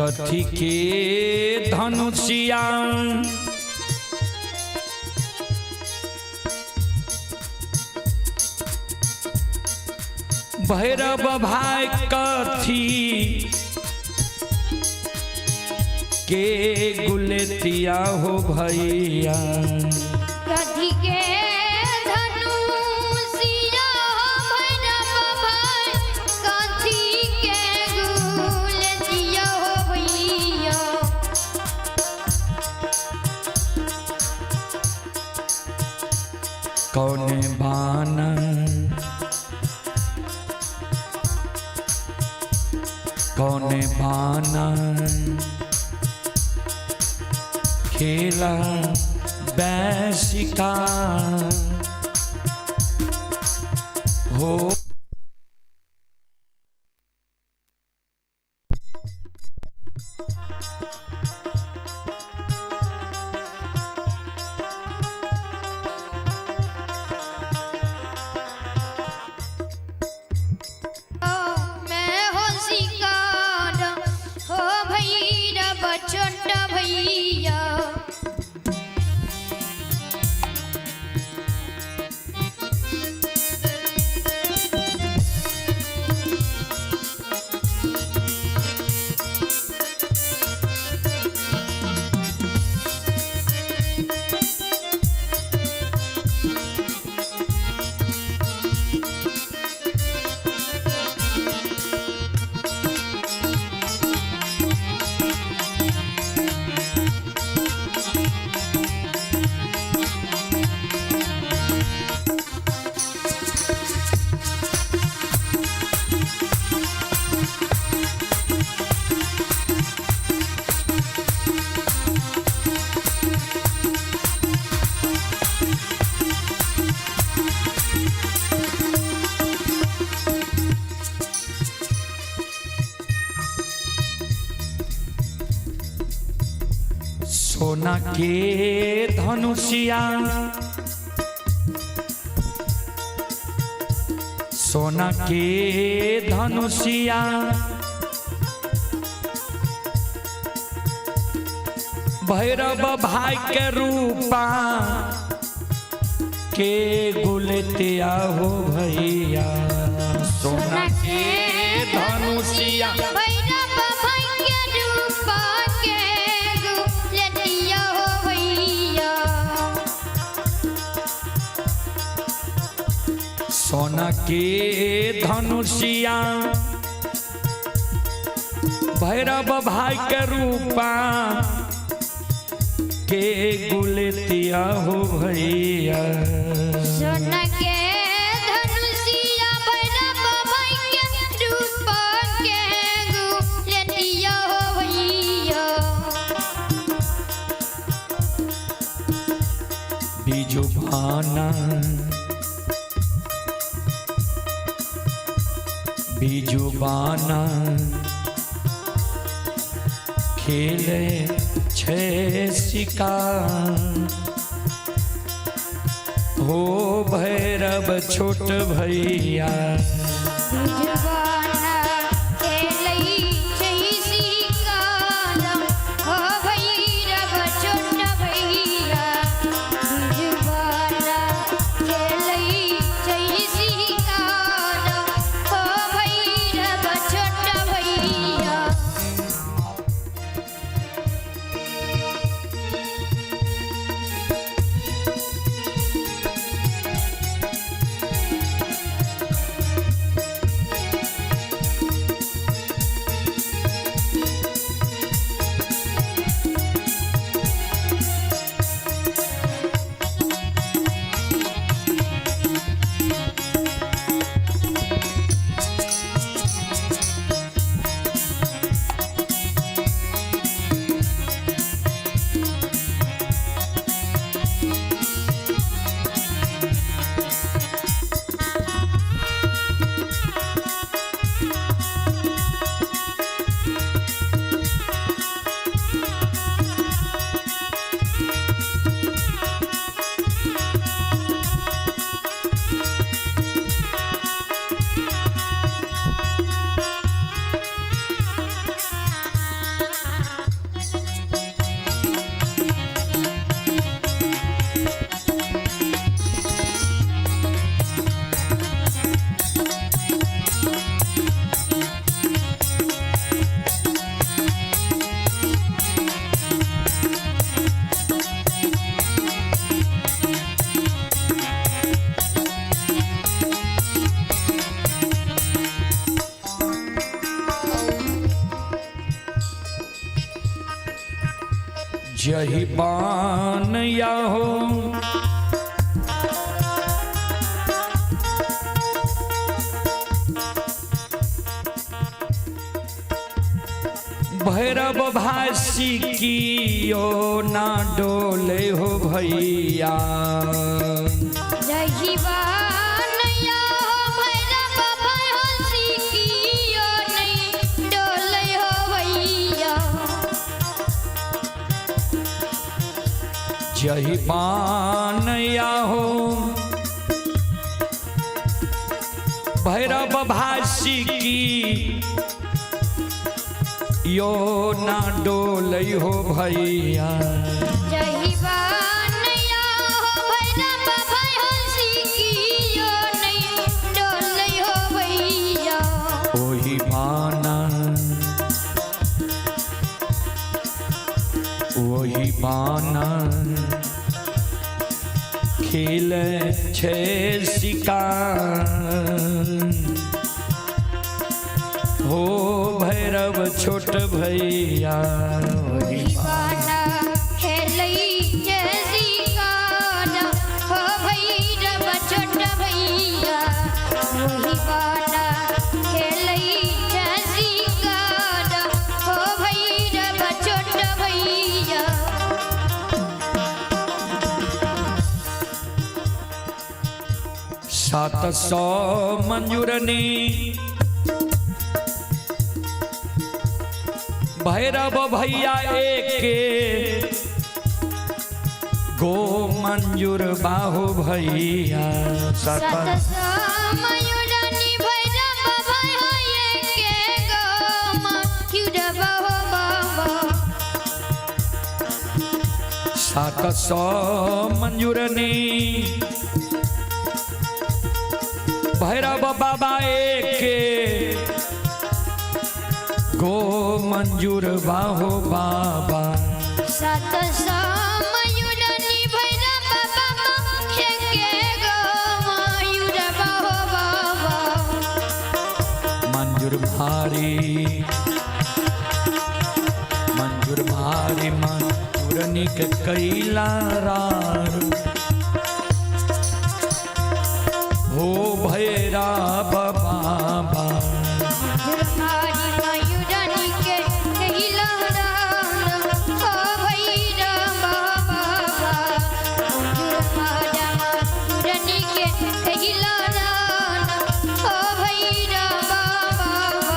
कथी के धनुषिया, भैरव भाई कथी के गुलतिया हो भैया। कथी के धनुषिया भैरव भाई कथी के गुलतिया हो भैया। कौन बान कौन बाना खेला बैसिका हो। मैं हो शिकार हो भैरव छोट भैया। सोना के धनुषिया, सोना के धनुषिया, भैरव भाई के रूपा के गुलतिया हो भैया। सोना के धनुषिया भैरव भाई के रूपा के गुलतिया हो भैया। सोना के धनुषिया, भैरव भाई के रूपा के गुलतिया हो भैया। सोना के धनुषिया भैरव भाई के रूपा के गुलतिया हो भैया। बीजुबाना बीजुबाना खेले छे शिकार हो भैरव छोट भैया। जुबाना खेलै छै शिकार हो भैरव छोट भैया। जुबाना खेलै छै शिकार हो भैरव छोट भैया। जही बान या हो भैरव भाषी कियो ना डोले हो भैया। जहिवान या हो भैरव भाषी कियो नहीं डोले हो भैया। जही बान या हो भैरव भाषी की यो ना डोले हो भैया। जहिवान या हो भैरव भाषी कियो नहीं डोले हो भैया। ओही बाना ओही बाना खेल छे शिकार हो भैरव छोट भैया। ओही बाना खेलै छै शिकार हो भैरव छोट भैया। ओही बाना खेलै छै शिकार हो भैरव छोट भैया। 700 मंजूरनी भैरव भैया एके गो मंजूर बाहु भैया। 700 मयूरनी भैरव भैया एके गो मयूर बाहु बाबा। 700 मंजूरनी भैरव बाबा एके गो मंजूर बाहो बाबा। 700 मयूरनी भैरव बाबा एके गो मयूर बाहो बाबा। मंजूर भारी मंजूर भारी मंजूरनी के कैला रार हो भैरव बाबा। मयूरनी के कैला रार हो भैरव बाबा। मयूरनी के कैला रार हो भैरव बाबा।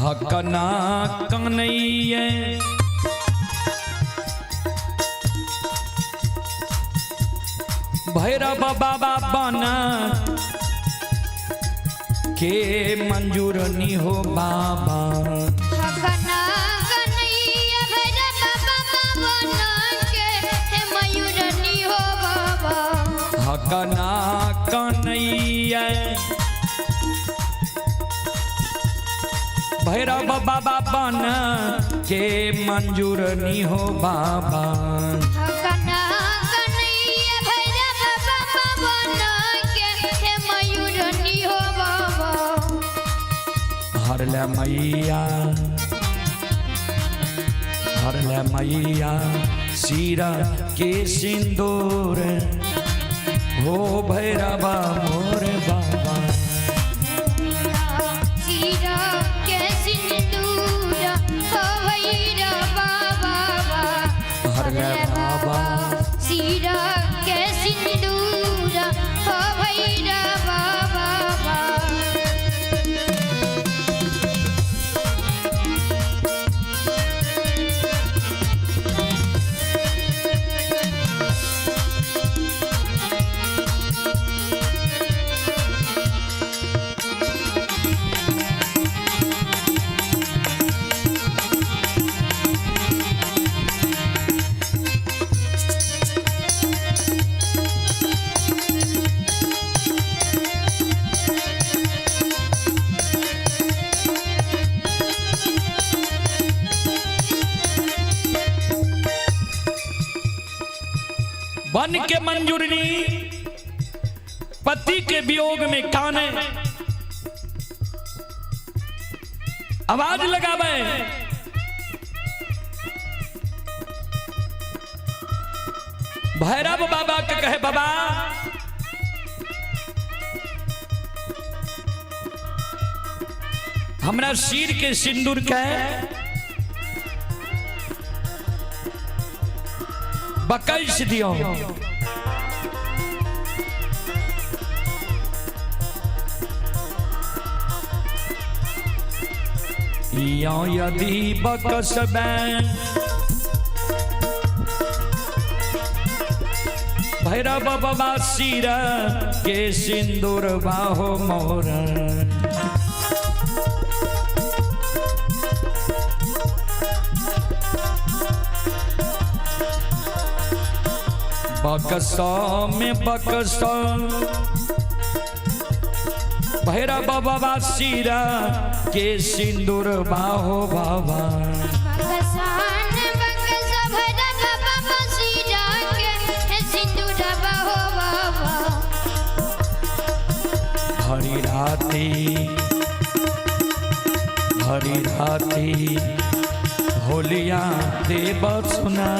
हकना कन्हैया भैरव बाबा बना के मंजूर नी हो बाबा। हकना कन्हैया भैरव बाबा बना के मयूरनी हो बाबा। हकना कन्हैया भैरव बाबा बना के मंजूर नी हो बाबा। हकना कन्हैया भैरव बाबा बना के मयूरनी हो बाबा। हरले मैया हरले मैया सीरा के सिंदूर हो भैरवा मोर बाबा। सीरा के सिंदूर हो भैरव बाबा। हरले बाबा सीरा के सिंदूर हो भैरव बाबा। वन के मंजूरनी पति के वियोग में काने आवाज लगावे। भैरव बाबा के कहे बाबा हमरा सिर के सिंदूर के बकैस दियो। यो यदि बकसबे भैरव बाबा सिर के सिंदूर बाहो मोर। बकस में बकस भैरव बाबा सिर के सिंदूर बाहो बाबा। बकसान बकस भैरव बाबा सिरा के सिंदूर बाहो बाबा। हरी राती हरी राती होलिया देव सुना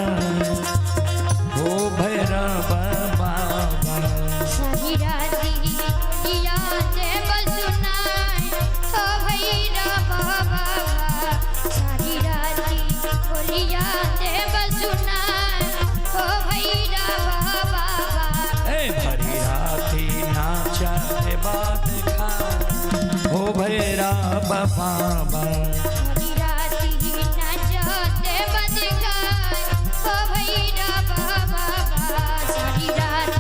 हो भैरव बाबा। सारी राती होलिया देव सुनाए हो भैरव बाबा। सारी राती होलिया देव सुनाए हो भैरव बाबा। ए भरी राती नाचा बात खा हो भैरव बाबा। सारी राती नाच देव दिखाए हो भैरव बाबा। सारी रात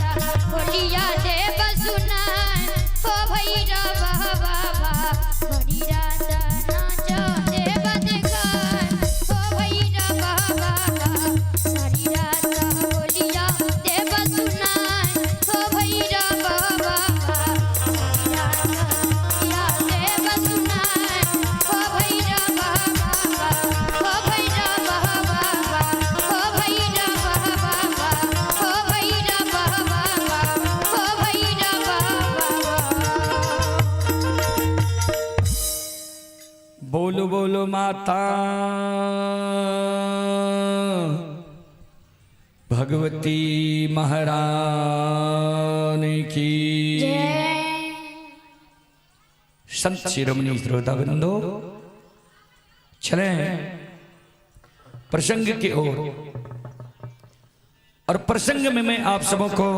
होलिया देव सुनाए हो भैरव बाबा। हरी रात नाच देव दिखाए हो भैरव बाबा। सारी रात होलिया देव सुनाए हो भैरव बाबा। सारी रात होलिया देव सुनाए हो भैरव बाबा। हो भैरव बाबा। हो भैरव बाबा। हो भैरव बाबा। हो भैरव बाबा। बोलो बोलो माता भगवती महारानी की। संत शिरोमणि श्रोता बंधो, चले प्रसंग की ओर। और प्रसंग में मैं आप सबों को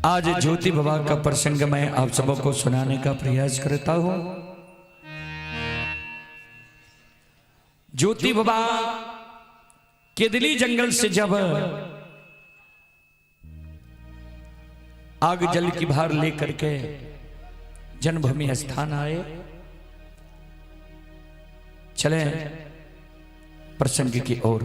आज ज्योति बाबा का प्रसंग मैं आप सबों को सुनाने का प्रयास करता हूं। ज्योति बाबा केदली जंगल से जब आग जल की भार लेकर के जन्मभूमि स्थान आए। चले प्रसंग की ओर।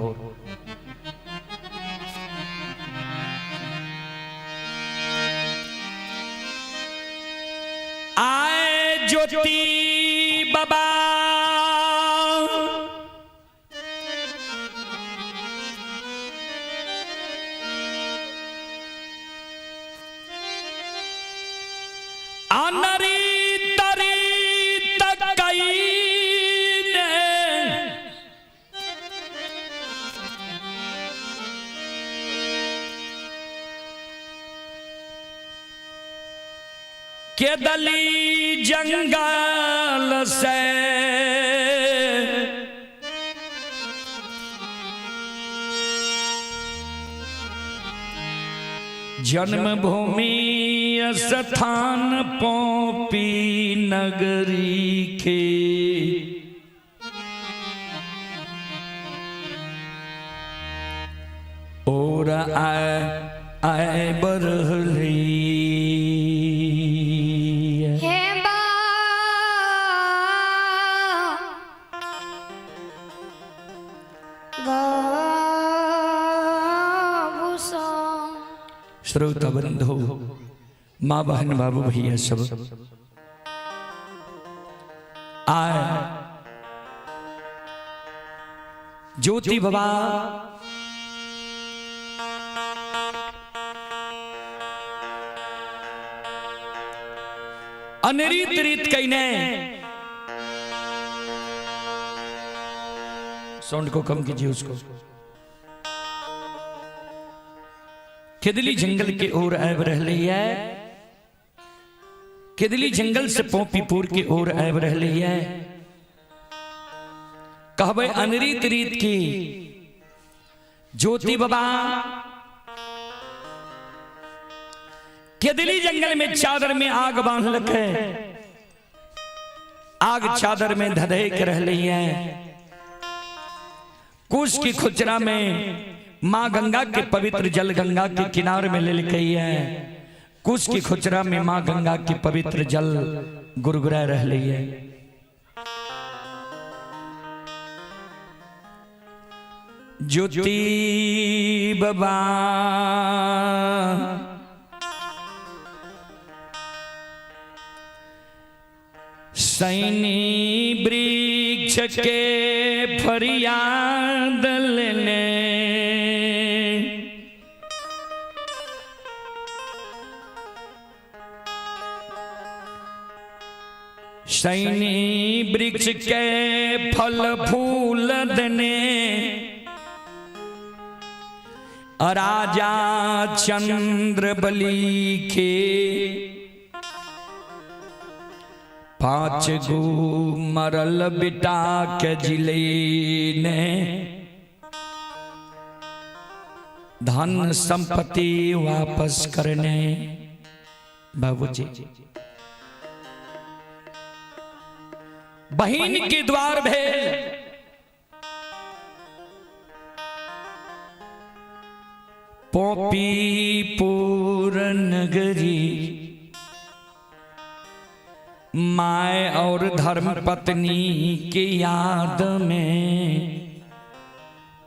आए ज्योति बाबा अनरी तरी तकई ने केदली जंगल से जन्मभूमि स्थान पोपी नगरी के और आए आए बरहली। हे बाबू सा श्रोता बंधु, माँ बहन बाबू भैया सब आए ज्योति बाबा अनरीत रीत कईने। साउंड को कम कीजिए उसको। खेदली जंगल के ओर आबि रहली है, केदली जंगल से पोपीपुर के ओर आबि रहली है। कहबै अनरीत रीत की ज्योति बाबा केदली जंगल में चादर में आग बांधलक है, आग चादर में धधक रहली है। कुश की खुचरा में मां गंगा के पवित्र जल गंगा के किनारे में लेलकै है। कुश की खुचरा में मां गंगा के पवित्र जल गुरगुरा रहली है। ज्योति बाबा सैनी वृक्ष के फरियाद लेने, सैनी वृक्ष के फल फूल देने, राजा चंद्र बलि के 5 गो मरल बेटा के जिले ने धन संपत्ति वापस करने। बाबूजी बहिन के द्वार भेल पोपीपुर नगरी, my और धर्म पत्नी के याद में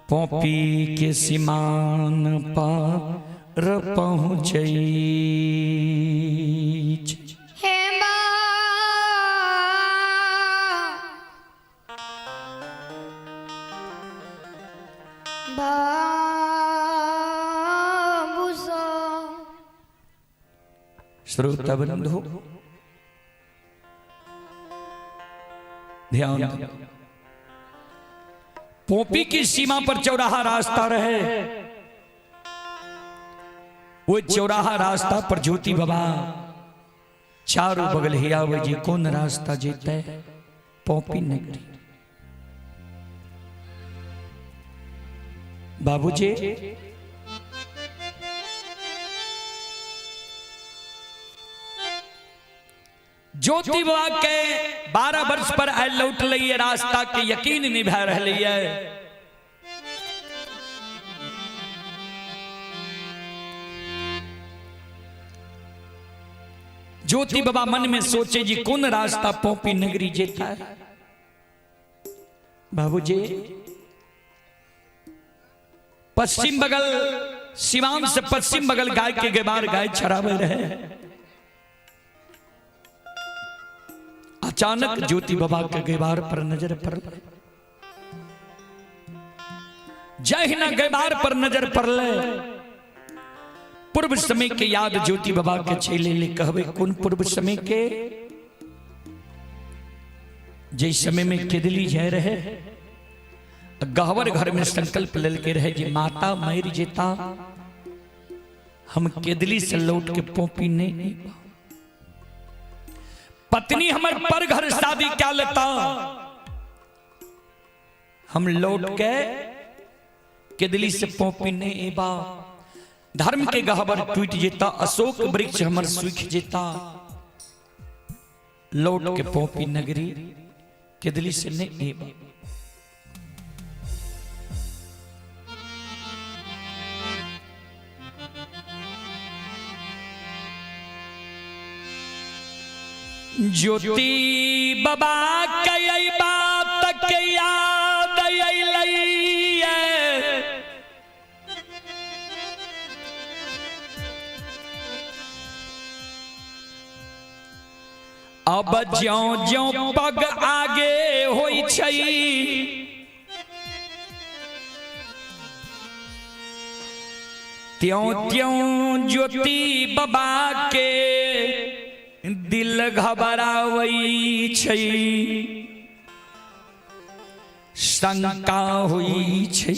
पोपी के सीमान पर पहुँचे। श्रोता बंधु ध्यान, पोपी की सीमा पर चौराहा रास्ता रहे, वो चौराहा रास्ता पर ज्योति बाबा चारों बगल हियावे जी कौन रास्ता जीते पोपी नगरी। बाबूजी ज्योति बाबा के 12 वर्ष पर आए लौट रही है, रास्ता के यकीन निभा रही है। ज्योति बाबा मन में सोचे जी कौन रास्ता पोपी नगरी जेता है। बाबूजी पश्चिम बगल सिवान से पश्चिम बगल गाय के गेबार गाय चरावे रहे। अचानक ज्योति बाबा के गेबार पर नजर पड़, जहिना गेबार पर नजर पड़ले पूर्व समय के याद ज्योति बाबा के चले ले। कहबे कौन पूर्व समय के, जै समय में केदली जाय रहे गहवर घर में संकल्प लेके रहे जी माता मर जेता हम केदली से लौट के पोपी नहीं, पत्नी हमर पर घर शादी क्या लेता हम लौट के केदली से पोपी नहीं एबा। धर्म के गहबर टूट जेता, अशोक वृक्ष हमर सूख जेता, लौट के पोपी नगरी केदली से नहीं एबा। ज्योति बाबा के बात के याद अइलै, अब ज्यों ज्यों पग आगे होई छै त्यों त्यों ज्योति बाबा के दिल घबरावै छै, शंका होइ छै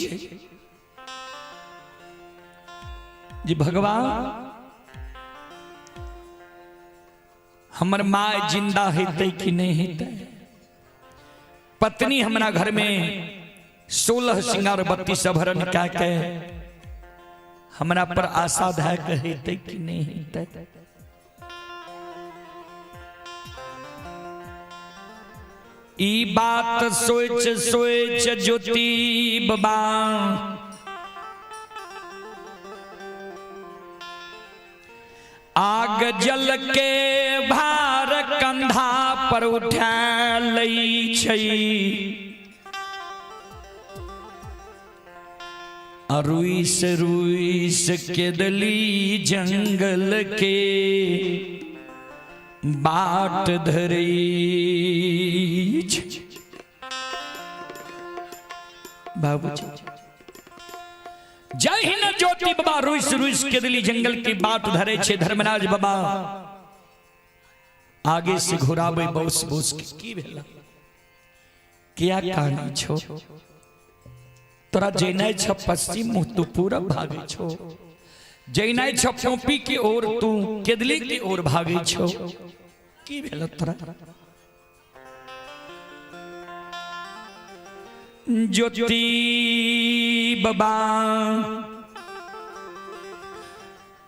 जे भगवान हमर माय जिंदा हेतै कि नहीं हेतै। पत्नी हमरा घर में 16 श्रृंगार 32 आभरण कए के हमरा पर आशा धए के हेतै कि नहीं हेतै। ई बात सोच सोच ज्योति बाबा आग जल के भार कंधा पर उठा लै छै, आ रुइस रुइस के दली जंगल के बाट धरै छै। बाबूजी जहिना ज्योति बाबा रुइस रुइस के दिली जंगल के बाट धरे छे, धर्मराज बाबा आगे से घुराबे बोस बोस के की भेला, किया कहानी छो, तोरा जेनाइ छ पश्चिम मुँह तू पूरब भागे छो, जेनाइ छ पोपी के ओर तू केदली के ओर भागे छो, की भेला तोरा। ज्योति बाबा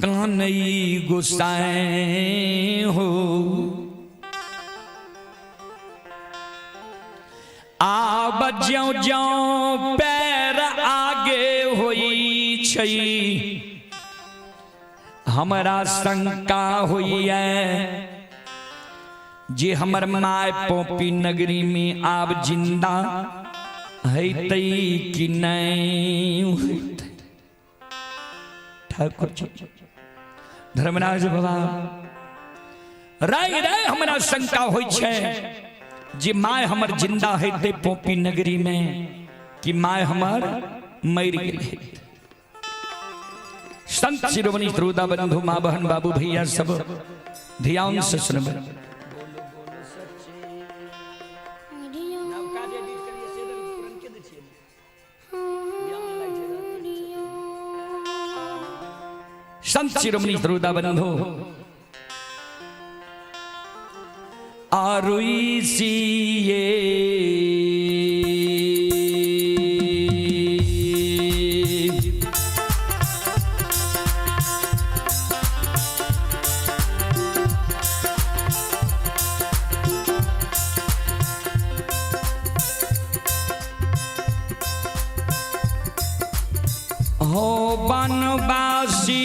कानई गुस्साए हो, आब ज्यों ज्यों पैर आगे होई छै, हमरा शंका होइए जे हमर my पोपी नगरी में आब जिंदा हेतै कि नहीं हेतै। ठाकुर जी धर्मराज बाबा राय राय हमरा शंका होइ छै जे my हमर जिंदा हेतै पोपी नगरी में कि my हमर मरि गेल हेतै। संत शिरोमणि श्रोता बंधु माँ बहन बाबू भैया सब ध्यान से सुनबै। संत शिरोमणि श्रोता बंधु आरुईसिए हो बनवासी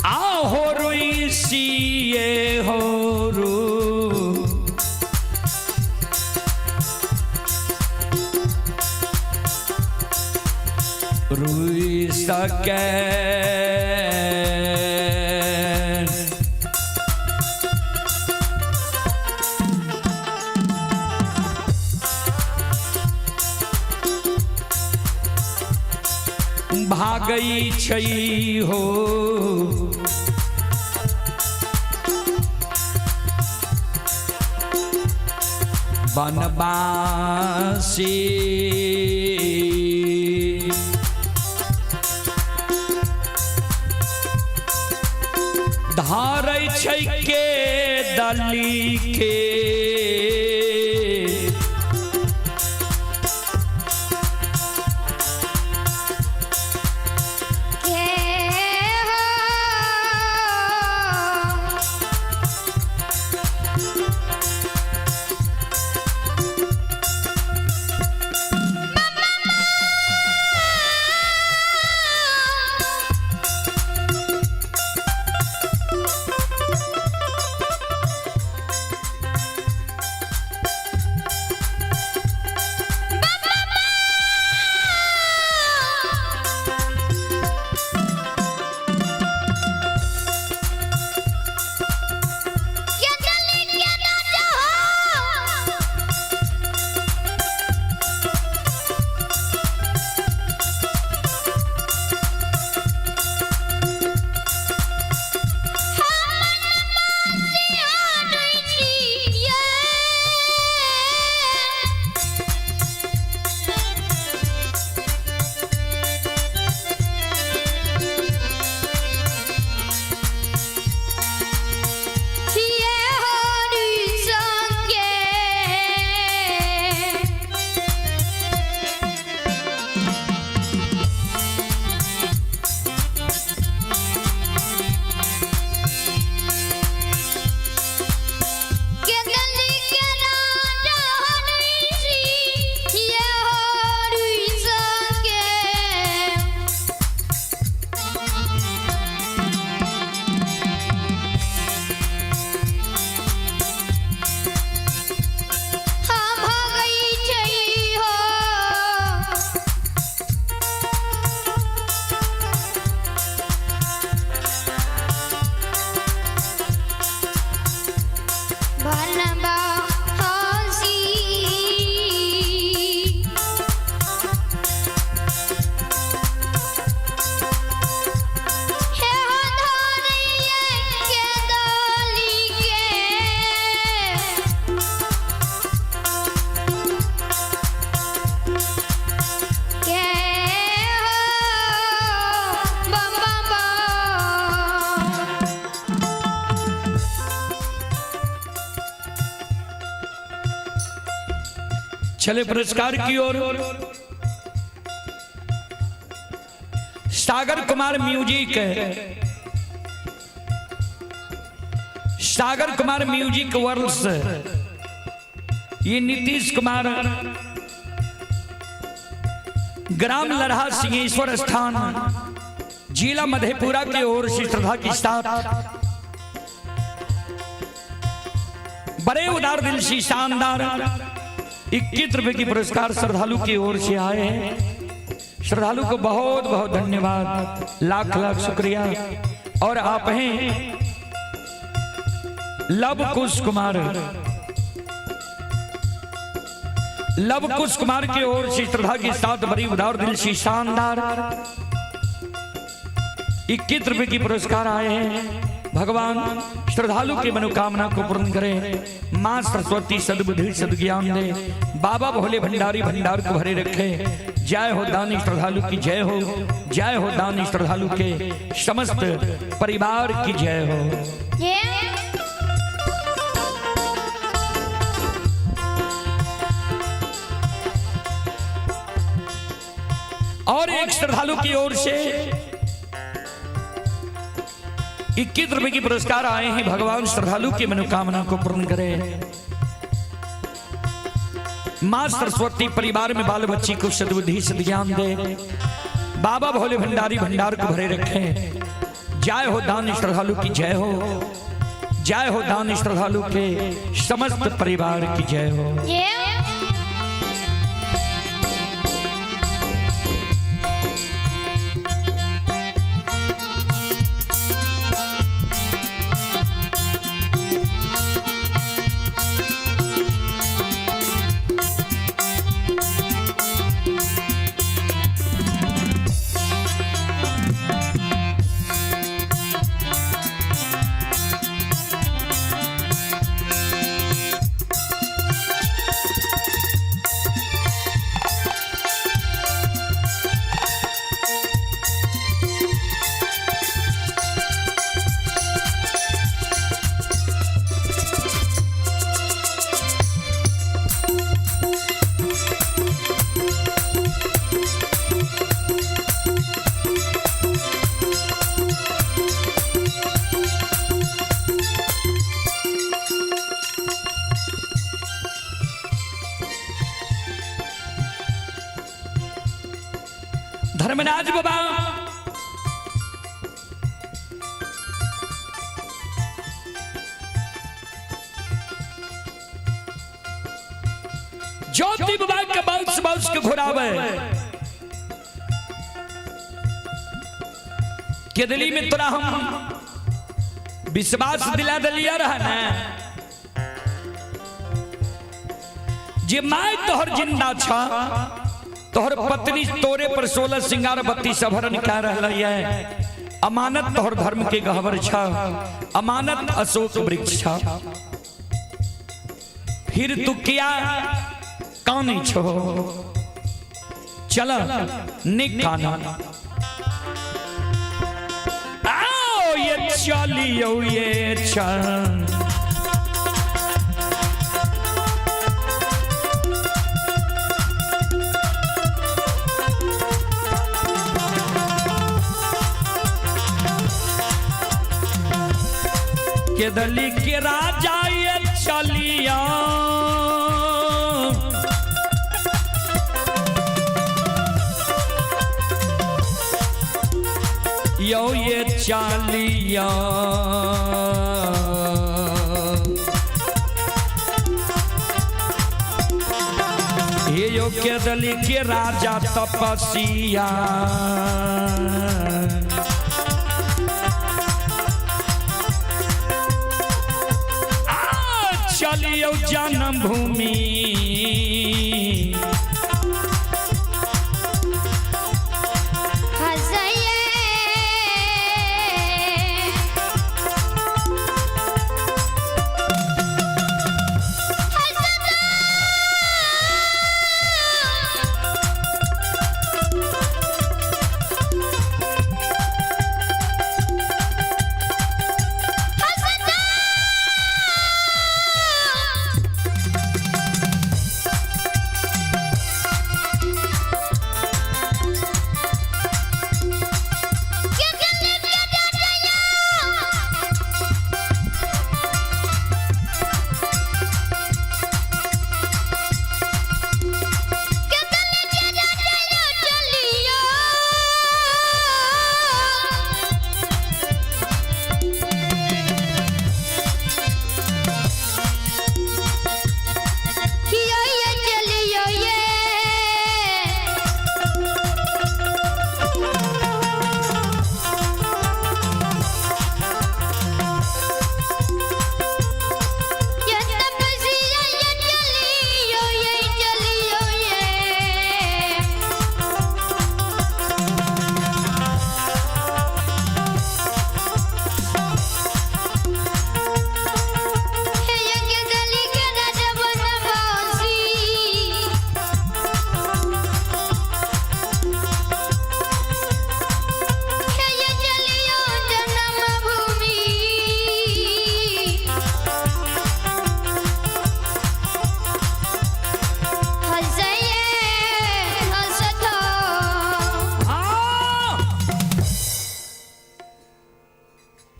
आहो रुईसिए हो रू रुई सके भागई छै हो, बनवासी धारै छै के दली के के हो चले पुरस्कार की ओर। Sagar Kumar music, Sagar Kumar music world, ये नीतीश कुमार, ग्राम लरहा सिंहेश्वर स्थान, जिला मधेपुरा की ओर से श्रद्धा के साथ बड़े उदार दिल से शानदार 21 रुपए की पुरस्कार श्रद्धालु की ओर से आए हैं। श्रद्धालु को बहुत बहुत धन्यवाद, लाख लाख शुक्रिया। और आप हैं लव कुश कुमार, लव कुश कुमार की ओर से श्रद्धा के साथ बड़ी उदार दिल से शानदार 21 रुपए की पुरस्कार आए हैं। भगवान श्रद्धालु की मनोकामना को पूर्ण करे, माँ सरस्वती सद्बुद्धि सद्ज्ञान दे, बाबा भोले भंडारी भंडार को भरे रखे। जय हो दानी श्रद्धालु की जय हो, जय हो दानी श्रद्धालु के समस्त परिवार की जय हो। और एक श्रद्धालु की ओर से 21 रुपए की पुरस्कार आए हैं। भगवान श्रद्धालु की मनोकामना को पूर्ण करे, मां सरस्वती परिवार में बाल बच्ची को सद्बुद्धि सद्ज्ञान दे, बाबा भोले भंडारी भंडार को भरे रखे। जय हो दान श्रद्धालु की जय हो, जय हो दान श्रद्धालु के समस्त परिवार की जय हो। धर्मराज बाबा ज्योति बाबा के बाउस बाउस के घुरावे केदली में तोरा हम विश्वास दिला दिलिया रहा ना जे my तोहर जिंदा छा, तोहर पत्नी तोरे पर 16 सिंगार 32 आभरण क्या रहल है। अमानत तोहर धर्म के गहवर छा, अमानत अशोक वृक्ष छा, फिर तू क्या कानी छो, चल निकाना आओ ये चलियो ये चल। केदली के राजा ये चलिया, यो ये चलिया, ये यो केदली के राजा तपसिया, चलियो जन्मभूमि,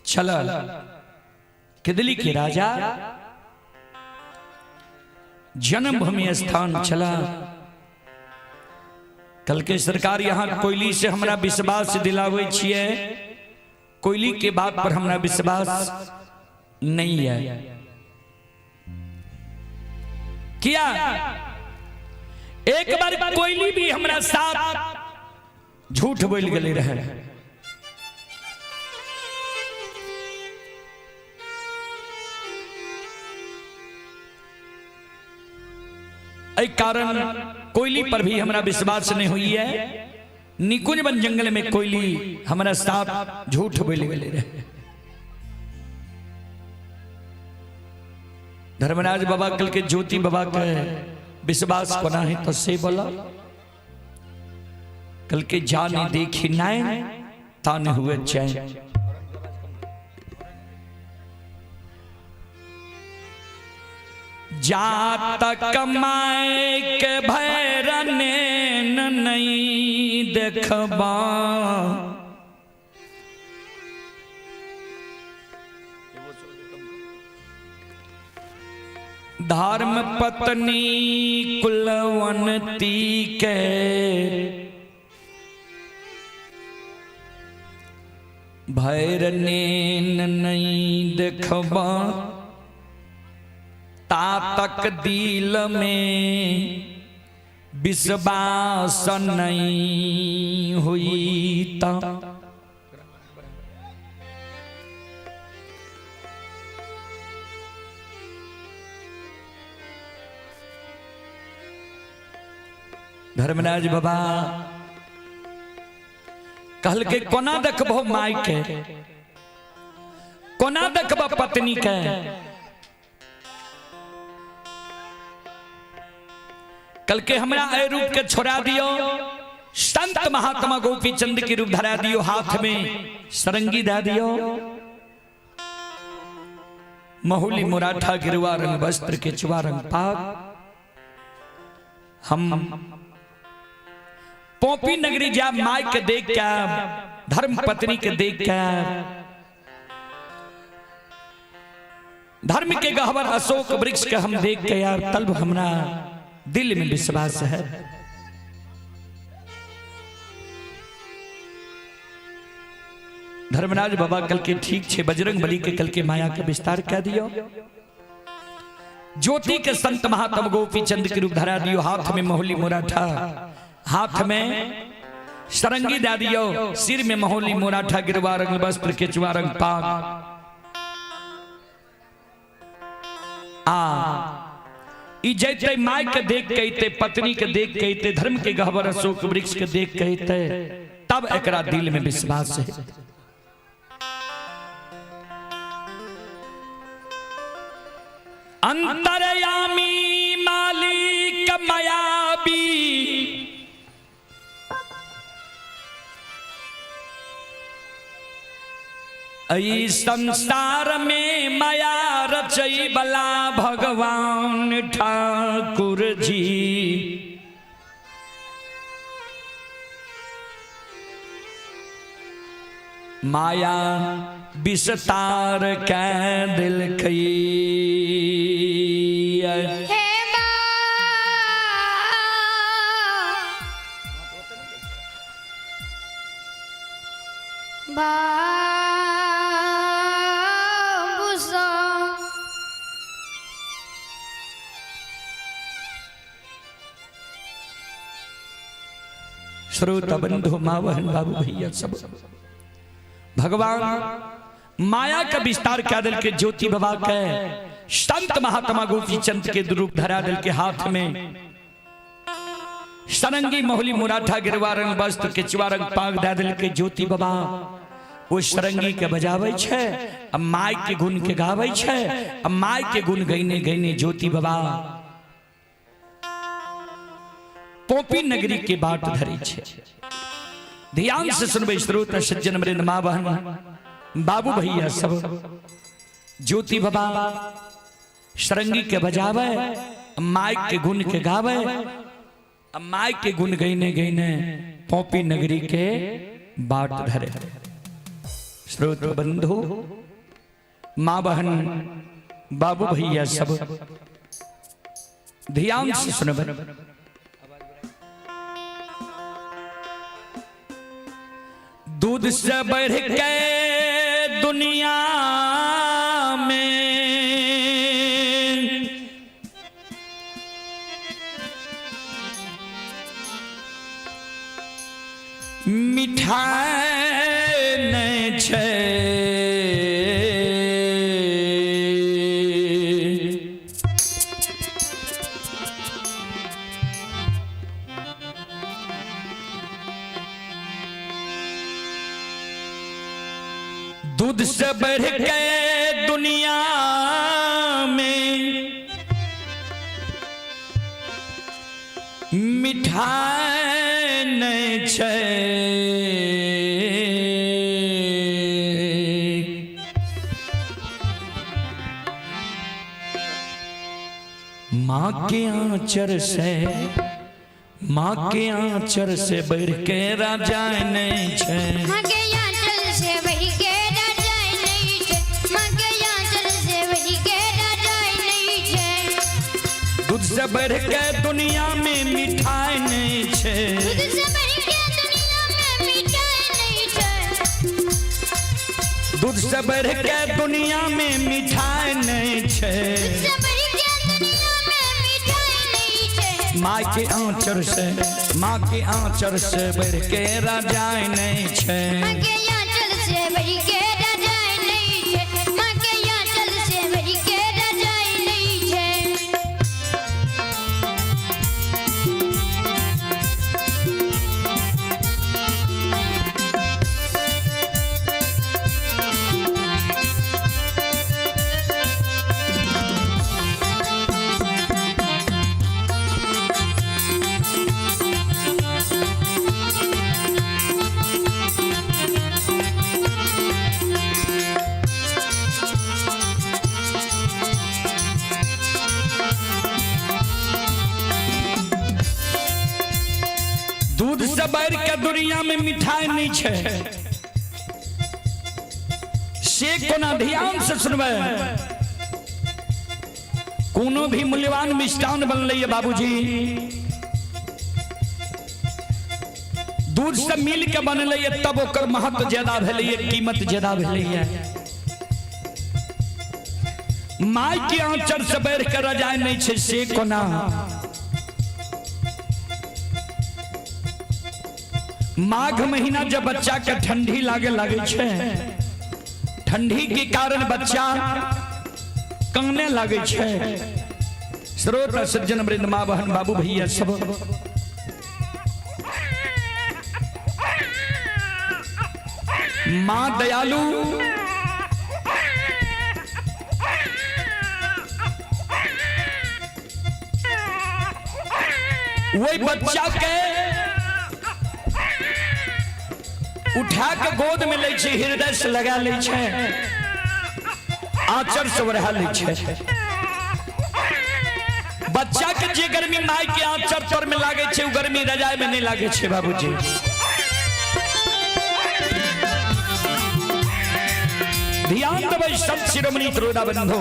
चलल केदली के राजा जन्मभूमि स्थान चला। कल के सरकार यहाँ कोयली से हमरा विश्वास दिलावे छिए, कोयली के बात पर हमरा विश्वास नहीं है। किया एक बार कोयली भी हमरा साथ झूठ बोल गए रहे। एहि कारण कोयली पर भी हमरा विश्वास नहीं हुई है। निकुंज वन जंगल में कोयली हमरा साथ झूठ बोल गए रहे। धर्मराज बाबा कल के ज्योति बाबा के विश्वास कोना है तो से बोला। कल के जाने देखी नाय ताने हुए चैन। जात कमाए के भैरने नहीं देखबा, धर्म पत्नी कुलवंती के भैरने नहीं देखबा, तातक दिल में विश्वास नहीं हुई ता। धर्मराज बाबा कहल के कोना देखबो माय के, कोना देखबो पत्नी के। कल के हमरा ए रूप के छोड़ा दियो, संत महात्मा गोपी चंद के रूप धरा दियो, हाथ में सरंगी दा दियो, महुली मुराठा गिरुआ रंग वस्त्र केचुआ रंग पाग। हम पोपी नगरी जा माय के देख के, धर्म पत्नी के देख के, धर्म के गहवर अशोक वृक्ष के हम देख के यार तलब हमरा दिल में विश्वास है। धर्मराज बाबा कल के ठीक छे, बजरंग बली के कल के माया के विस्तार कर दियो, ज्योति के संत महात्मा गोपी चंद के रूप धरा दियो, हाथ में महुली मुराठा, हाथ में सरंगी दा दियो, सिर में महुली मुराठा गिरवा रंग वस्त्र केचुआ रंग पाग। आ ई जैते my के देख के अइते, पत्नी के देख के अइते, धर्म के गहवर अशोक वृक्ष के देख के अइते, तब एकरा दिल में विश्वास है। अंतरयामी मालिक मायाबी, ऐ संसार में माया रचई बला भगवान ठाकुर जी। माया विस्तार कै दिल कई। हे माँ बाबूसा श्रोता बंधु माँ बहन बाबू भैया सब, भगवान माया का विस्तार क्या दिल के ज्योति बाबा के संत महात्मा गोपी चंद के रूप धरा दिल के हाथ में सरंगी मोहली मुराठा गिरवा रंग वस्त्र केचुआ रंग पाग दा दिल के ज्योति बाबा वो सरंगी के बजावे छे, अब माई के गुण के गावे छे, अब माई के गुण गईने गईने ज्योति बाबा पोपी नगरी के बाट धरे छे। ध्यान से सुनबे श्रोता सज्जन वृंद माँ बहन बाबू भैया सब, ज्योति बाबा सरंगी के बजावे, माइक के गुण के गावे, माइक के गुण गईने गईने पोपी नगरी के बाट धरे। श्रोत बंधु, माँ बहन, बाबू भैया सब ध्यान से सुनब। दूध से बढ़ के दुनिया में मिठाई नहीं छै, दूध से बढ़ के दुनिया में मिठाई नहीं छै, माँ के आंचर से, माँ के आंचर से बढ़ के राजा नहीं छै। माँ के आंचल से बढ़ के राजा नहीं छै। माँ के आंचल से बढ़ के राजा नहीं छै। दूध से बढ़ के दुनिया में मिठाई नहीं छै। दूध से बढ़ के दुनिया में मिठाई नहीं छै। दूध से बढ़ के दुनिया में मिठाई नहीं छै। दूध से बढ़ के दुनिया में मिठाई नहीं छै। माँ के आंचर से, माँ के आंचर से बढ़ के राजा नहीं छै। माँ के आंचल से बढ़ के राजा नहीं छै। माँ के आंचल से बढ़ के राजा नहीं छै। दूध से बढ़ के दुनिया में मिठाई नहीं छै से कोना ध्यान से सुनबै। कोनो भी मूल्यवान मिष्टान बनलै है बाबूजी, दूध से मिल के बनलै है तब ओकर महत्व ज्यादा भेलै है, कीमत ज्यादा भेलै है। माय के आंचर से बढ़ के रजाई नहीं छै से कोना। माघ महीना जब बच्चा के ठंडी लागे लागे छै, ठंडी के कारण बच्चा काने लागे छै। श्रोता सज्जन वृंद, माँ बहन, बाबू भैया सब माँ दयालु वही बच्चा के उठा के गोद में लै छै, हृदय से लगा लै छै, आंचर से ओढ़ा लै छै। बच्चा के जे गर्मी माय के आंचर तर में लागे छै, उ गर्मी रजाई में नहीं लागे छै बाबूजी। ध्यान देबै संत शिरोमणि त्रोदा बंधु।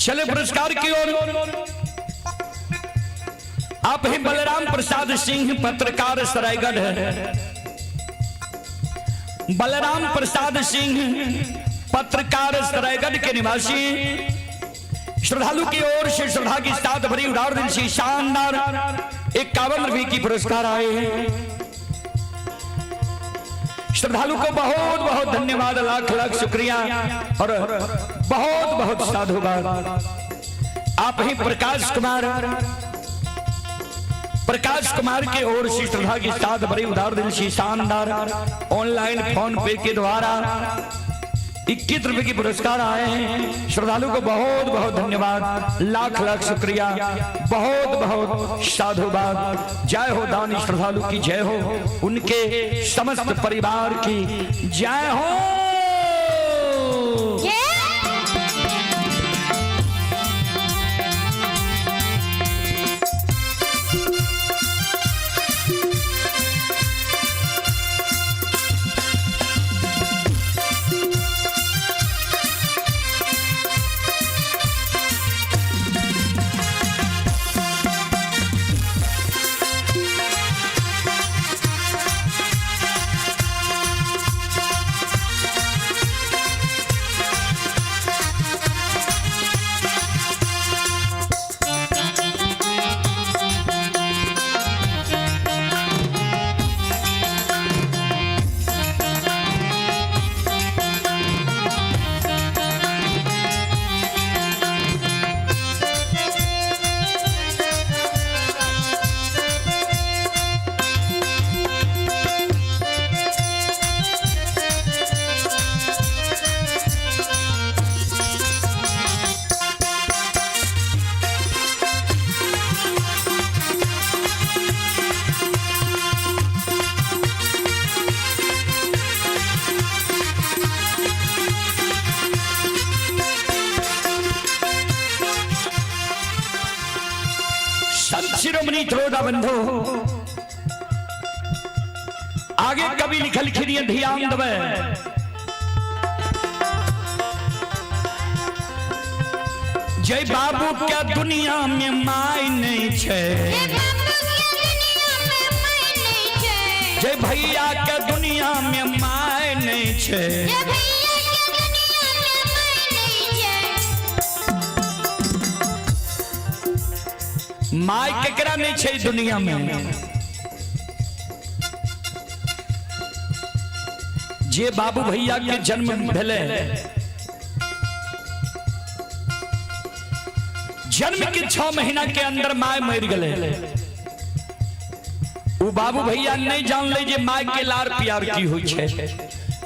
चले पुरस्कार की ओर। आप ही बलराम प्रसाद सिंह पत्रकार सरायगढ़ है। बलराम प्रसाद सिंह पत्रकार सरायगढ़ के निवासी श्रद्धालु की ओर से श्रद्धा की साथ भरी उदार दिल से शानदार 51 रुपए की पुरस्कार आए हैं। श्रद्धालु को बहुत बहुत धन्यवाद, लाख लाख शुक्रिया और बहुत बहुत साधुवाद। आप ही प्रकाश कुमार, प्रकाश कुमार के ओर से श्रद्धा के साथ बड़ी उदार दिल से शानदार ऑनलाइन फोन पे के द्वारा 21 रुपए के पुरस्कार आए हैं। श्रद्धालु को बहुत बहुत धन्यवाद, लाख लाख शुक्रिया, बहुत बहुत साधुवाद। जय हो दानी श्रद्धालु की जय हो, उनके समस्त परिवार की जय हो। संत शिरोमणि त्रोदा बंधु, आगे कवि लिखल खिरिय ध्यान दबे। जय बाबू क्या दुनिया में माय नहीं छे, जय भैया के दुनिया में माय नहीं छे। My केकरा नहीं छे दुनिया में? जे बाबू भैया के जन्म भेले, जन्म के 6 महीना के अंदर my मर गए। उ बाबू भैया नहीं जान ले जे my के लार प्यार की होई छे,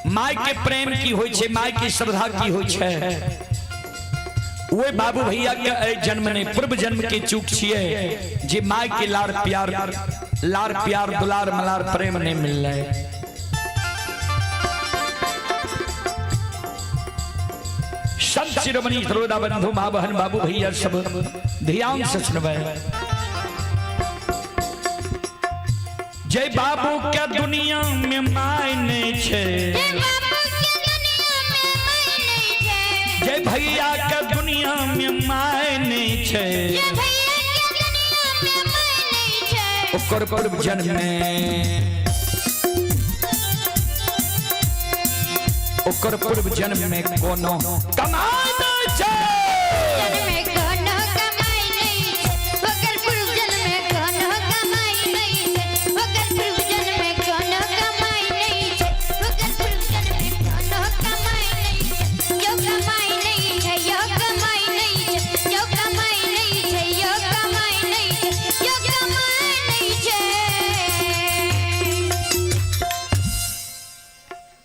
my के प्रेम की होई छे, my के श्रद्धा की होई छे। वे बाबू भैया के एहि जन्म नहीं, पूर्व जन्म के चूक छिए जे my के लार प्यार, लार प्यार दुलार मलार प्रेम नहीं मिल रहा है। संत शिरोमणि श्रोता बंधु, माँ बहन बाबू भैया सब ध्यान से सुनवे। जय बाबू क्या दुनिया में my नहीं छे, जय भैया के दुनिया में my नहीं छे। ओकर पूर्व जन्म में, ओकर पूर्व जन्म में कोनो कमाई नहीं छे।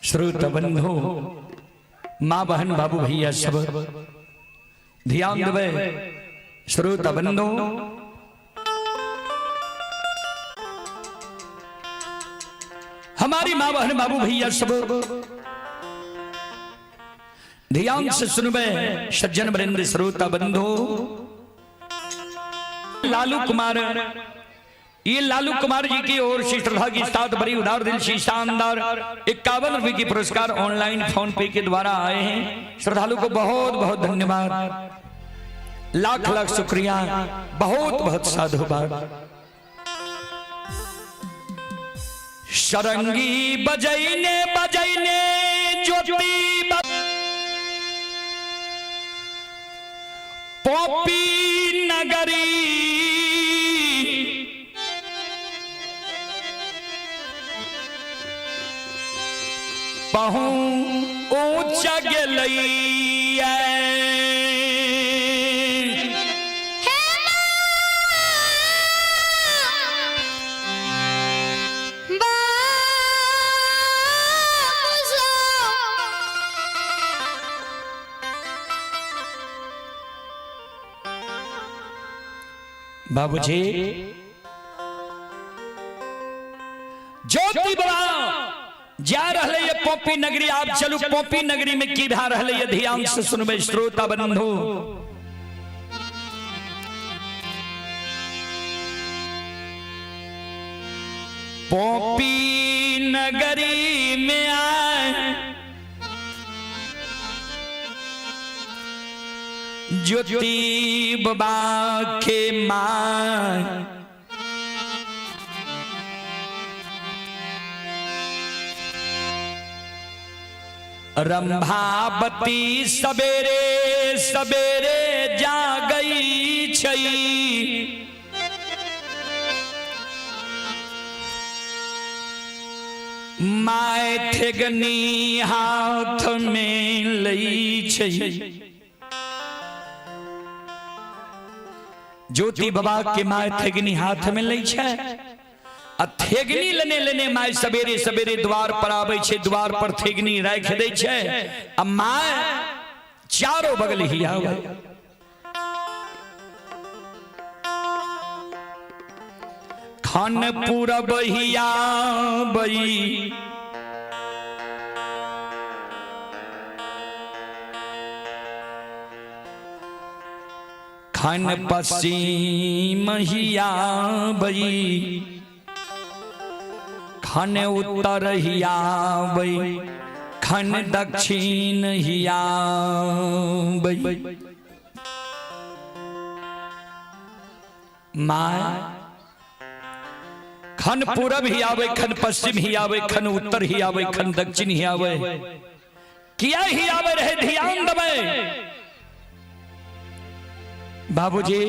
श्रोत बंधु, माँ बहन बाबू भैया सब ध्यान देवे। श्रोत बंधु, हमारी माँ बहन बाबू भैया सब ध्यान से सुनबे। सज्जन वरेंद्र श्रोता बंधु, लालू कुमार, ये लालू कुमार जी की ओर से श्रद्धा की साथ बड़ी उदार दिल से शानदार 51 रुपए की पुरस्कार ऑनलाइन फोन पे के द्वारा आए हैं। श्रद्धालु को बहुत बहुत धन्यवाद, लाख लाख शुक्रिया, बहुत बहुत साधुवाद। सरंगी बजैने बजैने ज्योति पोपी नगरी पहुँच गेलैया। हे माँ बाबू सो। बाबूजी ज्योति बाबा जा रहे ये पोपी नगरी। आप चलू पोपी नगरी में की भा रहे ये, ध्यान से सुनबे श्रोता बंधु। पोपी नगरी में आए ज्योति बाबा के मां रंभावती सवेरे सवेरे जा गई छई। My ठेगनी हाथ में लई छई। ज्योति बाबा के my ठेगनी हाथ में लई छै आ ठेगनी लेने लेने my सवेरे सवेरे द्वार पर आबै छै, द्वार पर ठेगनी राखि दै छै आ my चारो बगल ही आबै। खन पूरब हियाबई, खन पश्चिम हियाबई, खन उत्तर हियाबई, खन दक्षिण हियाबई। My खन पूरब ही आवे, खन पश्चिम ही आवे, खन उत्तर ही आवे, खन दक्षिण ही आवे। किया ही आवे रहे, ध्यान दबे बाबूजी।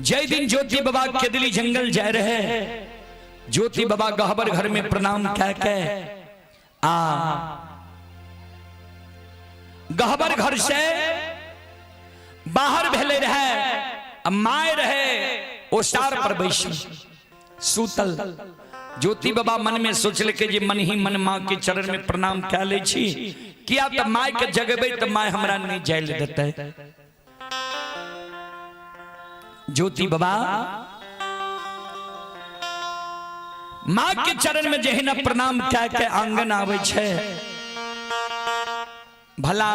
जय दिन ज्योति बाबा केदली जंगल जा रहे, ज्योति बाबा गहबर घर में प्रणाम कह के आ गहबर घर से बाहर भेले रहे आ my रहे ओसार पर बैसल सूतल। ज्योति बाबा मन में सोचलकै जे मन ही मन माँ के चरण में प्रणाम कए लै छी, किया तऽ my के जगेबै तऽ my हमरा नहि जाय लए देतै। ज्योति बाबा माँ के चरण में जहिना प्रणाम कए के आंगन आबै छै, भला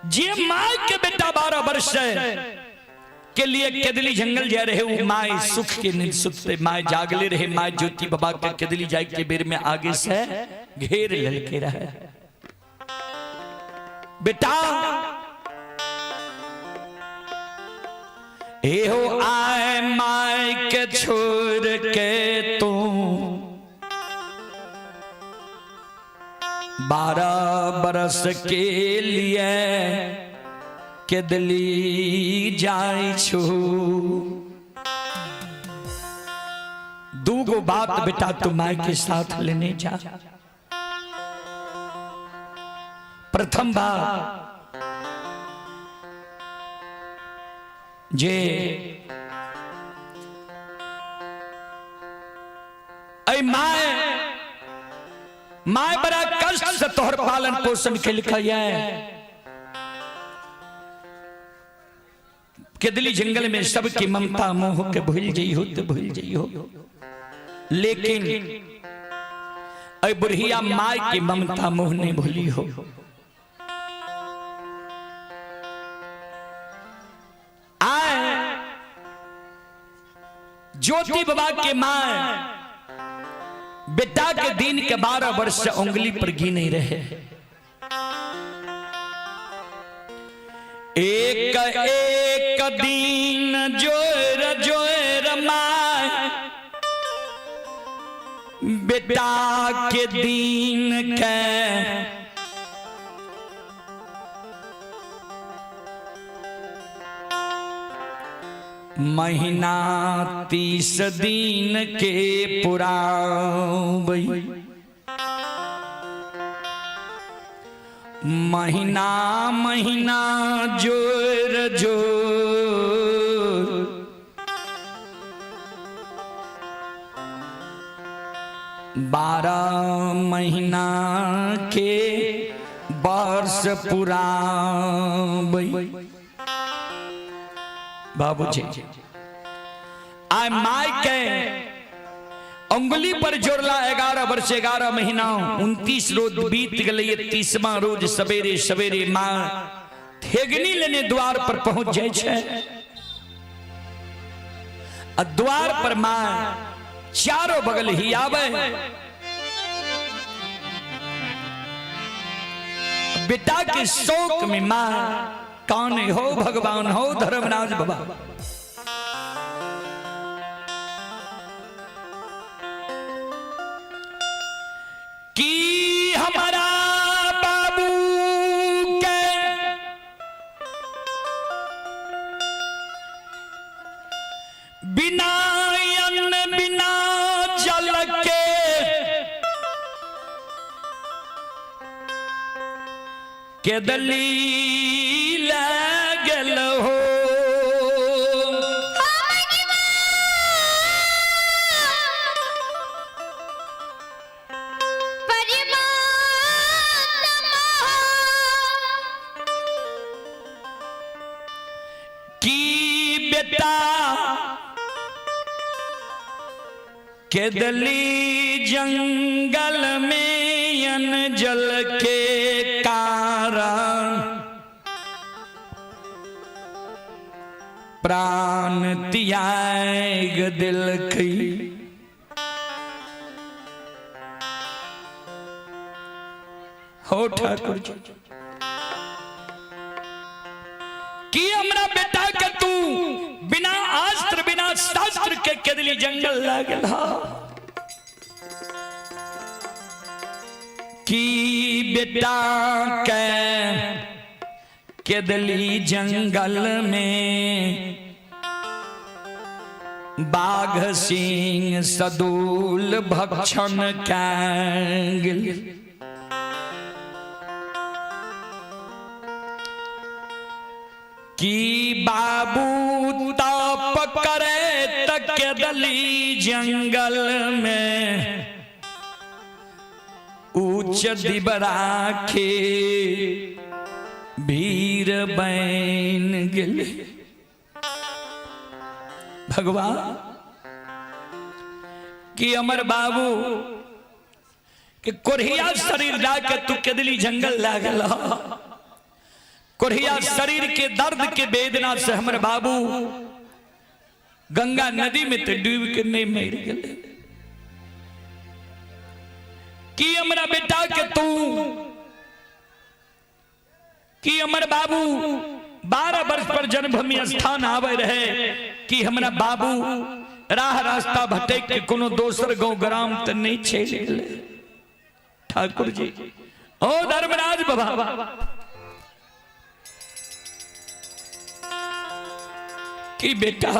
जे my के बेटा 12 वर्ष से के लिए केदली जंगल जा रहे, वो my सुख के नींद सुतते my जागले रहे। My ज्योति बाबा के केदली जाए के बेर में आगे से घेर ललके रहे। बेटा एहो आए my के छोड़ के तू 12 बरस के लिए केदली जाय छू। दूगो बात बेटा तू my के साथ लेने जा। प्रथम बात जे ऐ my, my बड़ा कष्ट से तोहर पालन पोषण केलकै। केदली जंगल में सबकी ममता मोह के भूल जइहो तो भूल जइहो, लेकिन ऐ बुढ़िया my के ममता मोह नहीं भूली हो। आए ज्योति बाबा के माँ बेटा के दिन के 12 वर्ष से उंगली पर घी नहीं रहे। एक एक दिन जोर जोर my बेटा के दिन के महीना 30 दिन के पुराबै, महीना महीना जोर जोर 12 महीना के वर्ष पुराबै। बाबूजी आय my के अंगुली पर जोड़ला 11 वर्ष 11 महीना 29 रोज बीत गए। 30वां रोज सवेरे सवेरे माँ ठेगनी लेने द्वार पर पहुंच जाए छै आ द्वार पर माँ चारों बगल ही आवे, बेटा के शोक में माँ कान हो भगवान हो धर्मराज बाबा। की हमारा बाबू के बिना अन्न बिना जल के केदली ले गेल हो, की बेटा केदली जंगल में अन जल के कारण प्राण त्याग दिलकै। हो ठाकुर जी, की हमरा बेटा के तू बिना अस्त्र बिना शस्त्र के केदली जंगल लागल हा? की बेटा के केदली जंगल में बाघ सिंह सदूल भक्षण कैंगल। की बाबू तप करे तक केदली जंगल में ऊंच दिबरा के भीर बन गेल। भगवान की अमर बाबू के कोढ़िया शरीर लाके तू केदली जंगल लागल। कोढ़िया शरीर के दर्द के वेदना से हमर बाबू गंगा नदी में तो डूब के नहीं मर गए। की हमरा बेटा के तू, की हमर बाबू 12 वर्ष पर जन्मभूमि स्थान आवे रहे, कि हमरा बाबू राह रास्ता भटक के कोनो दोसर गांव ग्राम तो नहीं चल गेले। ठाकुर जी ओ धर्मराज बाबा, की बेटा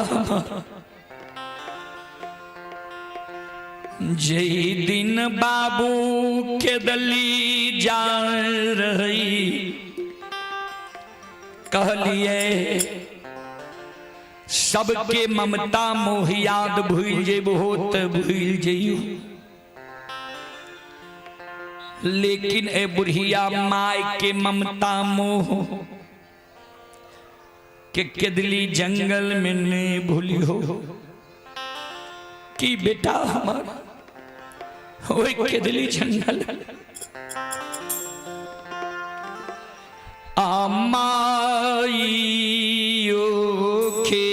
जई दिन बाबू के दली जा रही कहलिए सबके ममता मोह याद भूल जेबो त भूल जइयो, लेकिन ए बुढ़िया माय के ममता मोह के केदली जंगल में नहीं भूली हो। कि बेटा हमार ओए केदली जंगल आमाइयो के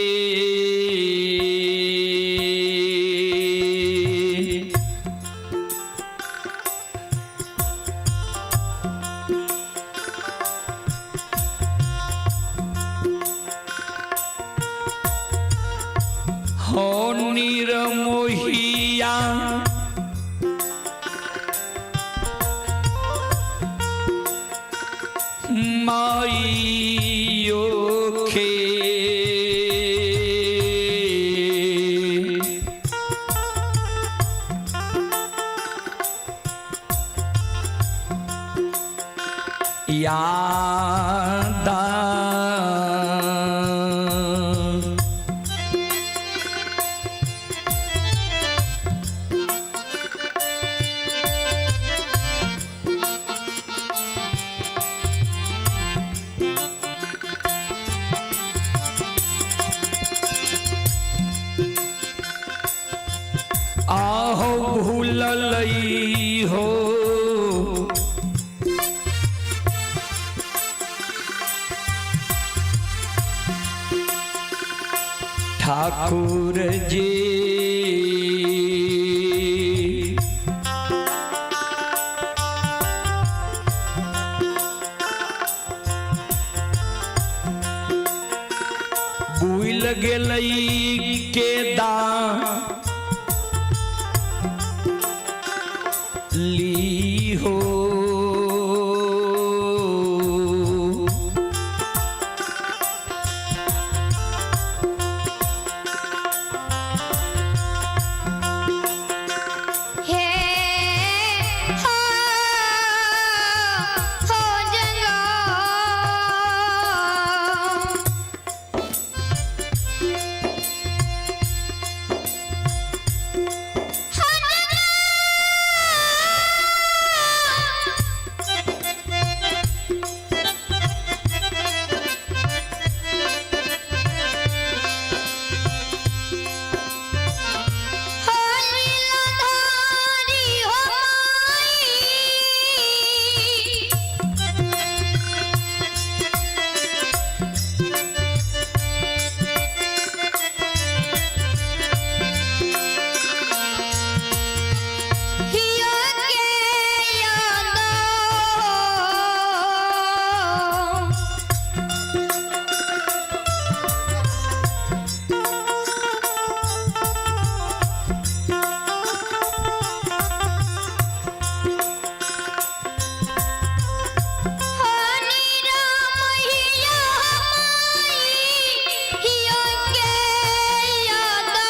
हो निरमोहिया माइयो के। यादा। आहो भूललई हो ठाकुर जी, भूल गेलई के दा ली हो। हे हो हो जंगा। लीलाधारी हो माई। हिया के यादो। हनी राम हिया माई, हिया के यादो।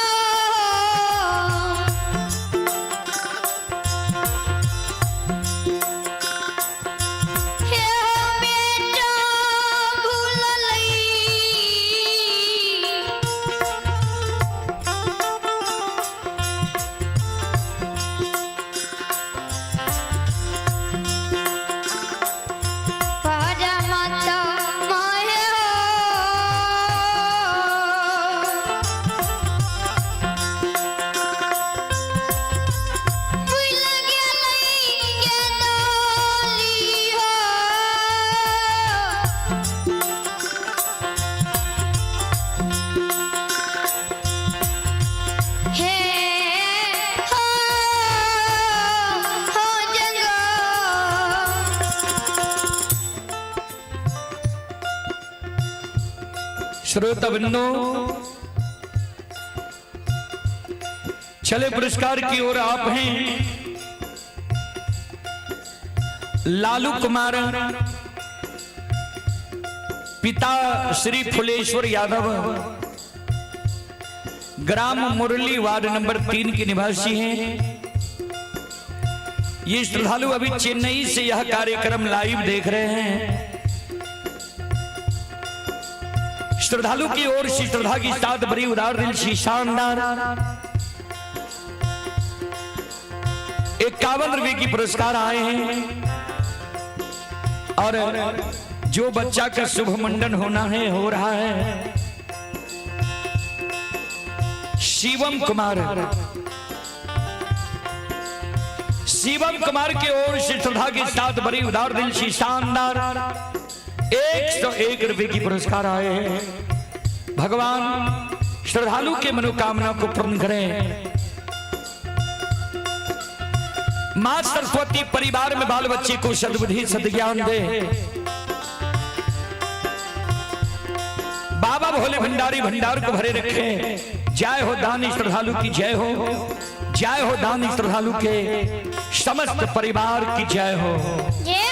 हे हो बेटा भूललई। परमात्मा माय हो। भूल गेलई के डोली हो। हे हो हो जंगा। श्रोता बंधु, चले पुरस्कार की ओर आप हैं। लालू कुमार, पिता श्री फुलेश्वर यादव, ग्राम मुरली, वार्ड नंबर 3 के निवासी हैं। ये श्रद्धालु अभी चेन्नई से यह कार्यक्रम लाइव देख रहे हैं। श्रद्धालु की ओर से श्रद्धा की साथ भरी उदार दिल सी शानदार 51 रुपए की पुरस्कार आए हैं। और जो बच्चा का शुभ मुंडन होना है हो रहा है, शिवम कुमार, शिवम कुमार की ओर से श्रद्धा के साथ बड़ी उदार दिल सी शानदार 101 रुपए की पुरस्कार आए हैं। भगवान श्रद्धालु के मनोकामना को पूर्ण करें। मां सरस्वती परिवार में बाल बच्चे को सद्बुद्धि सद्ज्ञान दे। बाबा भोले भंडारी भंडार को भरे रखे। जय हो दानी श्रद्धालु की जय हो, जय हो दानी श्रद्धालु के समस्त परिवार की जय हो। जय।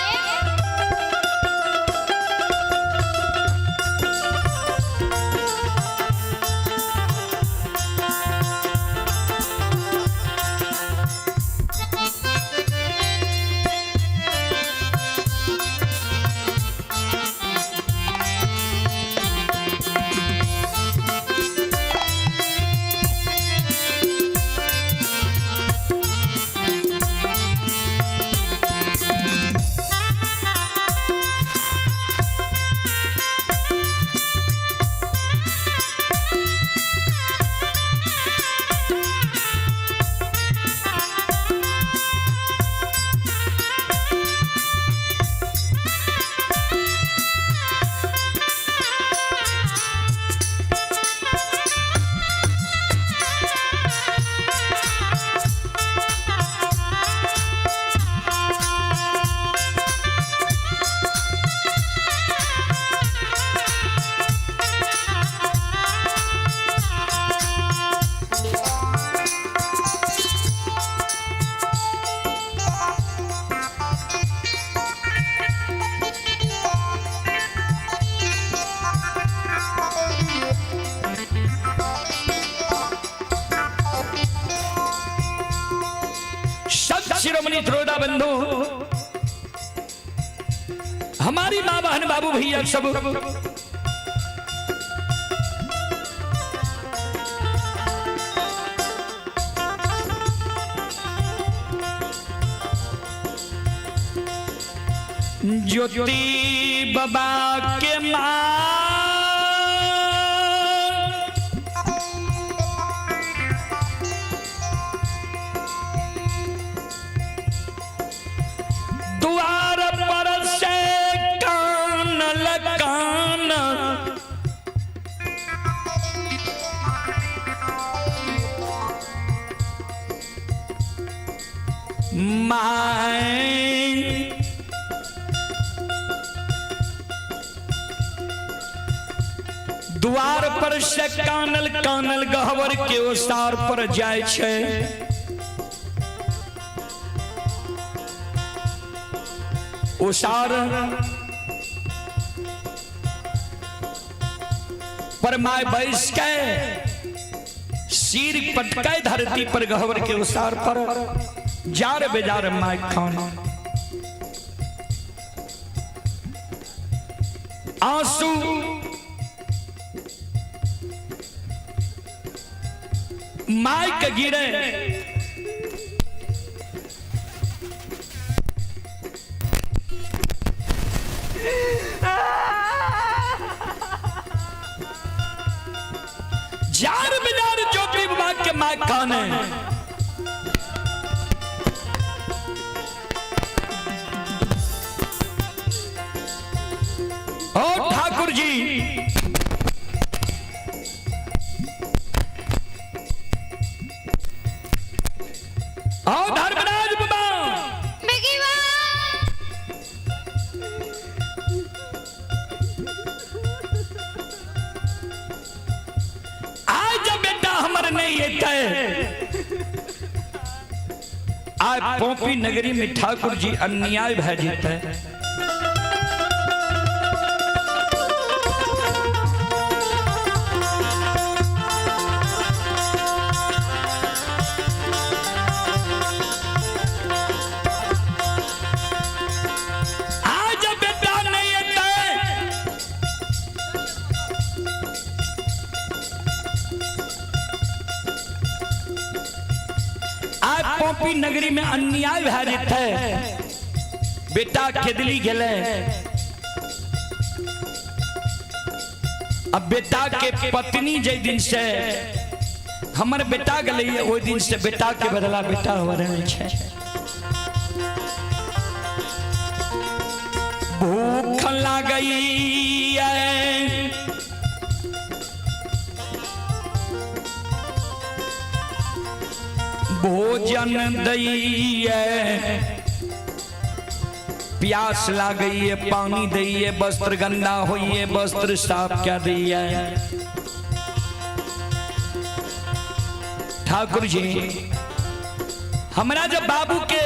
बंधु, हमारी माँ बहन बाबू भैया सब, ज्योति बाबा के माँ द्वार पर से कान लकान, My द्वार पर से कानल कानल गहवर के ओसार पर जाय छै। ओसार पर my बैस के सिर पटकाए धरती पर गहवर के ओसार पर जार बेजार my Khan. आंसू my के गिरे, जार बेजार ज्योति बाबा के my Khan है। ओ ठाकुर जी, ओ धर्मराज बाबा, आज जब बेटा हमर नहीं एतै, आज पोपी नगरी में ठाकुर जी अन्याय भए जेतै। आज जब बेटा नहीं एतै, आज पोपी नगरी में अन्याय भए जेतै। बेटा खेदली गेलै, अब बेटा के पत्नी जे दिन से हमर बेटा गेलै, ओहि दिन से बेटा के बदला बेटा हो रहल छै। भूख लागैया, भोजन दैया, प्यास लागैया पानी दैया, वस्त्र गंदा होइए वस्त्र साफ कर दैया। ठाकुर जी, हमरा जब बाबू के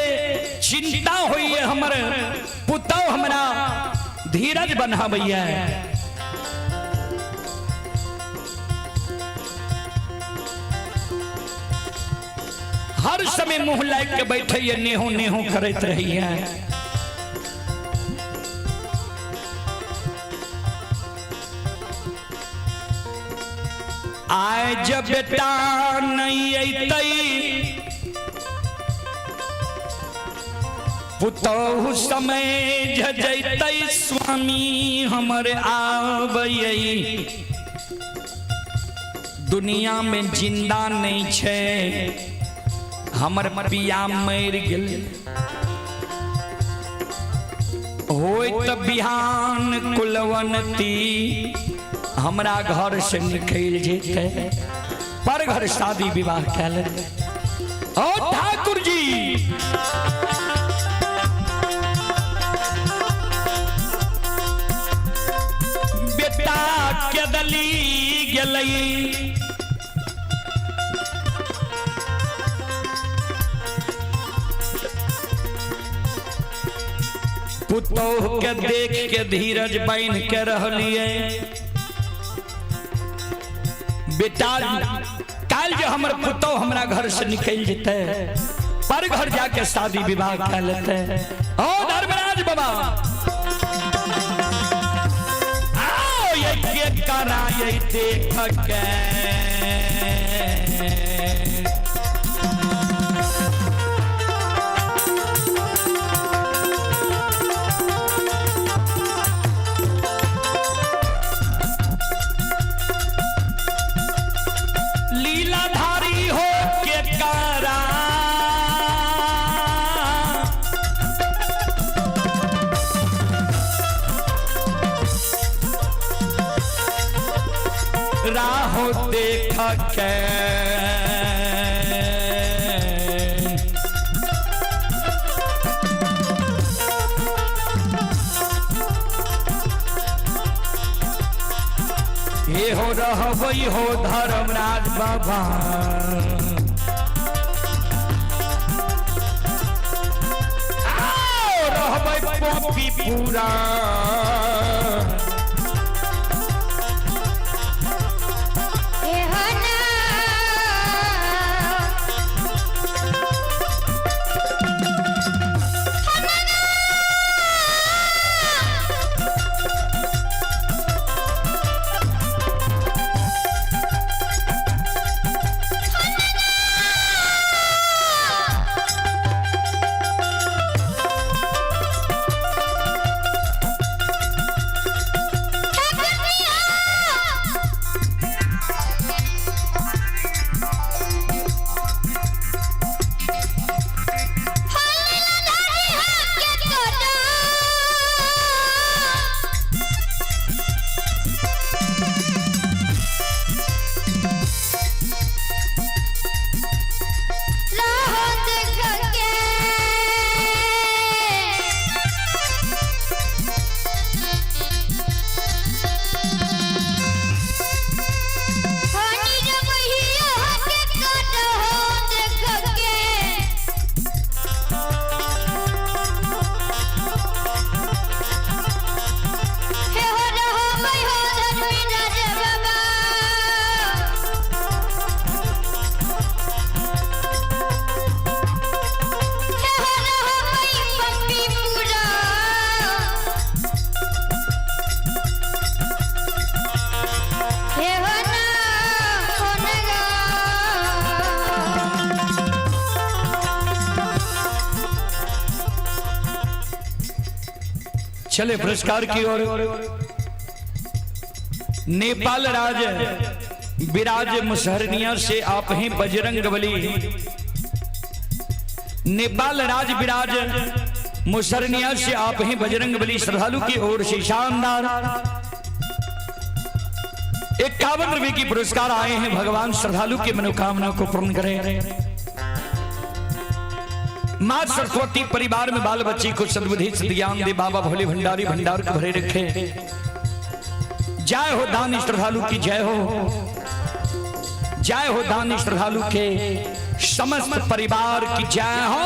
चिंता होइए, हमर पुतौ हमरा धीरज बनाबैया। हर समय मुंह लाग के बैठैया, नेहू नेहू करैत रहिए। आय जब बेटा नहीं अतै, पुतहु समय जैतै, स्वामी हमर आबै। दुनिया में जिंदा नहीं छै, हमर पिया मरि गेल। होइत बिहान कुलवंती हमरा घर से निकल जेतै, पर घर शादी विवाह कए लेतै। ओ ठाकुर जी, बेटा केदली गेलै, पुतोह के देख के धीरज बांध के रहलिए। बेटा काल जो हमर पुतोह हमरा घर से निकल जेतै, पर घर जाके शादी विवाह कर लेते हैं। ओ धर्मराज बाबा, आओ ये के कराए देख के। लीलाधारी हो के करा, राहो देख के। ये हो रहबई हो धर्मराज बाबा, आओ रहबै पॉपी पूरा। हे हो ना। चले पुरस्कार की ओर। नेपाल राज विराज मुसहरनिया से आप हैं बजरंग बली। नेपाल राज विराज मुसहरनिया से आप हैं बजरंग बली। श्रद्धालु की ओर से शानदार 51 रुपए की पुरस्कार आए हैं। भगवान श्रद्धालु की मनोकामना को पूर्ण करें। मां सरस्वती परिवार में बाल बच्चे को सद्बुद्धि सद्ज्ञान दे। बाबा भोले भंडारी भंडार को भरे रखे। जय हो दानी श्रद्धालु की जय हो। जय हो दानी श्रद्धालु के समस्त परिवार की जय हो।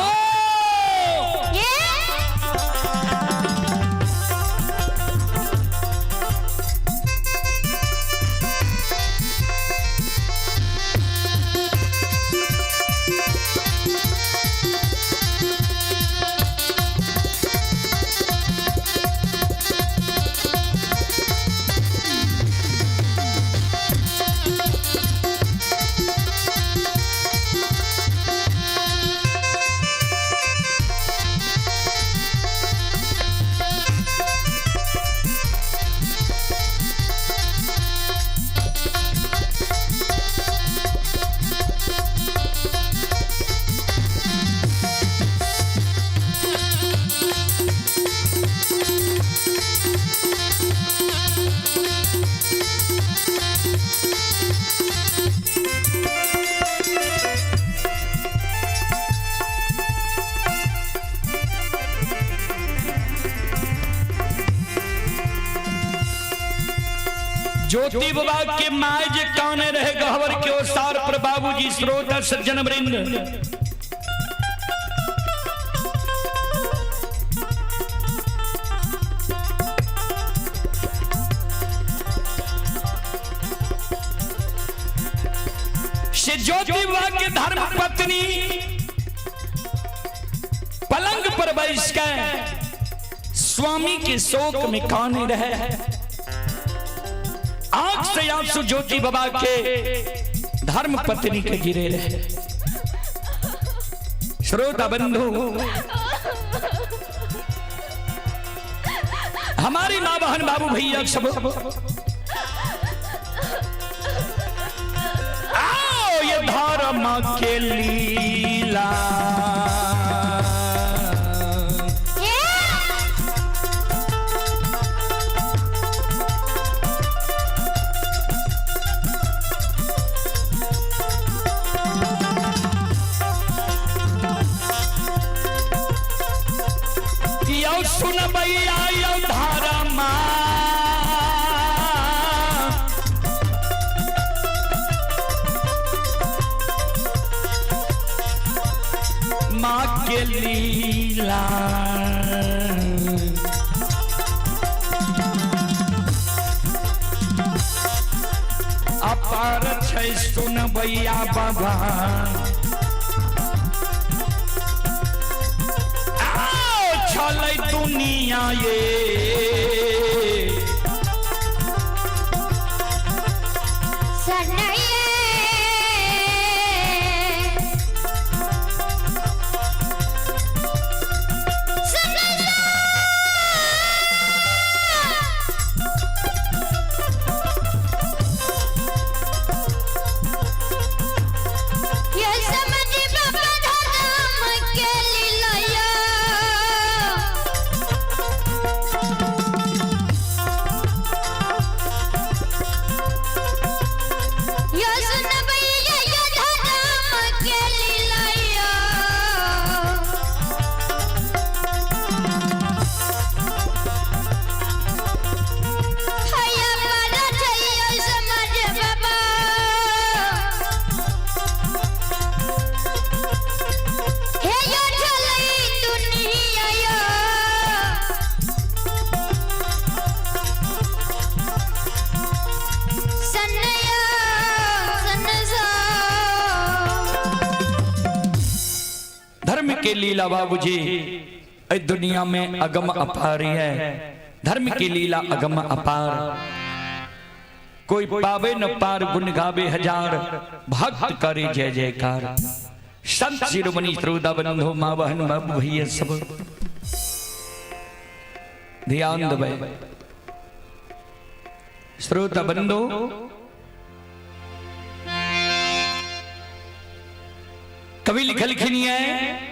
ज्योति बाबा के my जे काने रहे गहवर के ओसार पर बाबूजी श्रोता सज्जन वृंद। से ज्योति बाबा के धर्म पत्नी पलंग पर बैस के स्वामी के शोक में काने रहे। आंख से आंसू ज्योति बाबा के धर्म पत्नी के गिरे रहे। श्रोता बंधु, हमारी माँ बहन बाबू भैया सब आओ ये धर्म के लीला। यो सुन भैया यो धर्म माँ के लीला। अपार छै सुन भैया बाबा, आओ छलै दुनिया ये धर्म के लीला बाबूजी इस दुनिया में अगम अपार है। धर्म की लीला अगम अपार, कोई पावे न पार, गुण गावे हजार, भक्त करे जय जयकार। संत शिरोमणि श्रोता बंधु माँ बहन बाबू भैया सब ध्यान दबे। श्रोता बंधु, कवि लिखल है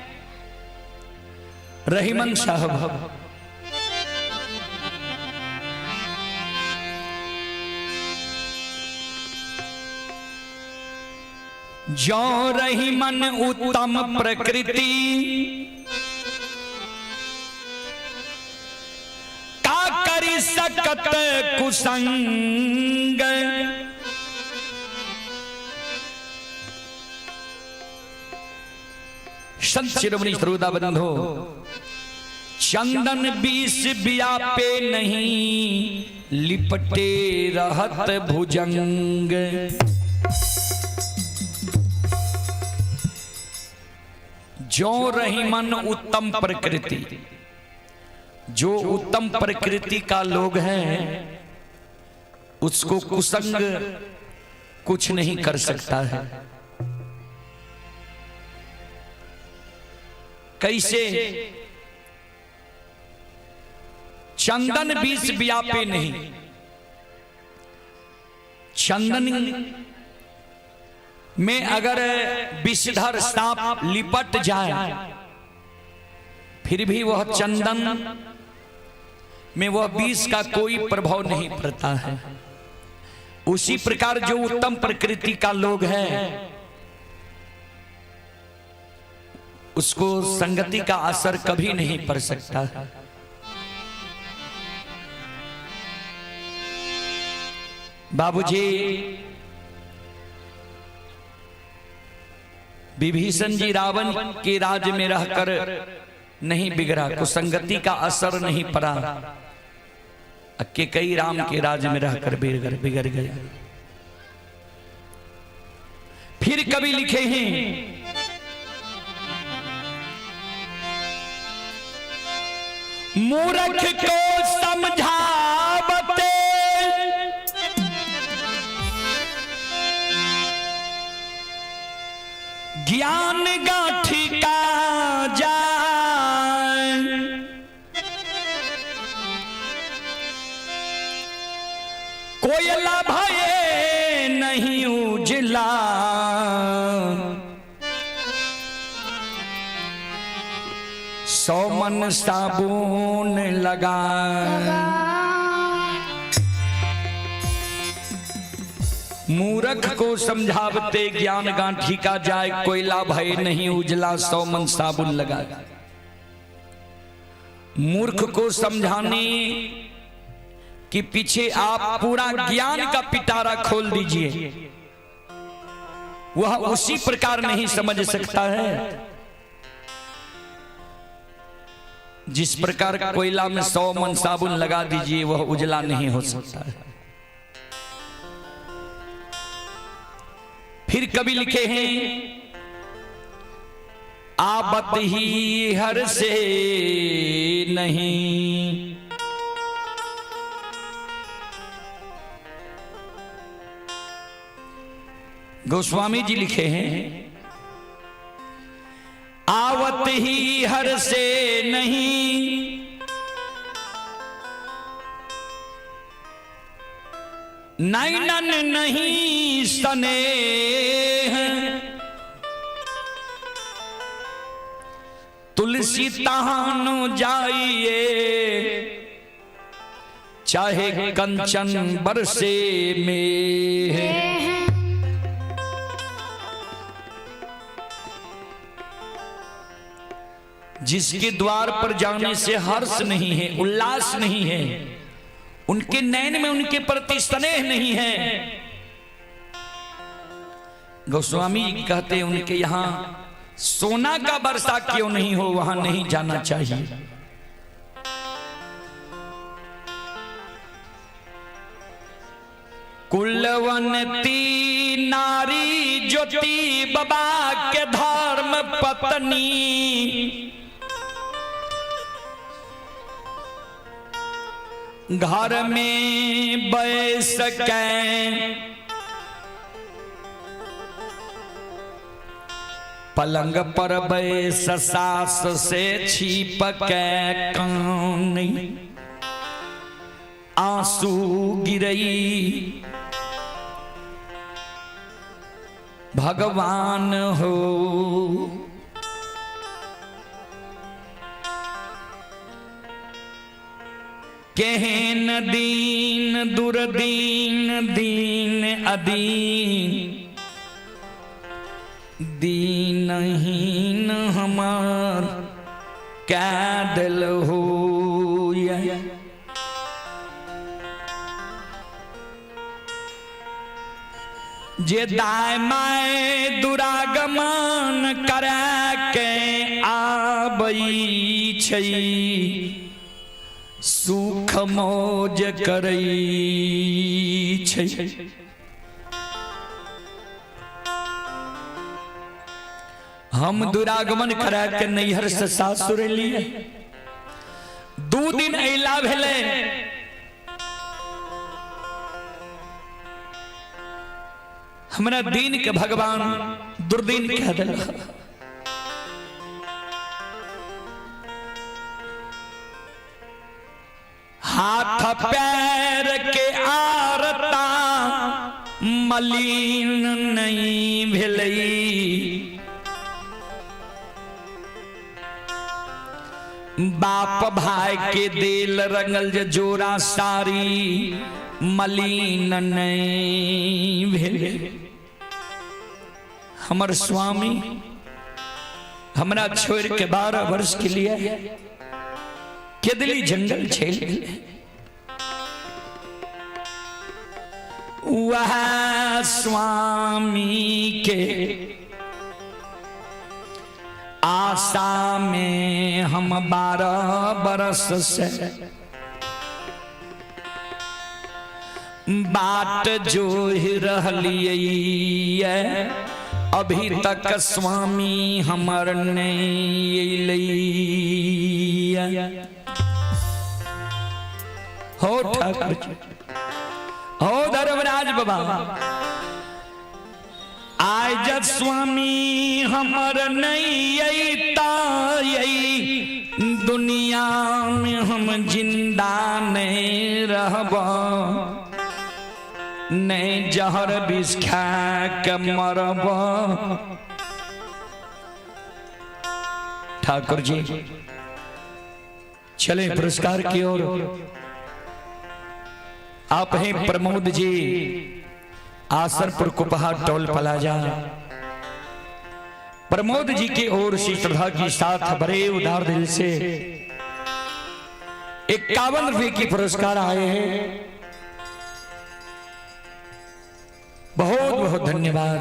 रहीमन साहब, जो रहीमन उत्तम प्रकृति का करी सकत कुसंग। संत शिरोमणि श्रोता बंधो, चंदन बीस बियापे नहीं, लिपटे रहत भुजंग। जो रहीमन उत्तम प्रकृति, जो उत्तम प्रकृति का लोग हैं उसको कुसंग कुछ नहीं कर सकता है। कैसे? चंदन बीस व्यापे नहीं, चंदन में अगर विषधर सांप लिपट जाए फिर भी वह चंदन में वह विष का कोई प्रभाव नहीं पड़ता है। उसी प्रकार जो उत्तम प्रकृति का लोग है उसको संगति का असर कभी नहीं पड़ सकता है। बाबूजी, विभीषण जी रावण के राज में रहकर नहीं बिगड़ा, कुसंगति का असर नहीं पड़ा। के कई राम के राज में रहकर बिगड़ बिगड़ गया। फिर कभी लिखे हैं मूर्ख को समझावते ज्ञान गाठी का जाय, कोयला भये नहीं उजला, सौ मन साबुन लगा। मूर्ख को समझावते ज्ञान गांठी का जाए, कोयला भय नहीं उजला, सौ मन साबुन लगा। मूर्ख को समझाने के पीछे आप पूरा ज्ञान का पिटारा खोल दीजिए, वह उसी प्रकार नहीं समझ सकता है जिस प्रकार कोयला में 100 मन साबुन लगा दीजिए वह उजला नहीं हो सकता है। फिर कवि लिखे हैं, आवत ही हर से नहीं, गोस्वामी जी लिखे हैं, आवत ही हर से नहीं, नैनन नहीं स्नेह, तुलसी तहानु जाइए, चाहे कंचन बरसे में। जिसके द्वार पर जाने से हर्ष नहीं है, उल्लास नहीं है, उनके नैन में उनके प्रति स्नेह नहीं है, गोस्वामी कहते हैं उनके यहां सोना का वर्षा क्यों नहीं हो, वहां नहीं जाना चाहिए। कुलवंती नारी ज्योति बाबा के धर्म पत्नी, घर में बैस के पलंग पर बैस सास से छिप के कान आंसू गिरई, भगवान हो केहन दीन दुर्दीन दीन अदीन, दीनहीन हमार कै दिल हो। जे दाय my दुरागमन करे के आबई छै, सुख मौज करई छै। हम दुरागमन करा के नैहर से सासुर लिए, 2 दिन अला भेलै, हमरा दिन के भगवान दुर्दिन कह देलक। हाथ पैर के आरता मलिन नहीं भेलै, बाप भाई के दिल रंगल जे जोरा सारी मलिन नहीं भेलै। हमर स्वामी हमरा छोड़ के 12 वर्ष के लिए केदली जंगल चल गए। वह स्वामी के आशा में हम 12 बरस से बाट जो ही रहलिए, अभी तक स्वामी हमर नहीं अयलै। हो ठाकुर जी, हो धर्मराज बाबा, आज स्वामी हमर नहीं अइता, दुनिया में हम जिंदा नहीं रहब, नहीं जहर विष खा के मरब। ठाकुर जी चले पुरस्कार की ओर। आप हैं प्रमोद जी, आसनपुर कुपहा टोल प्लाजा। प्रमोद जी की ओर से श्रद्धा के साथ बड़े उदार दिल से 51 रुपए की पुरस्कार आए हैं। बहुत बहुत धन्यवाद,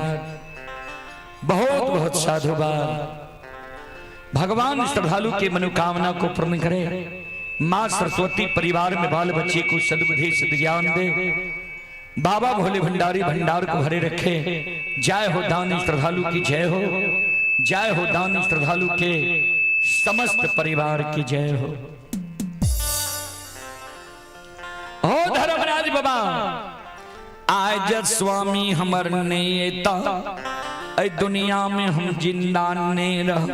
बहुत बहुत साधुवाद। भगवान श्रद्धालु के मनोकामना को पूर्ण करे। माँ सरस्वती परिवार में बाल बच्चे को सद्बुद्धि सद्ज्ञान दे। बाबा भोले भंडारी भंडार को भरे रखे। जय हो दानी श्रद्धालु की जय हो, जय हो दानी श्रद्धालु के समस्त परिवार की जय हो। हो धर्मराज बाबा, आज स्वामी हमर नेता, ऐ दुनिया में हम जिंदा नहीं रह।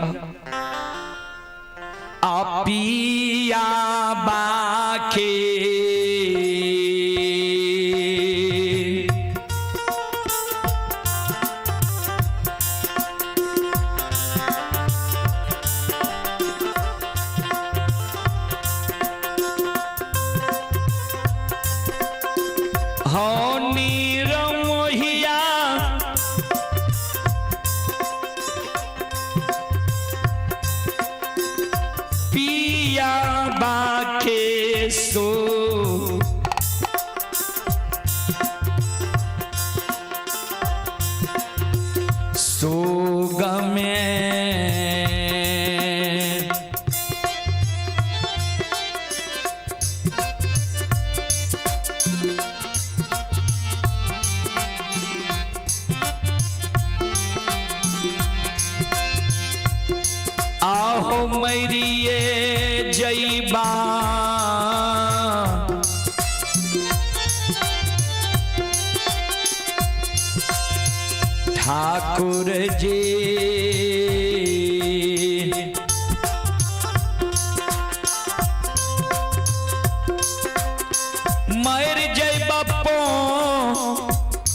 आपिया बाखे हो नीरमोहिया पिया बाके सो। सोग में आहो मैरिये जईबा, ठाकुर जी मर जईबा पो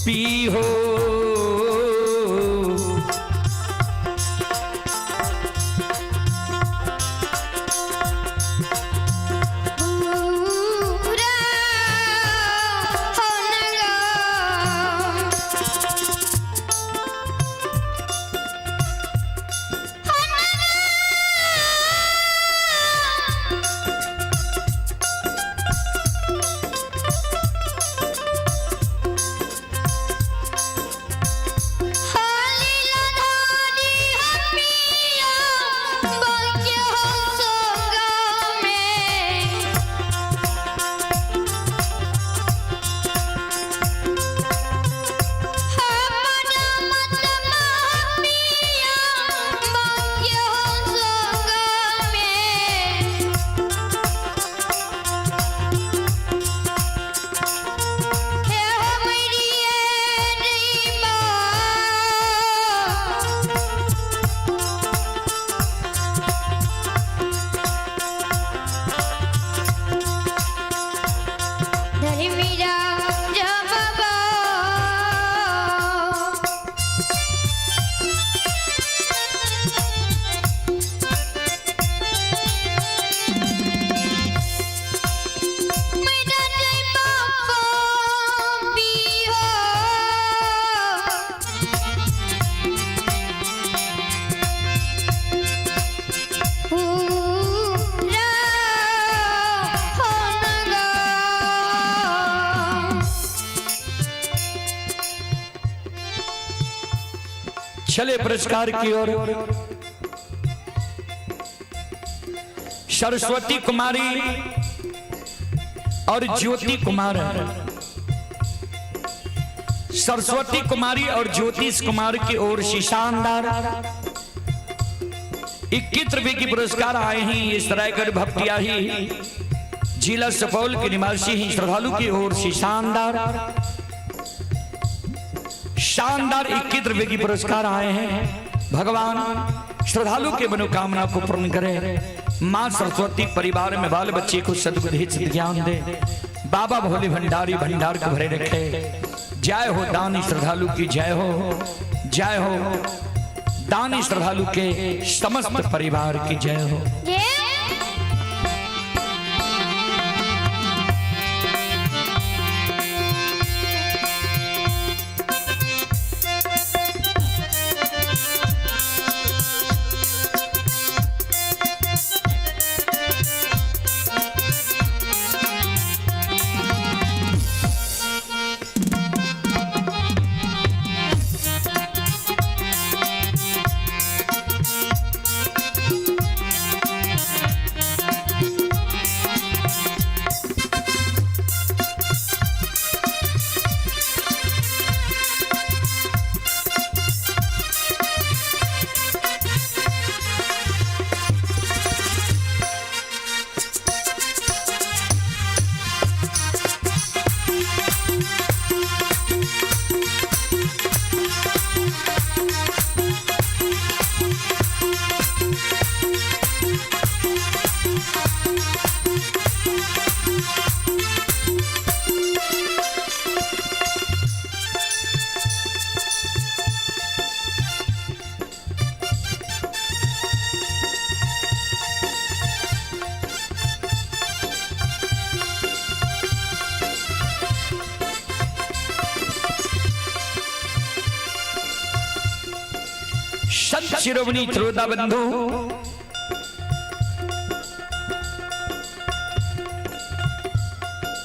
पीहो। पूरा होनगा। चले पुरस्कार की ओर। सरस्वती कुमारी और ज्योति कुमार, सरस्वती कुमारी और ज्योतिष कुमार की ओर से शानदार 21 रुपए की पुरस्कार आए हैं। इस रायगढ़ भक्तियाही जिला सुपौल के निवासी ही श्रद्धालु की ओर से शानदार शानदार 21 रुपए की पुरस्कार आए हैं। भगवान श्रद्धालु के मनोकामना को पूर्ण करे। माँ सरस्वती परिवार में बाल बच्चे को सद्बुद्धि ज्ञान दे। बाबा भोले भंडारी भंडार को भरे रखे। जय हो दानी श्रद्धालु की जय हो, जय हो दानी श्रद्धालु के समस्त परिवार की जय हो। संत शिरोमणि श्रोता बंधु,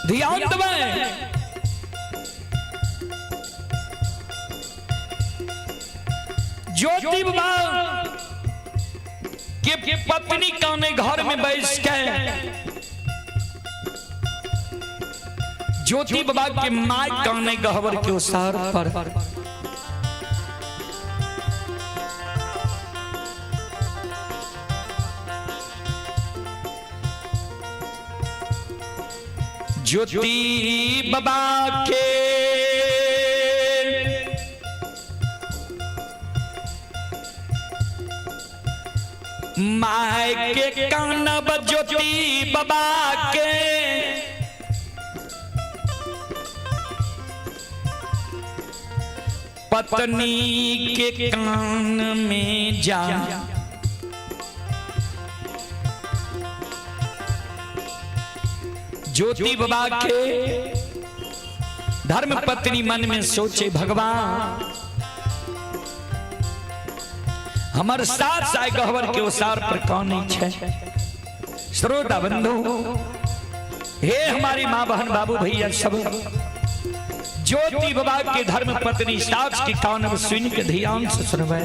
ध्यान दें। ज्योति बाबा के पत्नी काने घर में बैठ के ज्योति बाबा के my काने गहवर के उसार पर ज्योति बाबा के my के कानब ज्योति बाबा के पत्नी के कान में जा ज्योति बाबा के धर्म पत्नी मन में सोचे, भगवान हमर साथ साय गहवर के ओसार पर कौन नहीं है। श्रोता बंधु, हे हमारी माँ बहन बाबू भैया सब, ज्योति बाबा के धर्म पत्नी सास की कान सुन के ध्यान से सुनवे।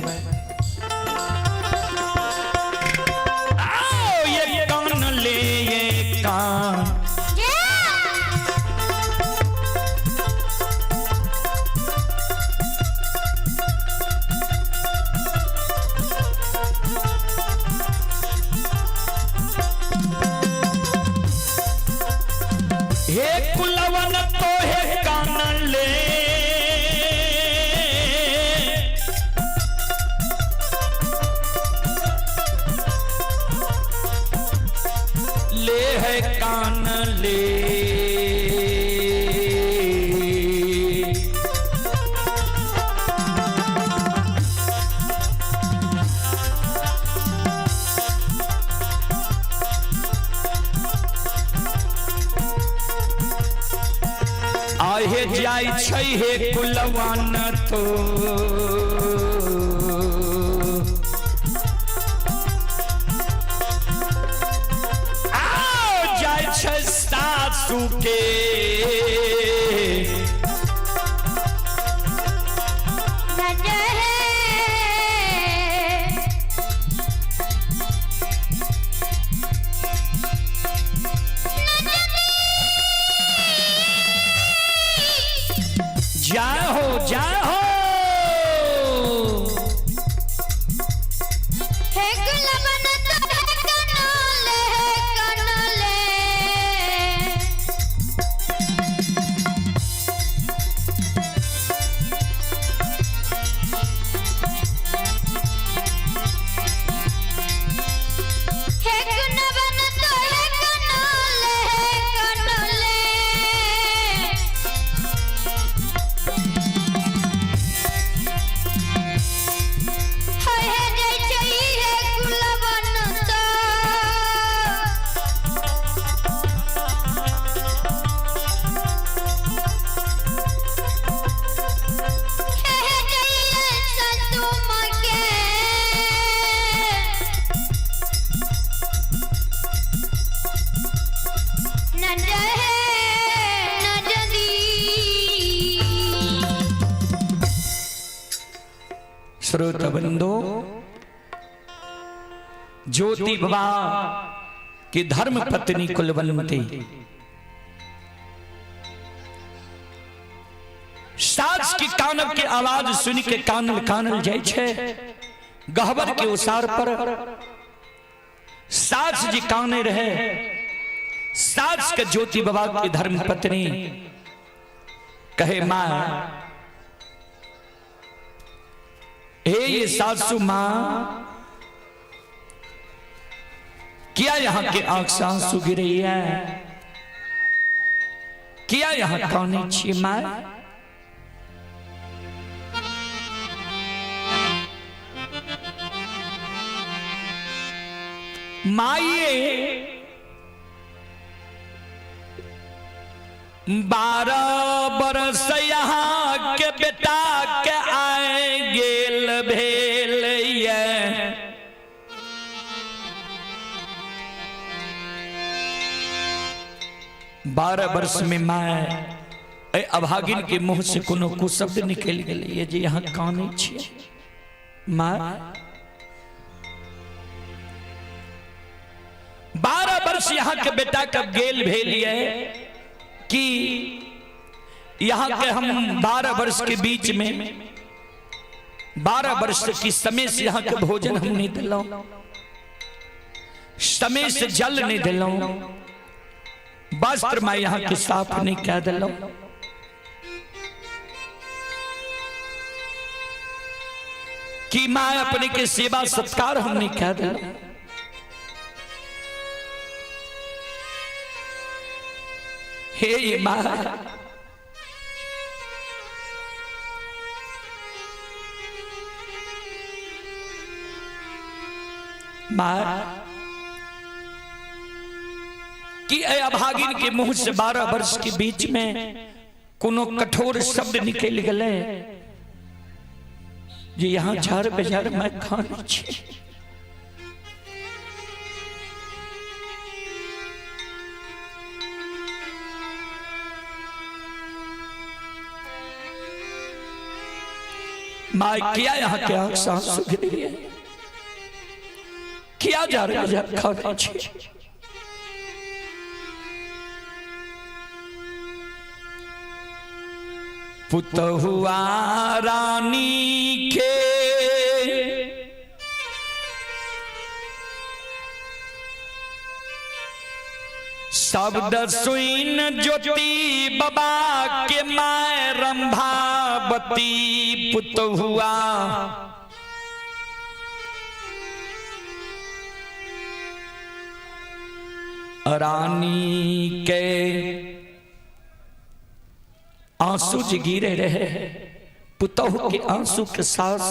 आओ ये कान ले ये कान, हे कुलवन तो हे कान ले, ले है कान ले। आहे जाय छै हे कुलवन तो आओ जाय छै सासू के जय हो जय हो। हे कुलवन तो हे कान ले, हे कान ले। श्रोत बंधु, ज्योति बाबा की धर्म पत्नी कुलवंती सास की कानब के आवाज सुन के कानल कानल जाय छै। गहबर के उसार पर सास जी काने रहे। सास के ज्योति बाबा की धर्म पत्नी कहे, मां, हे ये सासू मां, क्या यहाँ के आंख से आंसू गिरे है? क्या यहाँ काने छी मां? माइए, 12 बरस यहाँ के बेटा के आए गेल भेल ये। 12 वर्ष में माय, ए अभागिन के मुंह से कोनो कुशब्द निकल गेलै ये जे यहाँ कानै छियै माय? 12 वर्ष यहाँ के बेटा कब गेल भेल ये कि यहाँ के हम 12 वर्ष के बीच में, 12 वर्ष की समय से यहाँ के भोजन हम नहीं दिलौं, समय से जल नहीं दिलौं, वस्त्र मैं यहाँ के साफ नहीं कह दिलौं, कि मां अपने के सेवा सत्कार हम नहीं कह दिलौं। हे ये मां, मां, कि ए अभागिन के मुंह से 12 वर्ष के बीच में कोनो कठोर शब्द निकल गए जे यहाँ झाड़ बेझाड़ मैं खान छी? माँ, क्या यहाँ के आंख से आंसू गिरी है? किया जा रहा है खाना छी? पुतहुआ रानी के शब्द सुन ज्योति बाबा के my Rambhavati पुतहुआ रानी के आंसू जी गिरे रहे, पुतहु के आंसू के सास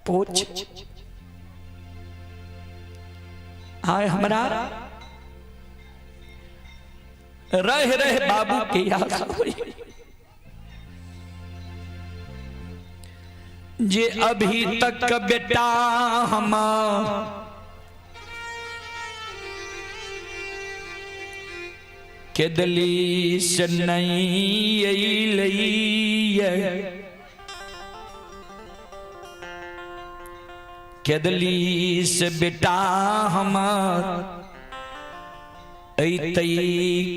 पोछ आए, हमरा रह रह बाबू के याद आवे जे अभी तक बेटा हमार केदली से नहीं अइलैये, केदली से बेटा हमार अइतै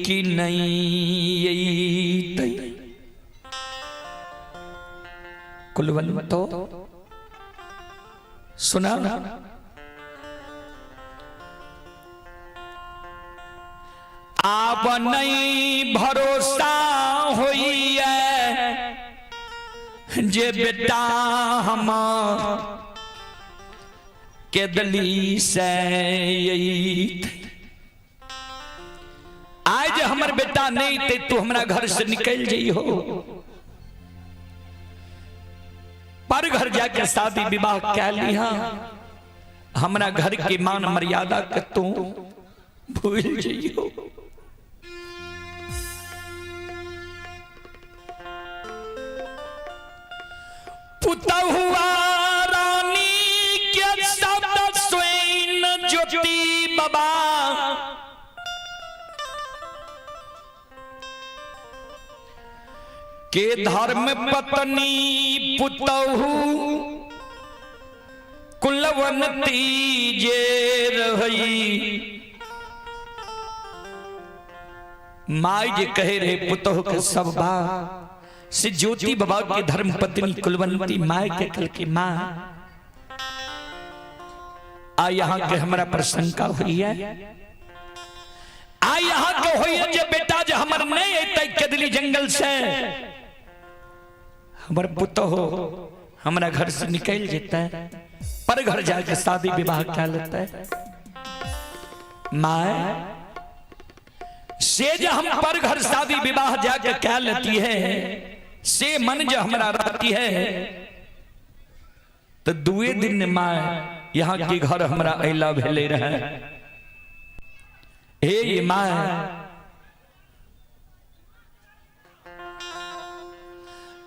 कि नहीं अइतै? कुलवंतो, सुना, आब नहीं भरोसा होइए जे बेटा हमार केदली से अइतै। आज जे हमर बेटा नहीं ते तू हमरा घर से निकल जइहो, पर घर जाके शादी विवाह कै लिहा, हमरा घर के मान मर्यादा के तू भूल जइहो। पुतहुआ रानी के शब्द सुन ज्योति बाबा के धर्म पत्नी पुतहु कुलवंती जे रही। माई जे कहे रहे पुतोह के सब बात से ज्योति बाबा के धर्म पत्नी कुलवंती माई के कल की माँ आ यहाँ के हमरा पर शंका हुई है, आ यहाँ के हुई है जे बेटा जे हमर नहीं अतै केदली जंगल से हमर पुतोह हमरा घर से निकल जेता है, पर घर जाके शादी विवाह कर लेता है। माँ से जो हम पर घर शादी विवाह जाके कह लेती है, से मन जो हमरा रहती है, तो दुए दिन माँ यहाँ के घर हमरा अला भेले रहे। हे ये माँ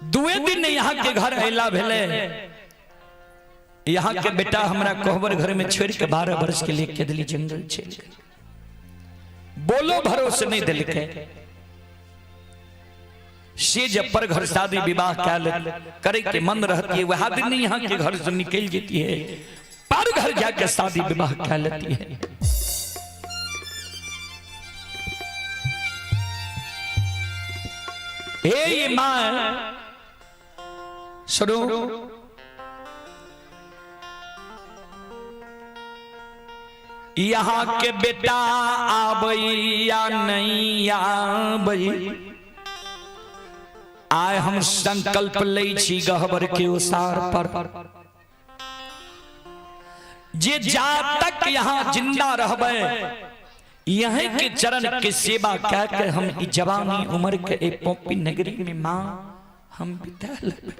दुए दिन यहाँ के घर अला भेले, यहाँ के बेटा हमरा कोहबर घर में छोड़ के 12 वर्ष के लिए केदली जंगल चल गए, बोलो भरोसे नहीं दिल के। से जब पर घर शादी विवाह करे के मन रहती है, वह दिन यहाँ के घर से निकल जाती है, पर घर जाके शादी विवाह कर लेती है। हे ये माँ सुनो, यहाँ के बेटा आबई या नहीं आबई, आय हम संकल्प लै छी गहबर के ओसार पर, जे जा तक यहाँ जिंदा रहबै यहीं के चरण के सेवा कह के हम ई जवानी उम्र के ए पोपी नगरी में माँ हम बिता लेबै।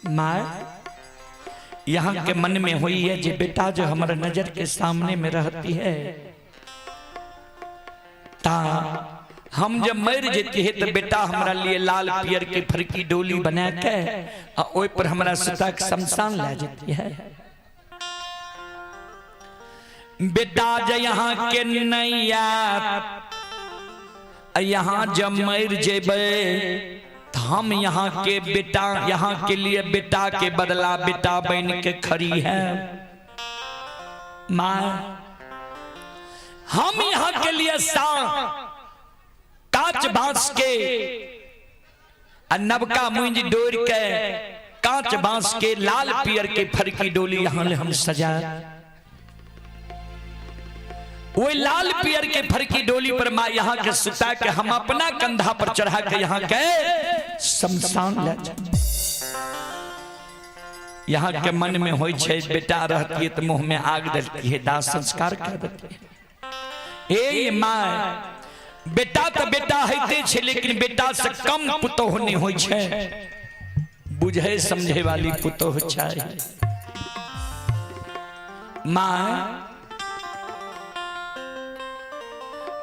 माँ यहाँ के मन में हुई है जे बेटा जो हमारे नजर के सामने में रहती है, ता हम जब मर जेती है तो बेटा हमारा लिए लाल पियर के फरकी डोली बना के और ओई पर हमारा सुता के शमशान ला जाती है। बेटा जो यहाँ के नैया यहाँ जब मर जेबे हम यहाँ के बेटा यहाँ के लिए बेटा के बदला बेटा बन के खड़ी है। माँ हम यहाँ के लिए सा कांच बांस के नबका मुंज डोर के कांच बांस के लाल पियर के फरकी डोली यहाँ ले हम सजा, वो लाल पियर के फरकी डोली पर माँ यहाँ के सुता के हम अपना कंधा पर चढ़ा के यहाँ के शमशान ले जाए। यहाँ के मन में होई छे बेटा रहती है तो मुंह में आग देती है, दाह संस्कार कर देती है। ए माँ बेटा तो बेटा होते छे, लेकिन बेटा से कम पुतोह नहीं होई छे, बुझे समझे वाली पुतोह चाहिए। माँ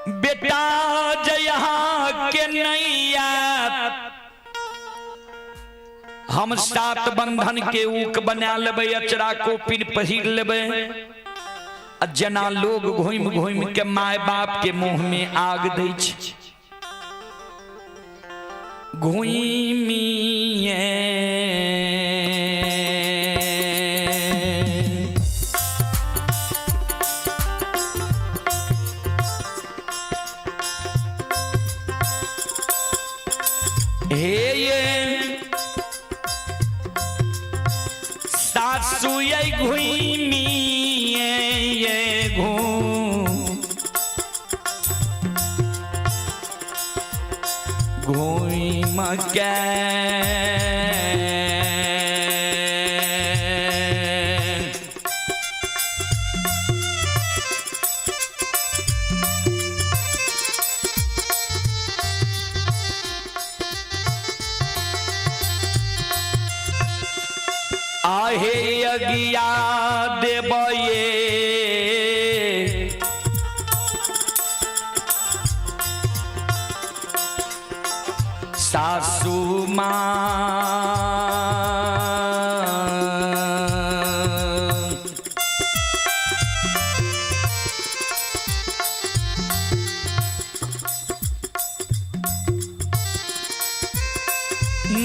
बेटा जे यहाँ के नैया हम सात बंधन के ऊक बना लेबै, अचरा कोपिन पहिर लेबै, जना लोग घूमि घूमि के my बाप के मुंह में आग दै छै, घूमिए हे ये सासु ये घूमिए ये घूम घूम के आहे अगिया देबये सासू माँ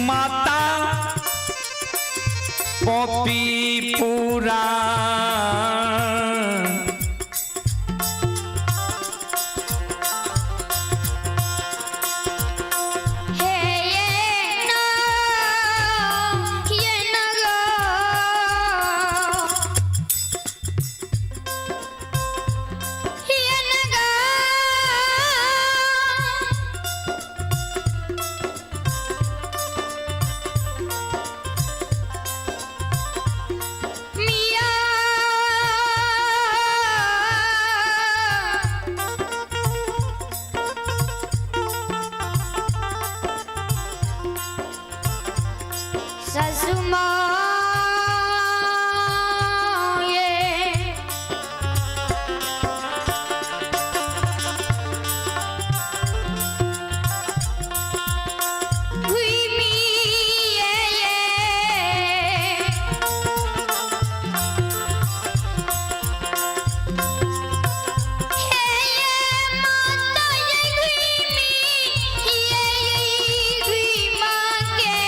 माता पॉपी पूरा हे ये ना ये ना गो ये ना गो मिया ससुमा ये हुई मी ये हे ये माता ये हुई मी ये हुई माँ के।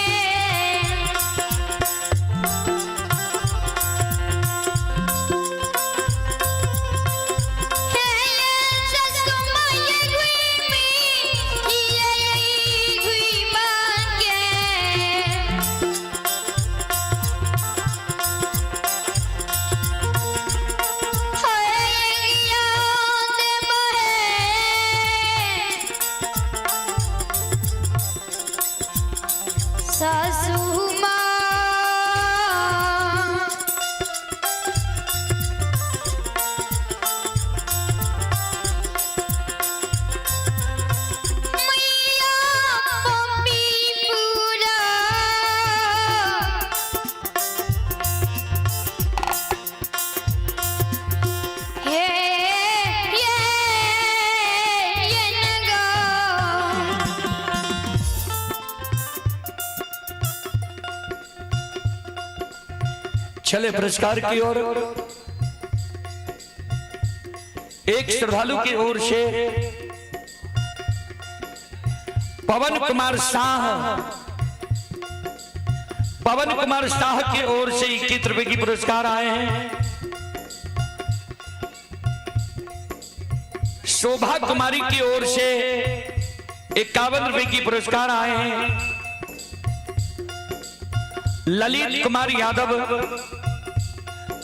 हे ये ससुमा ये हुई मी ये हुई माँ के। सासू माँ मैया पम्मी पूरा हे ये ये नगो। चले पुरस्कार की ओर। एक श्रद्धालु की ओर से पवन कुमार शाह, पवन कुमार शाह की ओर से 21 रुपए की पुरस्कार आए हैं। शोभा कुमारी की ओर से 51 रुपए की पुरस्कार आए हैं। ललित कुमार यादव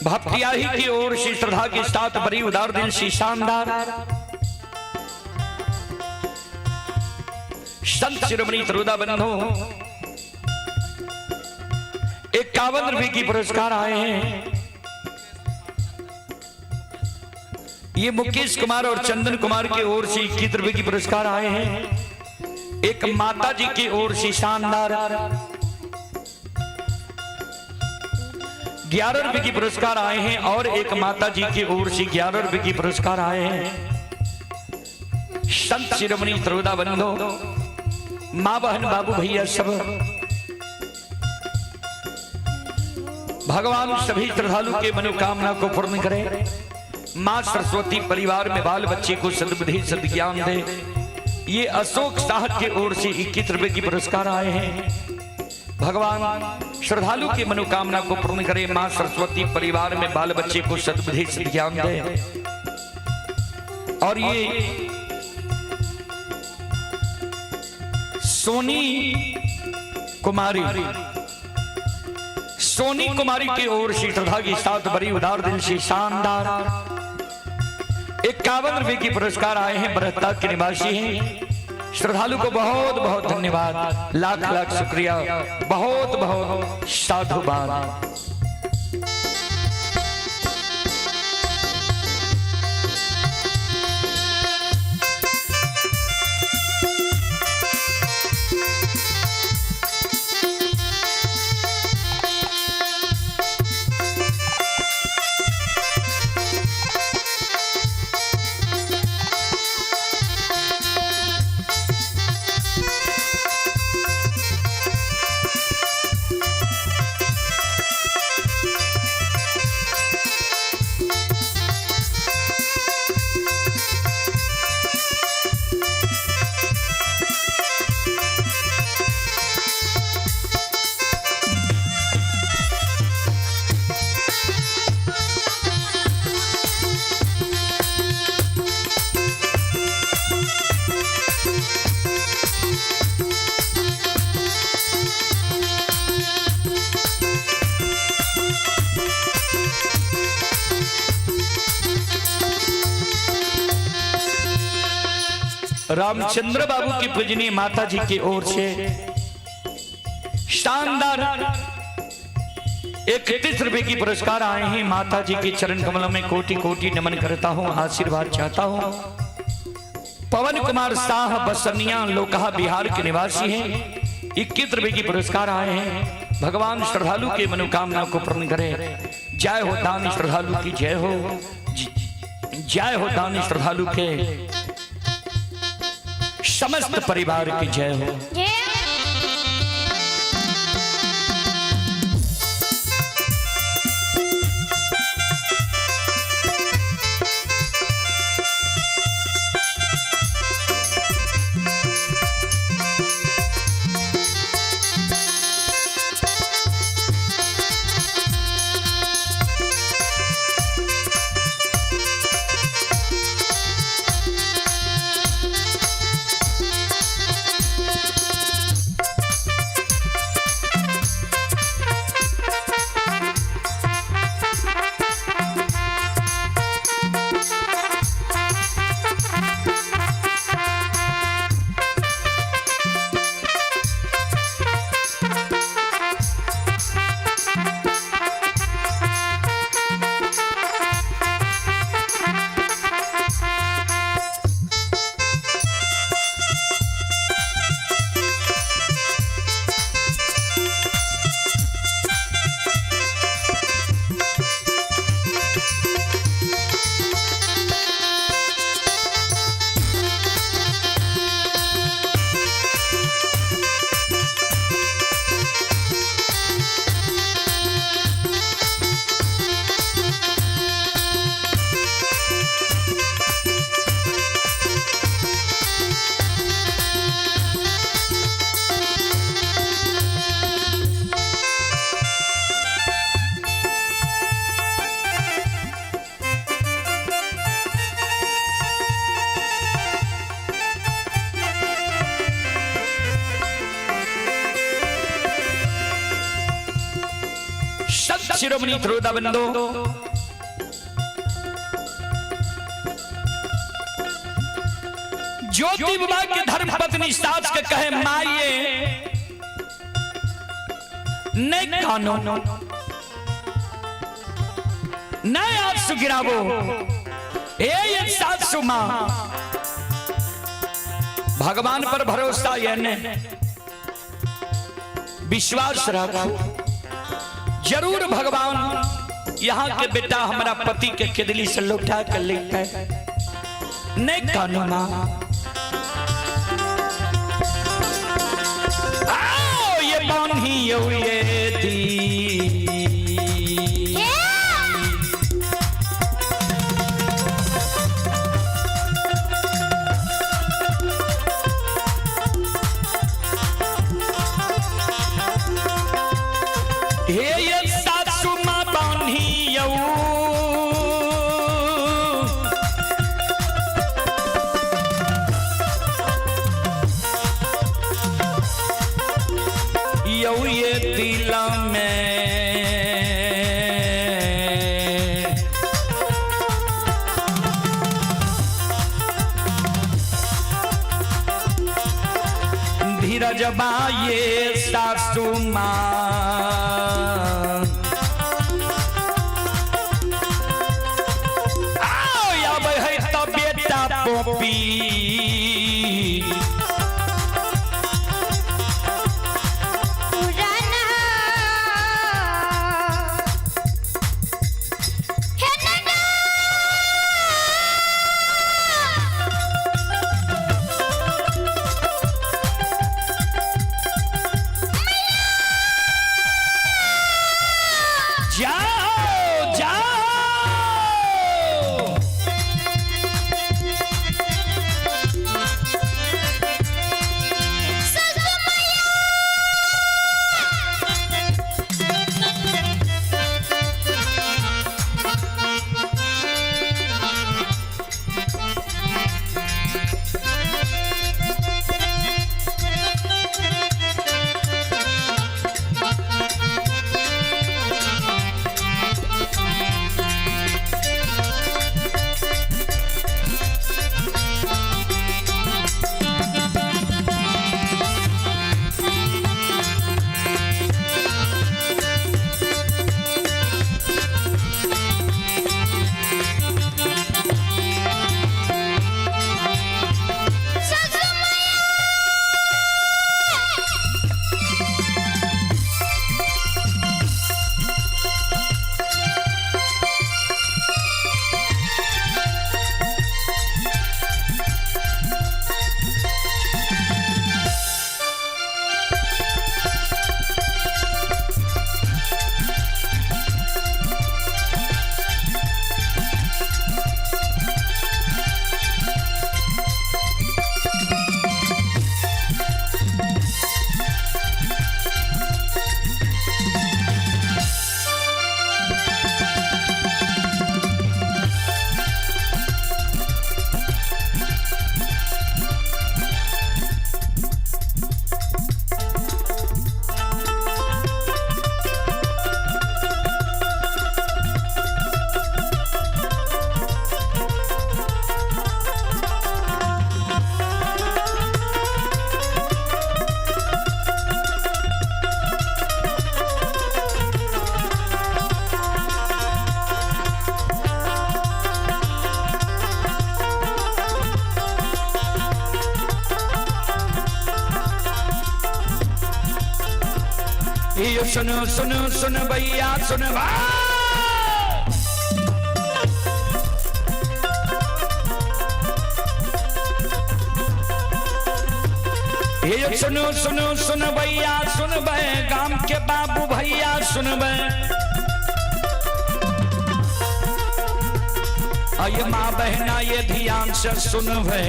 भपटियाही की ओर से श्रद्धा के साथ बड़ी उदार दिल से शानदार संत शिरोमणि त्रुदा बंधु 51 रुपए की पुरस्कार आए हैं। ये मुकेश कुमार और चंदन कुमार की ओर से 21 रुपए की पुरस्कार आए हैं। एक माता जी की ओर से शानदार 11 रुपए की पुरस्कार आए हैं और एक माता जी की ओर से 11 रुपए की पुरस्कार आए हैं। संत शिरोमणि त्रोदा बंधु, माँ बहन बाबू भैया सब, भगवान सभी श्रद्धालु के मनोकामना को पूर्ण करे। माँ सरस्वती परिवार में बाल बच्चे को सद्बुद्धि सद्ज्ञान दे। ये अशोक साह के ओर से 21 रुपए की पुरस्कार आए हैं। भगवान श्रद्धालु की मनोकामना को पूर्ण करे। माँ सरस्वती परिवार में बाल बच्चे को सद्बुद्धि सद्ज्ञान दे। और ये सोनी कुमारी, सोनी कुमारी की ओर से श्रद्धा के साथ बड़ी उदार दिल से शानदार 51 रुपए की पुरस्कार आए हैं। बरहता के निवासी हैं। श्रद्धालु को बहुत बहुत धन्यवाद, लाख लाख शुक्रिया, बहुत बहुत साधुवाद। रामचंद्र बाबू की पूजनीय माता जी की ओर से शानदार 31 रुपए की पुरस्कार आए हैं। माता जी के चरण कमलों में कोटि कोटि नमन करता हूं, आशीर्वाद चाहता हूं। पवन कुमार शाह बसनिया लोकहा बिहार के निवासी हैं। 21 रुपए की पुरस्कार आए हैं। भगवान श्रद्धालु के मनोकामना को पूर्ण करे। जय हो दानी श्रद्धालु की जय हो, जय हो दानी श्रद्धालु के समस्त परिवार की जय हो। जय। संत शिरोमणि श्रोता बंधो, ज्योति बाबा के धर्म पत्नी सास के कहे, माइये, नहीं कानो, नहीं आंसू गिरावो। ए एक सासू मां, भगवान पर भरोसा यानी विश्वास रखो, जरूर भगवान यहाँ के बेटा हमारा पति के केदली से लौटा कर लेता है। नहीं कानो मां। आओ ये बान्ही ये दी। हे। हे ये सासू मां बान्ही यऊ। यऊ ये दिल में धीरज बा ये सासू मां। आओ आबै है त बेटा पोपी। पुराना हे नाना। ये सुनो सुनो सुन भैया सुन ये सुनो सुनो सुन भैया सुनबे, गाम के बाबू भैया सुनबे। ये माँ बहना ये ध्यान से सुनबे।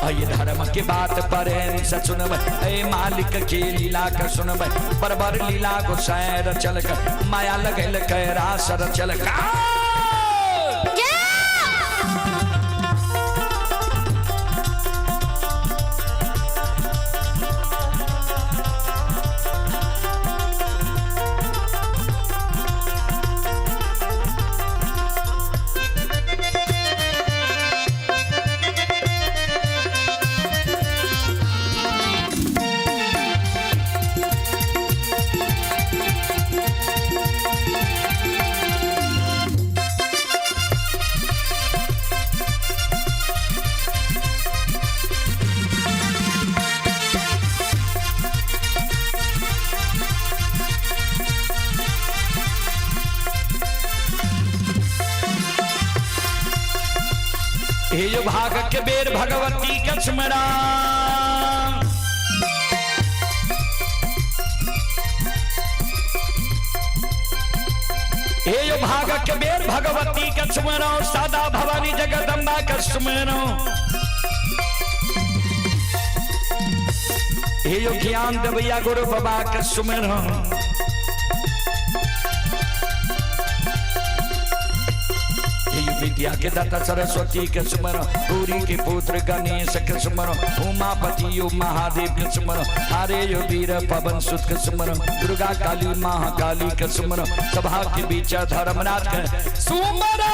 ये धर्म के बात पर से सुनबे, ए मालिक के लीला का सुनबे। बरबर लीला गोसाई रचल कर, माया लगल के रास रचल का। हे जो भाग के बेर भगवती के स्मरा, हे जो भाग के बेर भगवती के स्मरा, सादा भवानी जगदम्बा के स्मरा। हे जो ज्ञान देवैया गुरु बाबा के स्मरा। विद्या के दाता सरस्वती के सुमरो, गौरी के पुत्र गणेश के सुमरो, उमापति यो महादेव के सुमरो, हरे यो वीर पवन सुत के सुमरो, दुर्गा काली महाकाली के सुमरो, सभा के बीच धर्मराज के सुमरो।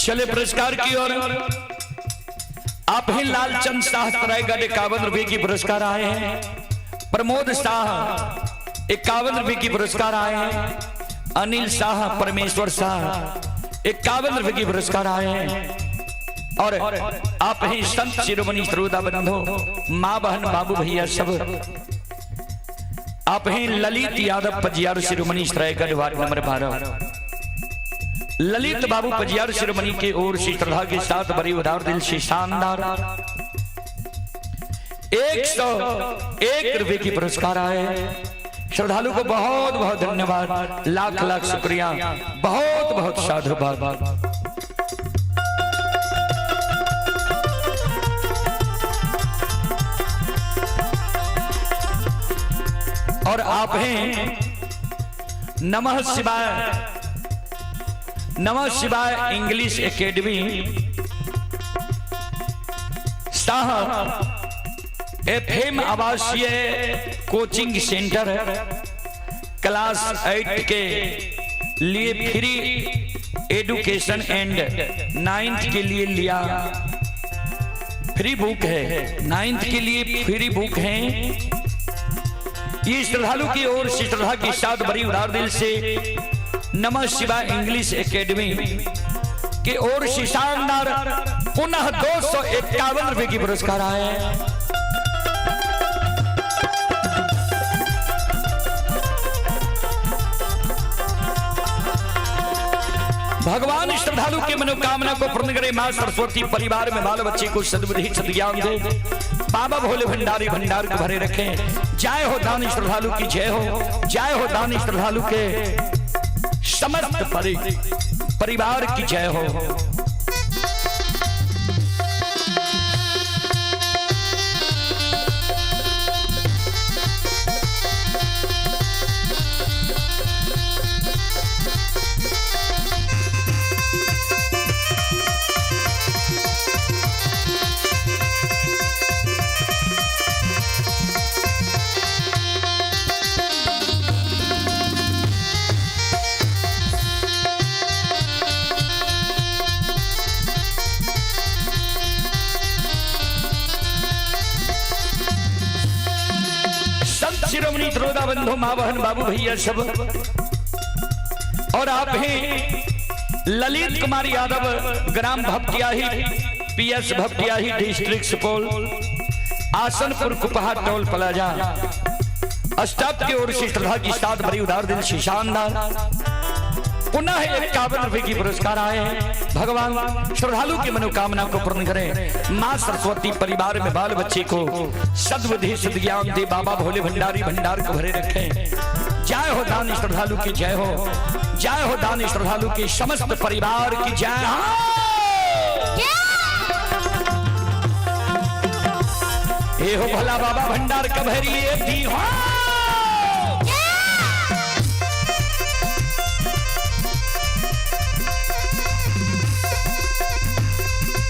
चले पुरस्कार की ओर। आप ही लालचंद शाह सरायगढ़ 51 रुपए की पुरस्कार आए हैं। प्रमोद शाह 51 रुपए की पुरस्कार आए हैं। अनिल शाह परमेश्वर शाह 51 रुपए की पुरस्कार आए हैं। और आप ही संत शिरोमणि श्रोता बंधो, माँ बहन बाबू भैया सब, आप ही ललित यादव पजियार शिरोमणि सरायगढ़ वार्ड नंबर 12, ललित बाबू पजियार शिरोमणि के ओर से श्रद्धा के साथ बड़ी उदार दिल से शानदार 101 रुपए की पुरस्कार आए। श्रद्धालु को बहुत बहुत धन्यवाद, लाख लाख शुक्रिया, बहुत बहुत साधुवाद। और आप हैं नमः शिवाय, नमः शिवाय इंग्लिश एकेडमी शाह एफएम आवासीय कोचिंग सेंटर है। क्लास 8 के लिए फ्री एडुकेशन एंड 9th के लिए लिया फ्री बुक है। 9th के लिए फ्री बुक है। ये श्रद्धालु की ओर से श्रद्धा के साथ बड़ी उदार दिल से नमः शिवाय इंग्लिश एकेडमी की ओर से शानदार पुनः 251 रुपए की पुरस्कार आए हैं। भगवान श्रद्धालु की मनोकामना को पूर्ण करे। मां सरस्वती परिवार में बाल बच्चे को सद्बुद्धि सद्ज्ञान दे। बाबा भोले भंडारी भंडार को भरे रखें। जय हो दानी श्रद्धालु की जय हो। जय हो दानी श्रद्धालु के समस्त परिवार की जय हो। संत शिरोमणि त्रोदा बंधु माँ बहन बाबू भैया सब और आप हैं ललित कुमार यादव, ग्राम Bhaptiyahi, PS Bhaptiyahi, district Supaul, Asanpur Kupaha toll plaza staff की ओर से श्रद्धा की साथ भरी उदार दिल से शानदार पुनः 51 रुपए की पुरस्कार आए हैं। भगवान श्रद्धालु की मनोकामना को पूर्ण करें। माँ सरस्वती परिवार में बाल बच्चे को सद्बुद्धि सद्ज्ञान दे। बाबा भोले भंडारी भंडार को भरे रखें। जय हो दानी श्रद्धालु की जय हो। जय हो दानी श्रद्धालु की समस्त परिवार की जय हो। हे हो भला बाबा भंडार कभरिए दी हो।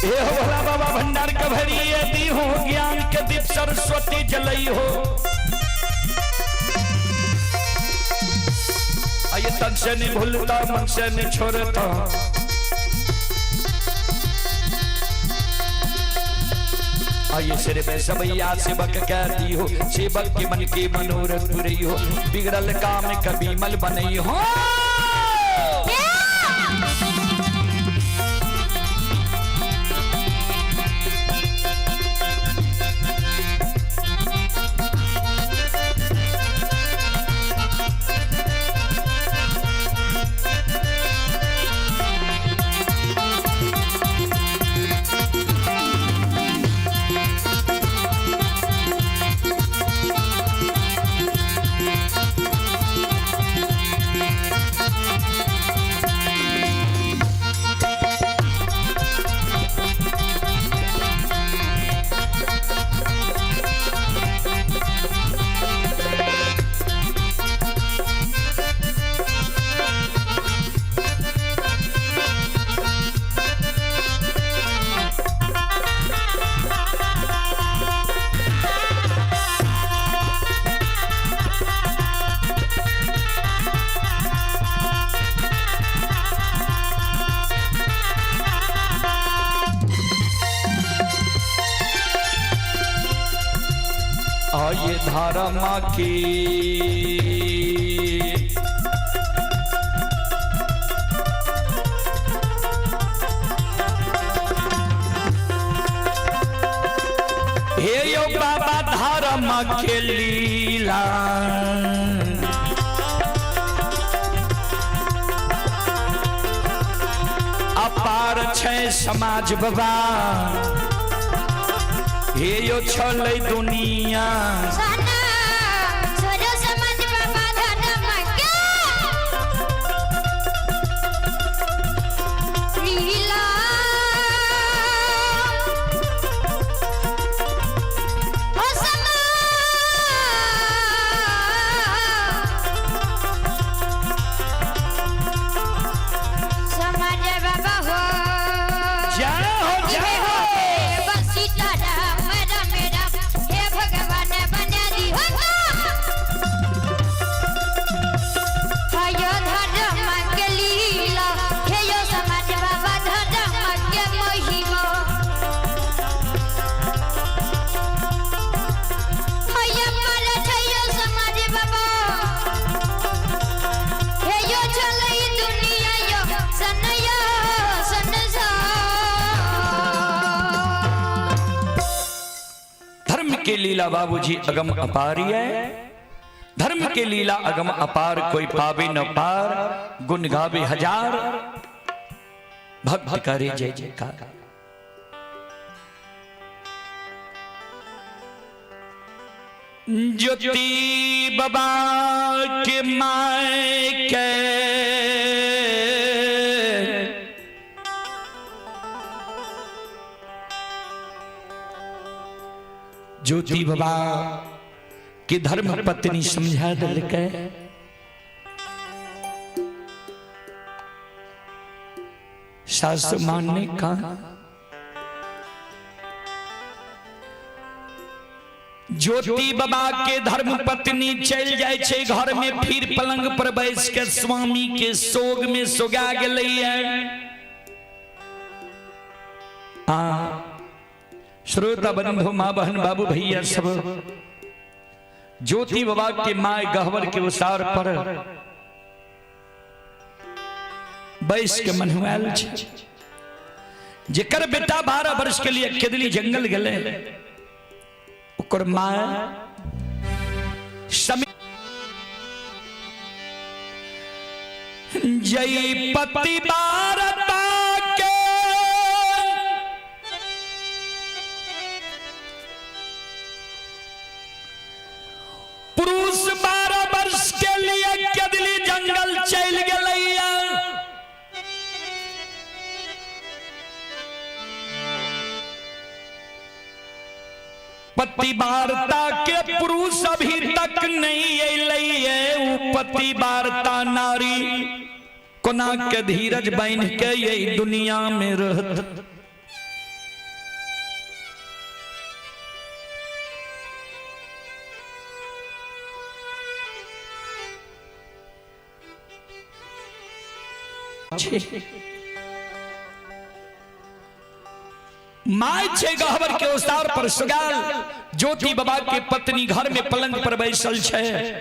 हे हो भोला बाबा भंडार कभरिए दी हो। ज्ञान के दीप सरस्वती जलई हो। आये तन से नहीं भूलता मन से नहीं छोड़ता। आइए सिर में सबैया सेवक कहती हो। सेवक के मन के मनोरथ पुरई हो। बिगड़ल काम कभी मल बनई हो। आये धारा माँ की हे यो बाबा धारा माँ के लीला। अपार छै समाज बाबा। हे यो छलै दुनिया। जय हो जय हो। सीता राम राम राम हे भगवान बना के लीला बाबूजी अगम अपारी है। धर्म के लीला अगम अपार, कोई पावे न पार, गुण गावे हजार, भक्त करे जय जयकार। ज्योति बाबा के my के ज्योति बाबा के धर्म पत्नी समझा दिलकै। सासु मां ने कहा, ज्योति बाबा के धर्म पत्नी चल जाए छे घर में, फिर पलंग पर बैस के स्वामी के सोग में सोगा गेलै है। आ श्रोता बंधु माँ बहन बाबू भैया सब, ज्योति बाबा के माय गहवर के उसार पर बैस के मनहुआल छे, जेकर बेटा 12 वर्ष के लिए केदली जंगल गेले, ओकर माय जय पति बारता के पुरुष 12 वर्ष के लिए केदली जंगल चल गेलैया। पति वार्ता के पुरुष अभी तक नहीं अयलैया, उ पति वार्ता नारी कोना के धीरज बांध के यही दुनिया में रहत। My छे गहबर के ओसार पर सुगाल, ज्योति बाबा के पत्नी घर में पलंग पर बैसल छे,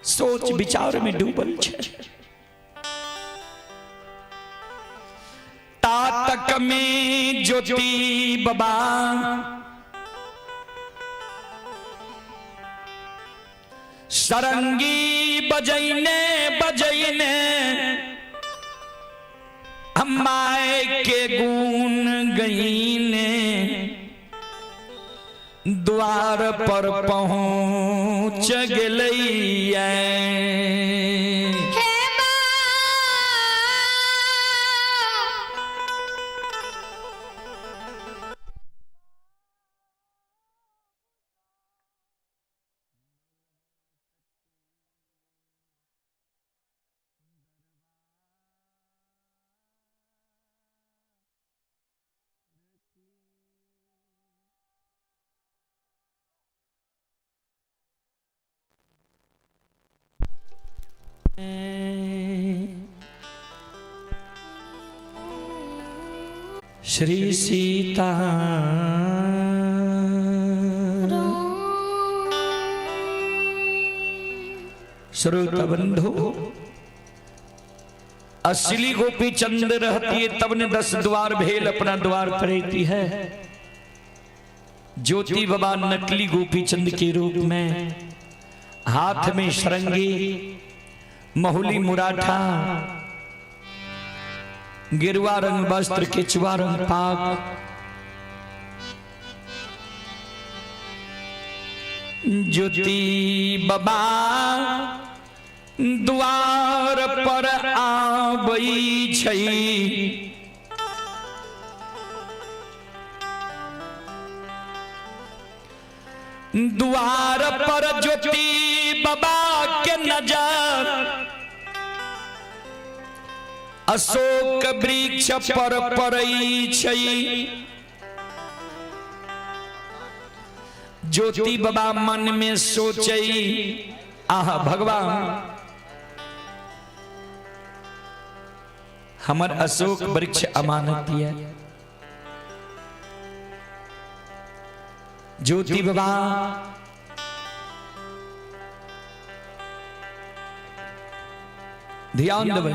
सोच विचार में डूबल छे। तातक में ज्योति बाबा सरंगी बजैने बजैने my के गुण गईने द्वार पर पहुंच गेलैया। हे माँ, श्री सीता श्रोता बंधु, असली गोपी चंद रहती है तब ने 10 द्वार भेल अपना द्वार पर रहती है। ज्योति बाबा नकली गोपी चंद के रूप में, हाथ में सरंगी, महुली मुराठा, गिरुआ रंग वस्त्र, केचुआ रंग पाक, ज्योति बाबा द्वार पर आबई छै। द्वार पर ज्योति बाबा के नजर अशोक वृक्ष पर पड़ई छै। ज्योति बाबा मन में सोचई, आह भगवान हमर अशोक वृक्ष अमानत है। ज्योति बाबा ध्यान देबै।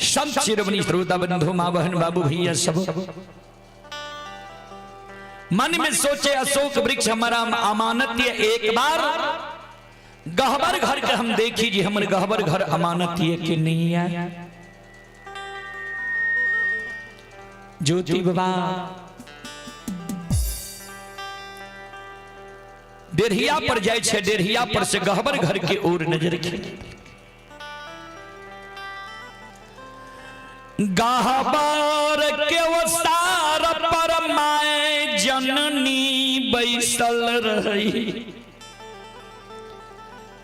संत शिरोमणि श्रोता बंधु माँ बहन बाबू भैया सब, मन में सोचे अशोक वृक्ष हमारा अमानत ये, एक बार गहबर घर के हम देखी जी हमर गहबर घर अमानत ये कि नहीं है। ज्योति बाबा डेढ़िया पर जाय छे, डेढ़िया पर से गहबर घर के ओर नजर के गहबर के ओसार पर माय जननी बैसल रही,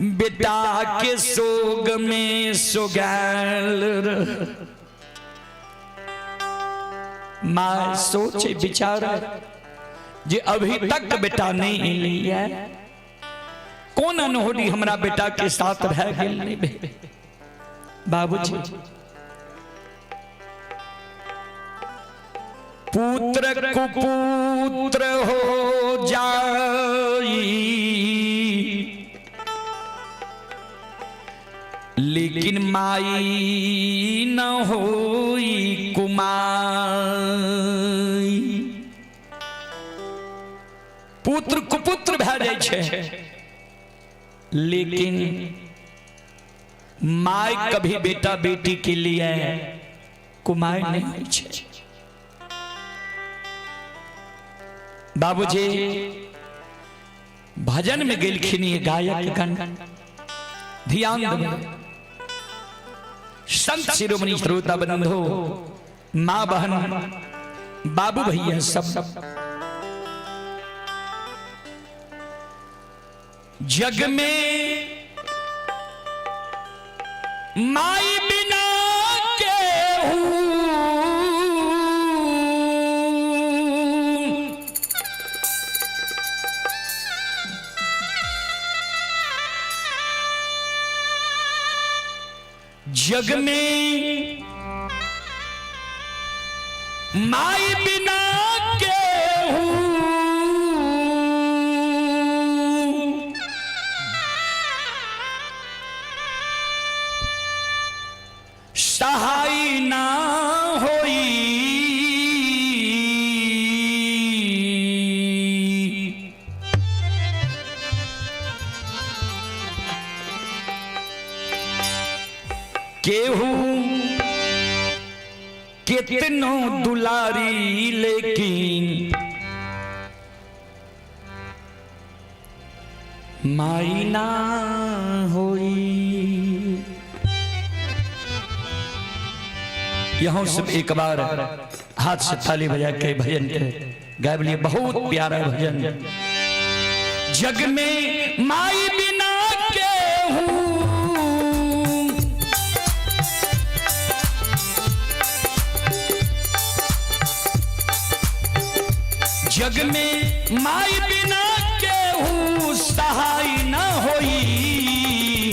बेटा के सोग में सोगैल रही। माँ सोचे विचार जे अभी तक बेटा नहीं लिया, कौन अनहोनी हमरा बेटा के साथ रह गेल नहीं बे। बाबूजी पुत्र कुपुत्र हो जाई, लेकिन माई न होई कुमाई। पुत्र कुपुत्र भए जाइ छै, लेकिन my कभी बेटा बेटी के लिए कुमाई नहीं होइ छै। बाबूजी भजन में गेलखिन ये गायक गण, ध्यान देबै संत शिरोमणि श्रोता बंधु, माँ बहन बाबू भैया सब, जग में माई बिना केहू जग में माई बिना केहू सहाय ना होई, केहू कितनो दुलारी लेकिन माई ना होई। यहाँ सब एक बार हाथ से ताली बजा के भजन के गायब लिए, बहुत प्यारा भजन। जग में माई बिना केहू जग में माई बिना केहू सहाय ना होई,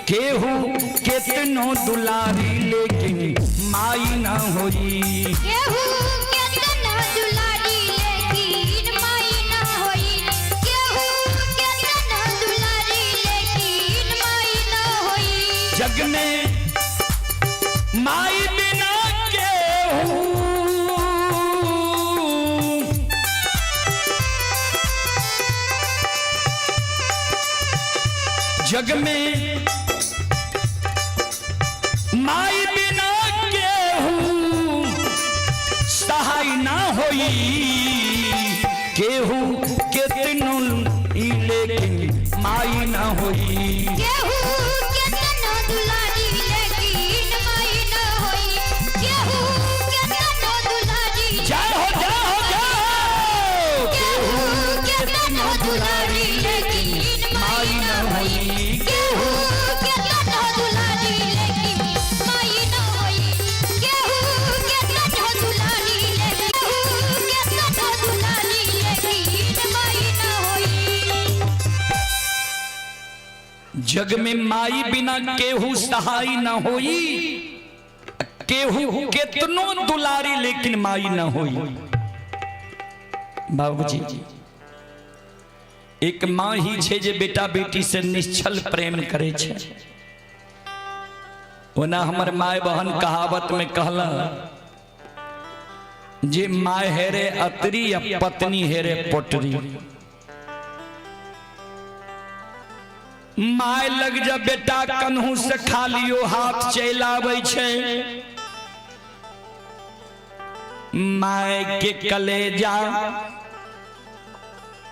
केहू केतनो दुलारी लेकिन माई ना होई। केहू केतनो दुलारी लेकिन माई ना होई, केहू केतनो दुलारी लेकिन माई ना होई। जग में माई बिना केहू जग में माई बिना केहू सहाय ना होई, केहू केतनो लेकिन माई ना होई। केहू केतनो दुलारी लेकिन माई ना होई, केहू केतनो दुलारी। जय हो जय हो जय हो। केहू केतनो दुलारी लेकिन माई ना होई, केहू केतनो दुलारी लेकिन माई ना होई, केहू केतनो दुलारी लेकिन केतनो दुलारी लेकिन माई ना होई। जग में माई बिना केहू सहाय ना होई, केहू केतनो दुलारी लेकिन माई ना होई। बाबूजी एक माँ ही छे जे बेटा बेटी से निश्चल प्रेम करे छे। ओना हमर my बहन कहावत में कहला जे my हेरे अतरी या पत्नी हेरे पोटरी। My लग जब बेटा कन्हू से खालियो हाथ चलि आबै छै, my के कलेजा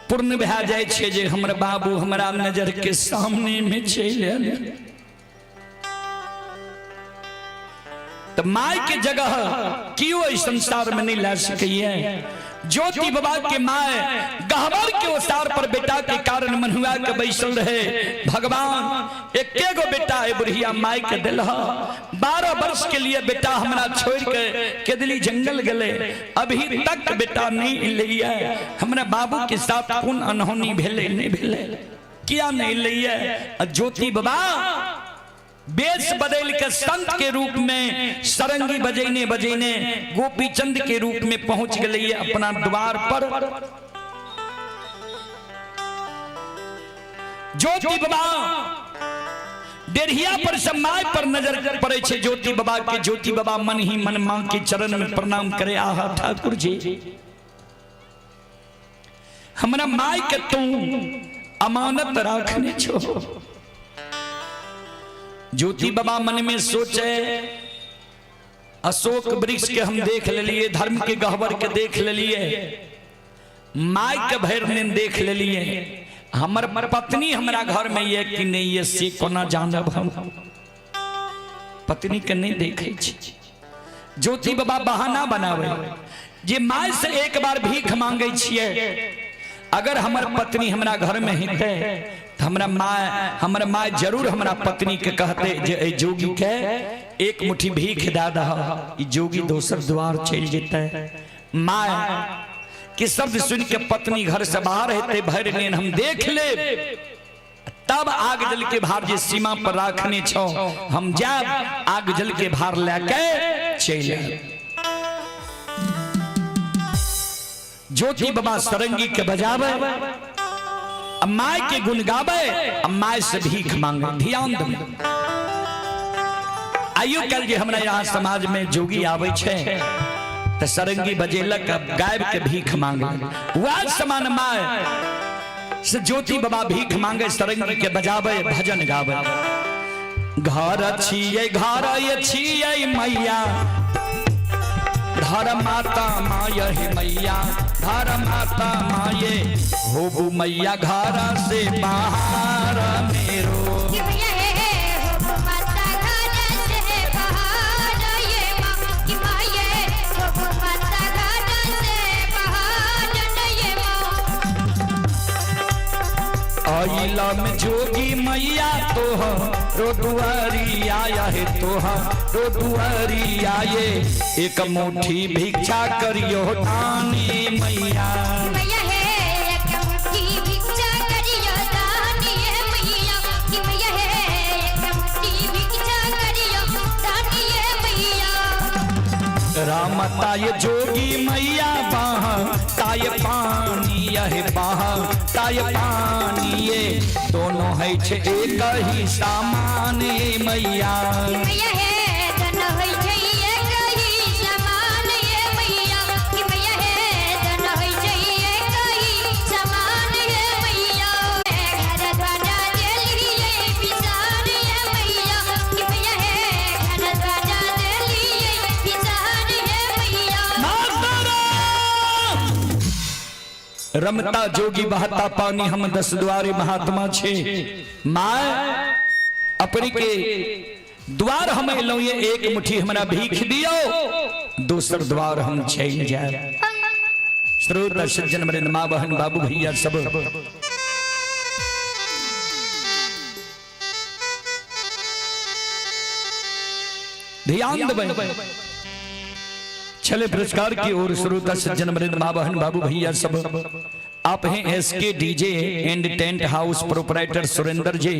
पूर्ण भए जाइ छै जे हमर बाबू हमरा नजर के सामने में चलि आयल। तऽ my के जगह केओ एहि संसार में नहीं ला सकैए। ज्योति बाबा के my गहबर के ओसार पर बेटा के कारण मनुआ के बैसल रहे। भगवान एके गो बेटा है बुढ़िया माय के दिल, 12 वर्ष के लिए बेटा हमरा छोड़ के केदली जंगल गले, अभी तक बेटा नहीं एलैया। हमरा बाबू के साथ कोन अनहोनी भेलै, नहीं भेलै, किया नहीं एलैया? ज्योति बाबा वेश बदल के संत के रूप में सरंगी बजेने बजेने गोपीचंद के रूप में पहुंच गए अपना द्वार पर। ज्योति बाबा डेढ़िया पर से my पर नजर पड़े छे ज्योति बाबा के। ज्योति बाबा मन ही मन मां के चरण में प्रणाम करे, आहा ठाकुर जी, हमरा my के तू अमानत राखने छो। ज्योति बाबा मन में सोचे, अशोक वृक्ष के हम देख लेलिए, धर्म के गहबर के देख लेलिए, my के भरि दिन देख लेलिए, हमर पत्नी हमरा घर में ये कि नहीं ये से कोना जानब, हम पत्नी के नहीं देखे छी। ज्योति बाबा बहाना बनावे जे my से एक बार भीख मांगे छिए, अगर हमर पत्नी हमरा घर में हेतै तऽ हमरा my जरूर हमरा पत्नी के कहते जे एहि जोगी के एक मुट्ठी भीख दए दह, ई जोगी दोसर द्वार चलि जेतै। My के शब्द सुन के पत्नी घर से बाहर हेतै, भरि दिन हम देख लेब, तब आग जल के भार जे सीमा पर राखने छौ हम जायब, आग जल के भार लए के चलि आयब। ज्योति बाबा सरंगी के बजावे, my के गुण गावे, my से भीख मांगे। ध्यान देबै, आइयो कल जे हमरा यहाँ समाज में जोगी आबै छै तऽ सरंगी बजेलक, गायब के भीख मांगे। वएह समान my से ज्योति बाबा भीख मांगे, सरंगी के बजावे, भजन गावे। घर छियै घर छियै मैया, धर माता my हे मैया, धर माता माये होबू मैया घर से बाहर मेरो। कि मैया हे होबू माता घर से बाहर ये माँ, कि माये होबू माता घर से बाहर ये माँ। अइला में जोगी मैया तोह रो दुआरी आया है, तोह रो दुआरी आए, एक मुट्ठी भिक्षा करियो दानी मैया। मैया हे एक मुट्ठी भिक्षा करियो दानी मैया, कि मैया हे एक मुट्ठी भिक्षा करियो दानी मैया। राम ताय जोगी मैया बाह ताय पानी यह बाह ताय पानी, ये दोनों है छे एक ही सामान मैया। मैया हे दोनों है छे एक ही समान ये मैया, कि मैया हे दोनों है छे एक ही समान ये मैया। घर द्वारा देलिए विसार ये मैया, कि मैया हे घर द्वारा देलिए विसार ये मैया। रमता जोगी बहता पानी, हम दस द्वारे महात्मा छे। My अपनी के द्वार हम एलहुँ, ये एक मुट्ठी हमरा भीख दियो, दोसर द्वार हम चलि जाए। श्रोता सज्जन वृंद, माँ बहन बाबू भैया सब, ध्यान देबै छले पुरस्कार की ओर। श्रोता सज्जन वृंद, माँ बहन बाबू भैया सब, आप हैं S K DJ and tent house proprietor Surendra ji,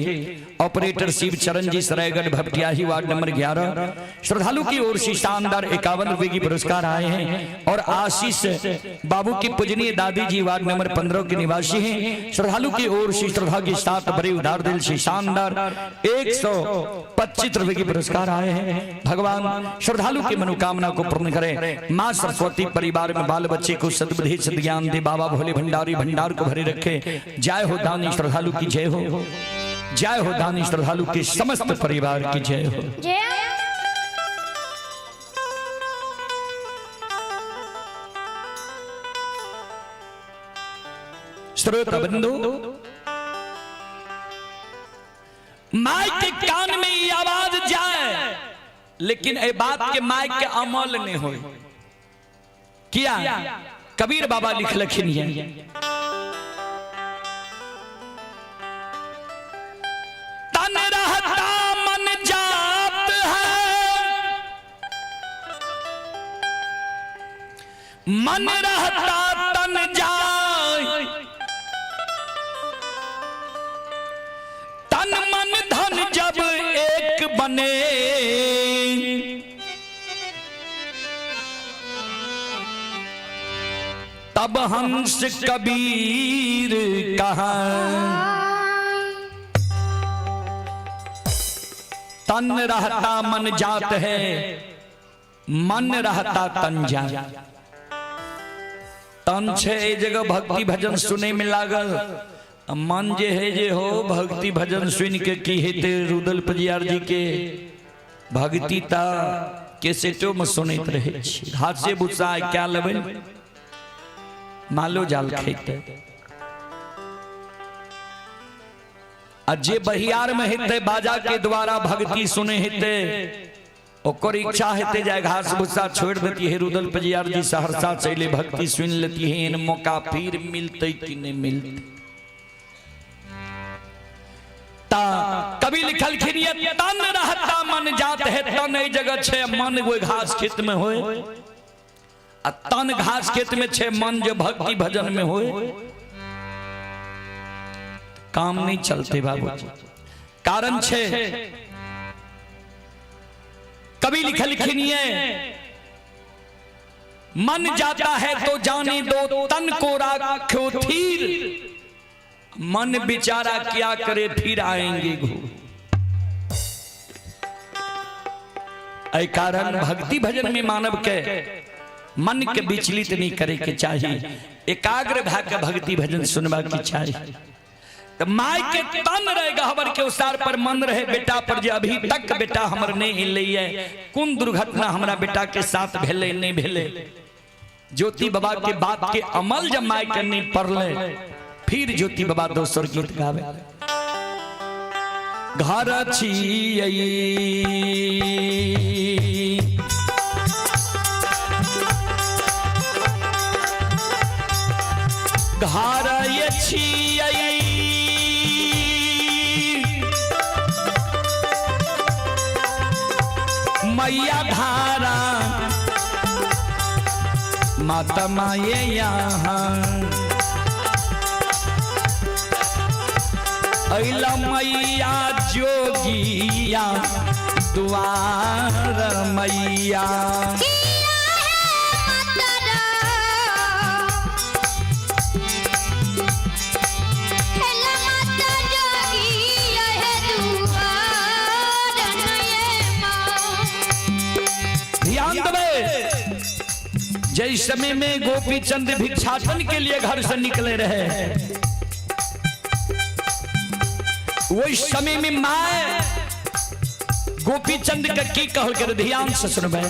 operator Shiv Charan ji, Saraigarh Bhattiyahi ward number 11। श्रद्धालु की ओर से शानदार 51 रुपए की पुरस्कार आए हैं। और आशीष बाबू की पूजनीय दादी जी वार्ड नंबर 15 के निवासी हैं। श्रद्धालु की ओर से श्रद्धा के साथ बड़े उदार दिल से शानदार 125 रुपए की पुरस्कार आए हैं। भगवान श्रद्धालु की मनोकामना को पूर्ण करे। माँ सरस्वती परिवार में बाल बच्चे को सद्बुद्धि सद्ज्ञान दे। बाबा भोले भंडारी भंडार को भरे रखे। जय हो दानी श्रद्धालु की जय हो। जय हो दानी श्रद्धालु के समस्त परिवार की जय हो। जय। श्रोता बंधु, माइक के कान में ये आवाज जाए, लेकिन ए बात के माइक के अमल नहीं हो। किया कबीर बाबा लिख लखिन है, तन रहता मन जात है, मन रहता तन जाए, तन मन धन जब एक बने, तब हंस कबीर कहा। तन रहता मन जात है, मन रहता तन जात। तन छे ए जगह भक्ति भजन सुने में लागल, मन जे है जे हो भक्ति भजन सुन के की हेते रुदल पजियार जी के भक्ति ता कैसेटो में सुनैत रहे छी। घासे भूसा क्या लेबै, मालो जाल खेते। आ जे बहियार में हेते बाजा के द्वारा भक्ति सुने हेते, ओकर इच्छा हेते जाए घास भूसा छोड़ देती है। रुदल पजियार जी सहरसा चले भक्ति सुन लेती है, एहन मौका फिर मिलते कि नहीं मिलते। ता कवि लिखलखिन ये तन रहता मन जात है। तन एहि जगह छे, मन कोई घास खेत में होए, आ तन घास खेत में छे, मन जो भक्ति भजन में होए, काम नहीं चलते बाबूजी। कारण छे कवि लिखलखिन ये मन जाता है तो जाने दो, तन को राखो their, मन बेचारा क्या करे फिर आएंगे घूर। एहि कारण भक्ति भजन में मानव के मन के विचलित नहीं करे के चाहिए, एकाग्र भा के भक्ति भजन सुनबा के चाहिए। तो my के तन रहे गहबर के उसार पर, मन रहे बेटा पर, जे अभी तक बेटा हमर नहीं एलै है, कोन दुर्घटना हमरा बेटा के साथ भेलै नहीं भेलै। ज्योति बाबा के बात के अमल जब my के नहीं पड़ले, फिर ज्योति बाबा दोसर गीत गावे। घर छियै घर छियै मैया धारा माता माये यहाँ अइला मैया जोगिया द्वार मैया। ध्यान देवे, जै समय में गोपी चंद भिक्षाटन के लिए घर से निकले रहे, वही समय में माए गोपी चंद के की कहल के, ध्यान से सुनबे।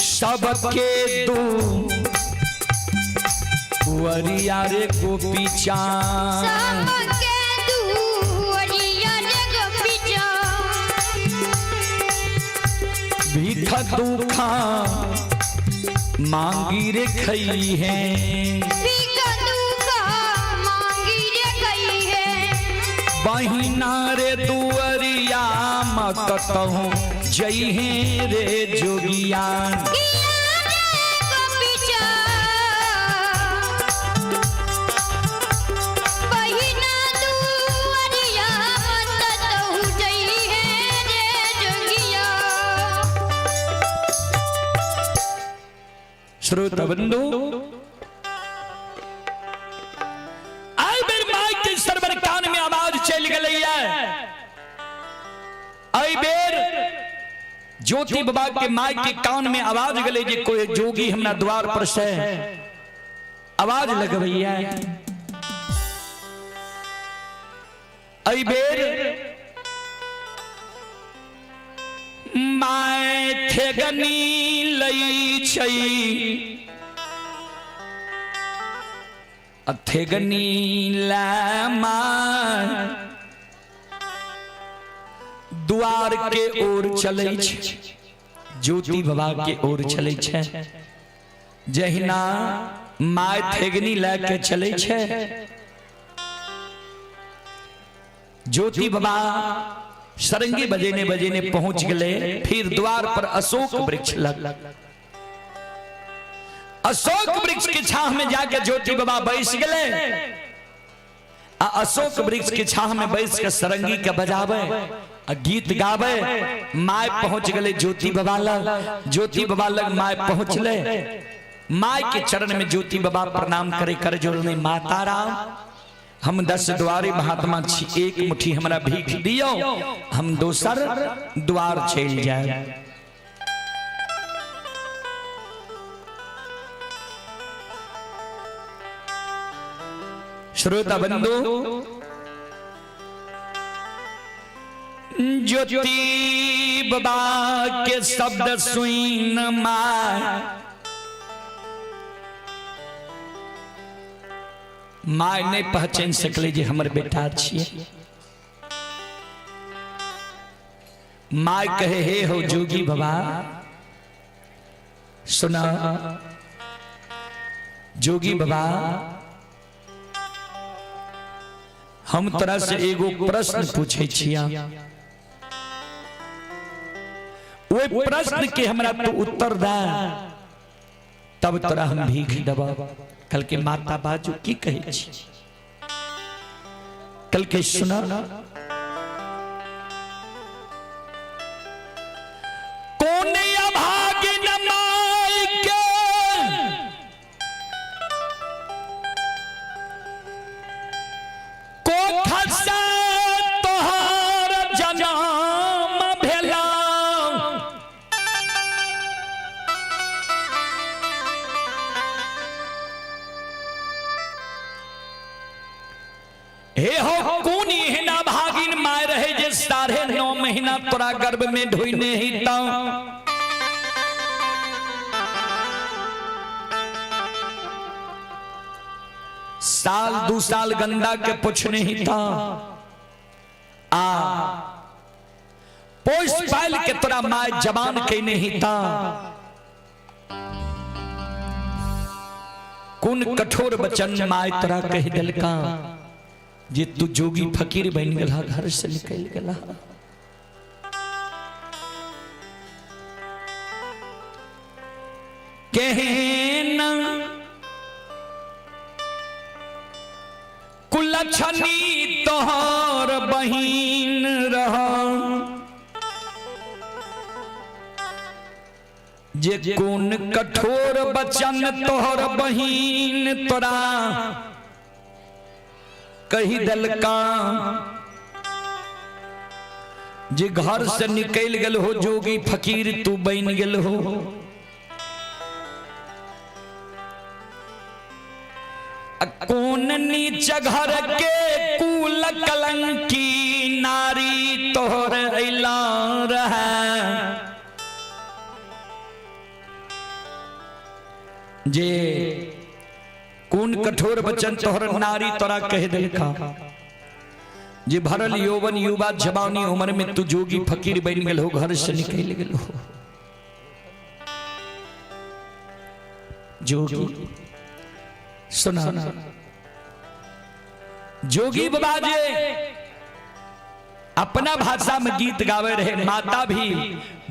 सबके दू दुअरिया रे गोपी चांद। सबके दुअरिया रे गोपी चांद। भीख दुखा मांगी रे खई है, भीख दुखा मांगी रे खई है। बहिना रे दुअरिया मत कहूँ जई है रे जोगिया। किया रे गोपी चांद, बहिना दुअरिया मत तहु जई है रे जोगिया। श्रोता बंधु, आई बेर माइक के सरवर कान में आवाज चल गई है। आई बेर ज्योति बाबा के माइक के कान में आवाज गले जे कोई जोगी हमरा द्वार पर से आवाज लगवैया। आई बेर my थेगनी लई छई, थेगनी ला my द्वार के ओर चलै छै, ज्योति बाबा के ओर चलै छै। जहिना my थेगनी लए के चलै छै, ज्योति बाबा सरंगी बजेने बजेने पहुंच गए। फिर द्वार पर अशोक वृक्ष लग, अशोक वृक्ष के छाह में जाके ज्योति बाबा बैस गए। आ अशोक वृक्ष के छाह में बैस के सरंगी के बजावे आ गीत गावे। My पहुंच गए ज्योति बाबा लग, ज्योति बाबा लग my पहुंचले। My के चरण में ज्योति बाबा प्रणाम करे कर जोड़ने, माता राम हम 10 द्वारे महात्मा छी, एक मुट्ठी हमरा भीख दियो, हम दोसर द्वार चल जाए। श्रोता बंधु, ज्योति बाबा के शब्द सुन my my नहीं पहचान सकले जे हमर बेटा छिए। My कहे हे हो जोगी बाबा, सुना जोगी बाबा, हम तोरा से एगो प्रश्न पूछे छिया, ओहि प्रश्न के हमरा तू उत्तर दे तब तोरा हम भीख देब। कल के माता बाजू की कहै छी? कल के सुना, कोन अभागिन माय के कोख से तोहर जनम भेला, हे हो कोन एहन अभागिन my रहे जे 9.5 महीना तोरा गर्भ में ढोइने ही ता। साल 2 साल गंदा के पुछने ही था, आ पोस पाल के तोरा my जवान केने ही था। कोन कठोर वचन my तोरा कह दिलका जे तू जोगी फकीर बन गेला, घर से निकल गेला। केहन कुलछनी तोहर बहिन रह, जे कोन कठोर वचन तोहर बहिन तोरा कही दलका, जे घर से निकल गेल हो जोगी फकीर तू बन गेल हो। कौन नीच घर के कुल कलंकी नारी तोहर अइला रहे, जे कोन कोन कठोर वचन तोहर नारी तोरा कह देलका जे भरल यौवन युवा जवानी उम्र में तू जोगी फकीर बन गेल हो, घर से निकल गेल हो। जोगी सुना, जोगी बाबा जे अपना भाषा में गीत गावे रहे, माता भी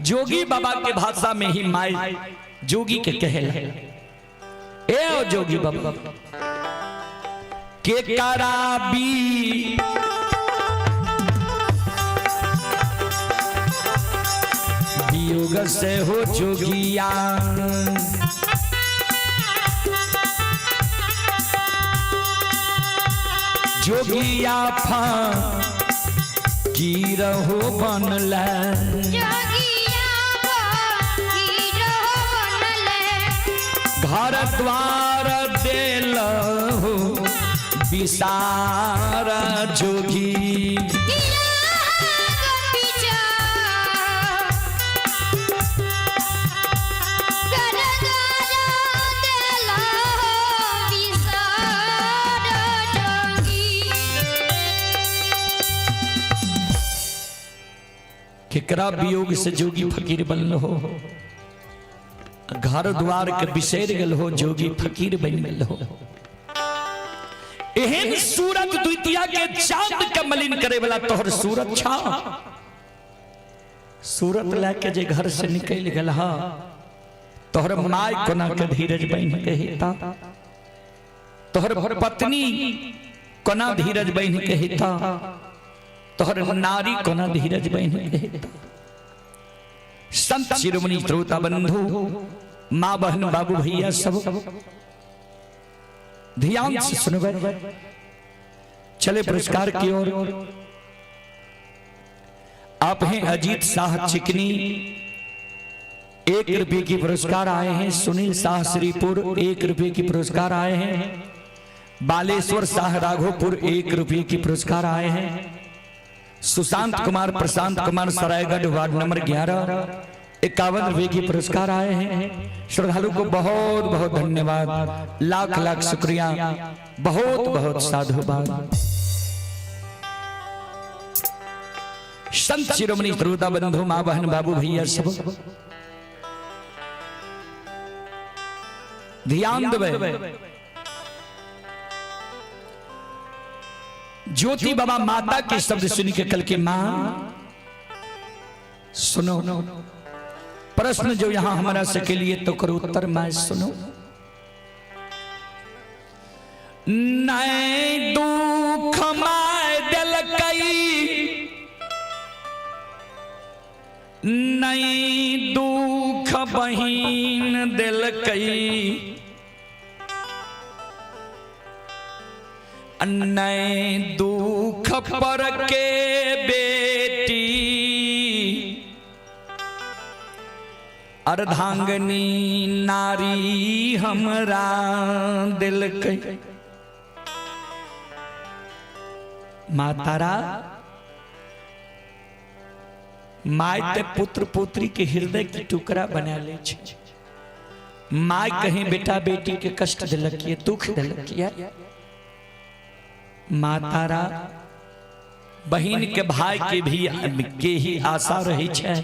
जोगी बाबा के भाषा में ही माई जोगी के कहेला, ए ओ जोगी बाबा के कराबी वियोग से हो जोगिया, जोगिया फा की रहो बनला, जोगिया फकीर बनले, घर द्वार देल हो विसार जोगी। केकरा वियोग से जोगी फकीर बनल हो, घर द्वार के बिसर गेल हो, जोगी फकीर बन गेल हो। एहन सूरत द्वितीय के चांद के मलिन करे वाला तोहर सूरत छा, सूरत लेके जे घर से निकल गेल हा, तोहर माय कोना के धीरज बन के हेता, तोहर पत्नी कोना धीरज बन के हेता, तोहर नारी कोना धीरज बन के हेता। संत शिरोमणि श्रोता बंधु, माँ बहन बाबू भैया सब ध्यान से सुनबे। चले पुरस्कार की ओर। आप हैं अजीत शाह चिकनी, 1 रुपये की पुरस्कार आए हैं। सुनील शाह श्रीपुर, 1 रुपये की पुरस्कार आए हैं। बालेश्वर शाह राघोपुर, 1 रुपये की पुरस्कार आए हैं। सुशांत कुमार प्रशांत कुमार सरायगढ़ वार्ड नंबर 11, 51 रुपये की पुरस्कार आए हैं। श्रद्धालु को बहुत बहुत धन्यवाद, लाख लाख शुक्रिया, बहुत बहुत साधुवाद। संत शिरोमणि श्रोता बंधु, माँ बहन बाबू भैया सब ध्यान देवे। ज्योति बाबा माता के शब्द सुन के कल के मां सुनो, प्रश्न जो यहां हमारा से के लिए तो करो उत्तर मां सुनो। नए दुख my दिलकई, नई दुख बहिन दिलकई, नए दुख पर के बेटी अर्धांगनी नारी हमरा दिलकई। मातारा my ते पुत्र पुत्री के हृदय के टुकड़ा बना ले छे। My कहीं बेटा बेटी के कष्ट दिलकिए, दुख दिलकिए। मातारा बहन के भाई के भी के ही आशा रही छे,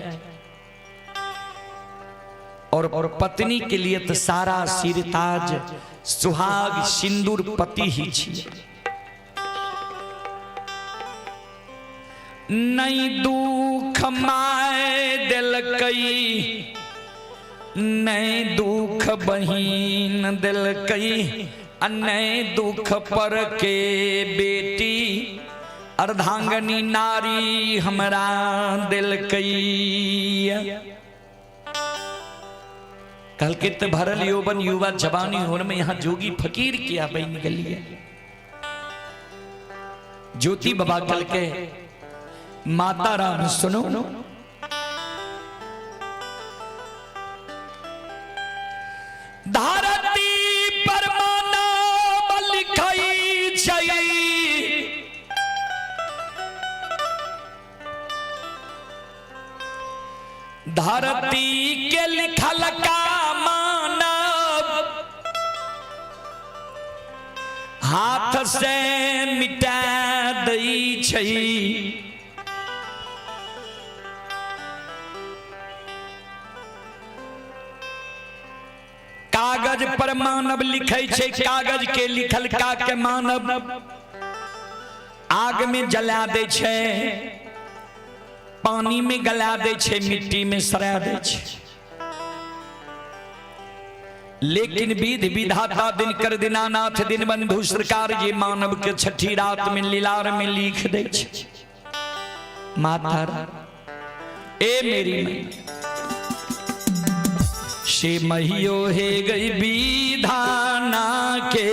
और पत्नी के लिए तो सारा सिर ताज सुहाग सिंदूर पति ही छी। नहीं दुख my दिलकई, नहीं दुख बहिन दिलकई, नहीं दुख पर के बेटी अर्धांगनी नारी हमरा दिलकई। कल के तो भरल यौवन युवा जवानी होने में यहाँ जोगी फकीर किया बन गलिए। ज्योति बाबा कल के माता राम सुनो, धरती पर मानव लिखई छै, धरती के लिखल का मानव हाथ से मिटा दै छै। कागज पर मानव लिखै छै, कागज के लिखल का के मानव आग में जला दै छै, पानी में गला दै छै, मिट्टी में सड़ा दै छै। लेकिन विध विधाता दिनकर दीनानाथ दीनबंधु सरकार जे मानव के छठी रात में लीलार में लिख दै छै। माता ए मेरी मैया से महियो हे गई विधाना के,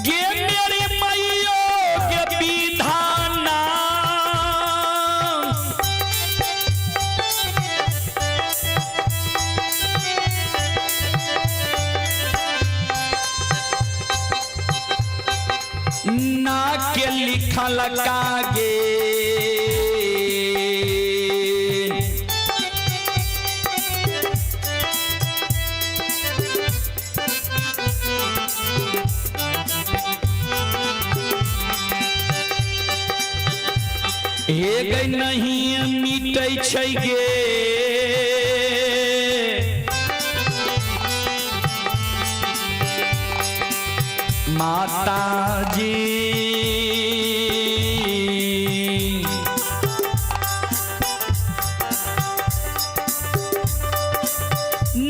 गे मेरी मैयो के विधाना ना के लिखल कागे, हे गई नहीं मिटै छै गे, माताजी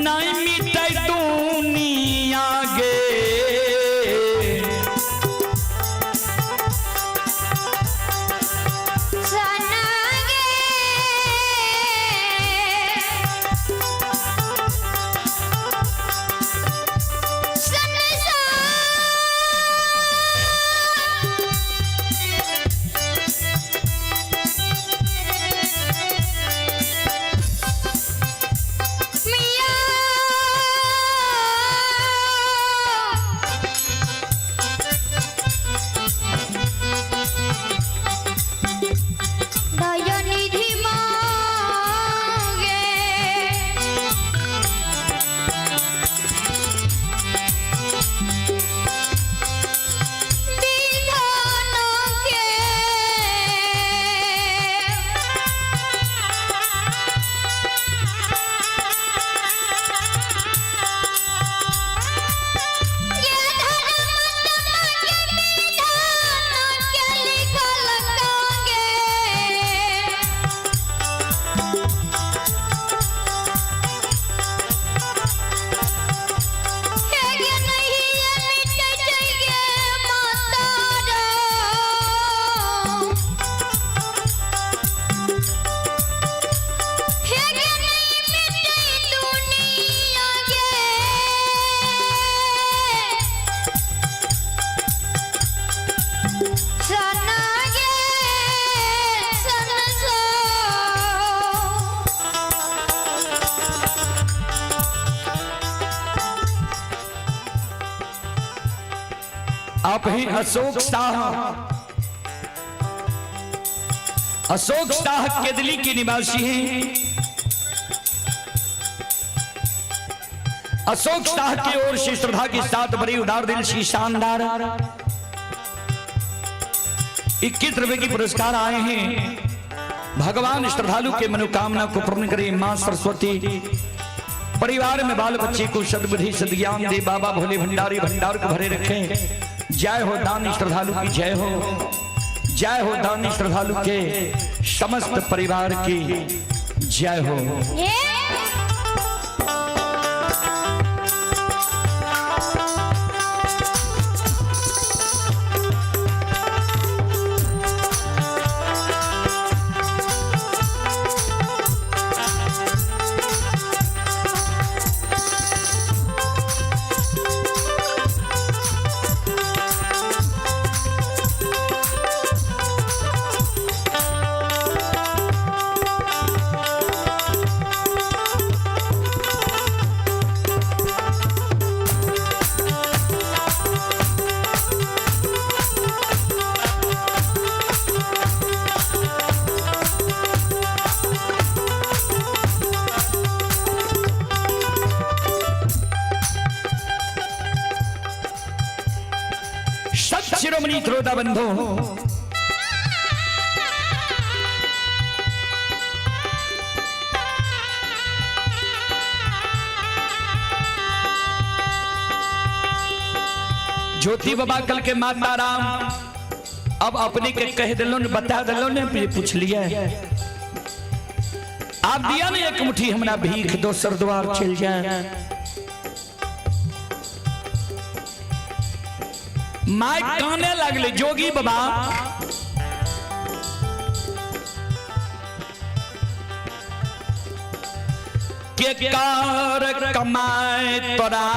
नहीं मिटै दुनिया गे। सना गे संसार मिया दयानिधि मांगे विधान के ये धर्म के विधान के लिखल कागे। हे गे नहीं मिटै छै गे माता रो, हे गे नहीं मिटै दुनिया गे। सना गे संसार। आप हैं अशोक शाह, अशोक शाह केदली के निवासी हैं। अशोक शाह की ओर से श्रद्धा के साथ बड़ी उदार दिल सी शानदार 21 रुपए की पुरस्कार आए हैं। भगवान श्रद्धालु के मनोकामना को पूर्ण करे। मां सरस्वती परिवार में बाल बच्चे को सद्बुद्धि सद्ज्ञान दे। बाबा भोले भंडारी भंडार को भरे रखें। जय हो दानी श्रद्धालु की जय हो, जय हो दानी श्रद्धालु के समस्त परिवार की जय हो। ये शिरोमणि श्रोता बंधु, ज्योति बाबा कल के माता राम अब अपने के कह दिलो ने, बता दिलो ने, फिर पूछ लिया आप दिया ने एक मुट्ठी हमरा भीख, दोसर द्वार चल जाए। My काने लगले जोगी बाबा, के कार कमाए तोरा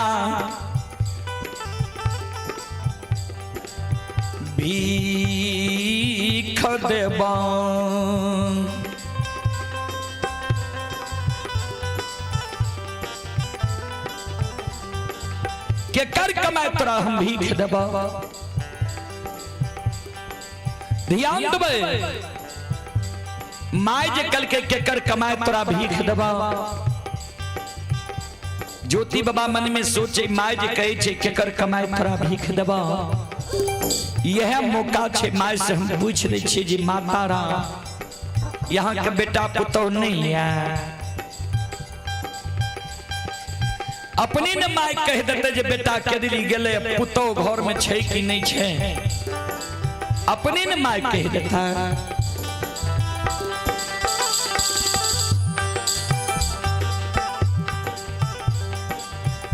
भीख देबा, के कर कमाए तोरा हम भीख देबा। ध्यान देबै, my जे कल के कर कमाए तोरा भीख देबा। ज्योति बाबा मन में सोचे, my जे कहे छे के कर कमाए तोरा भीख देबा, यह मौका छे my से हम पूछ दै छियै जे माता राम यहाँ के बेटा पुतोह नहीं है। अपने ने my कह देते जे बेटा केदली गेले, पुतोह घर में छे कि नहीं छे, अपने ने my कह देता।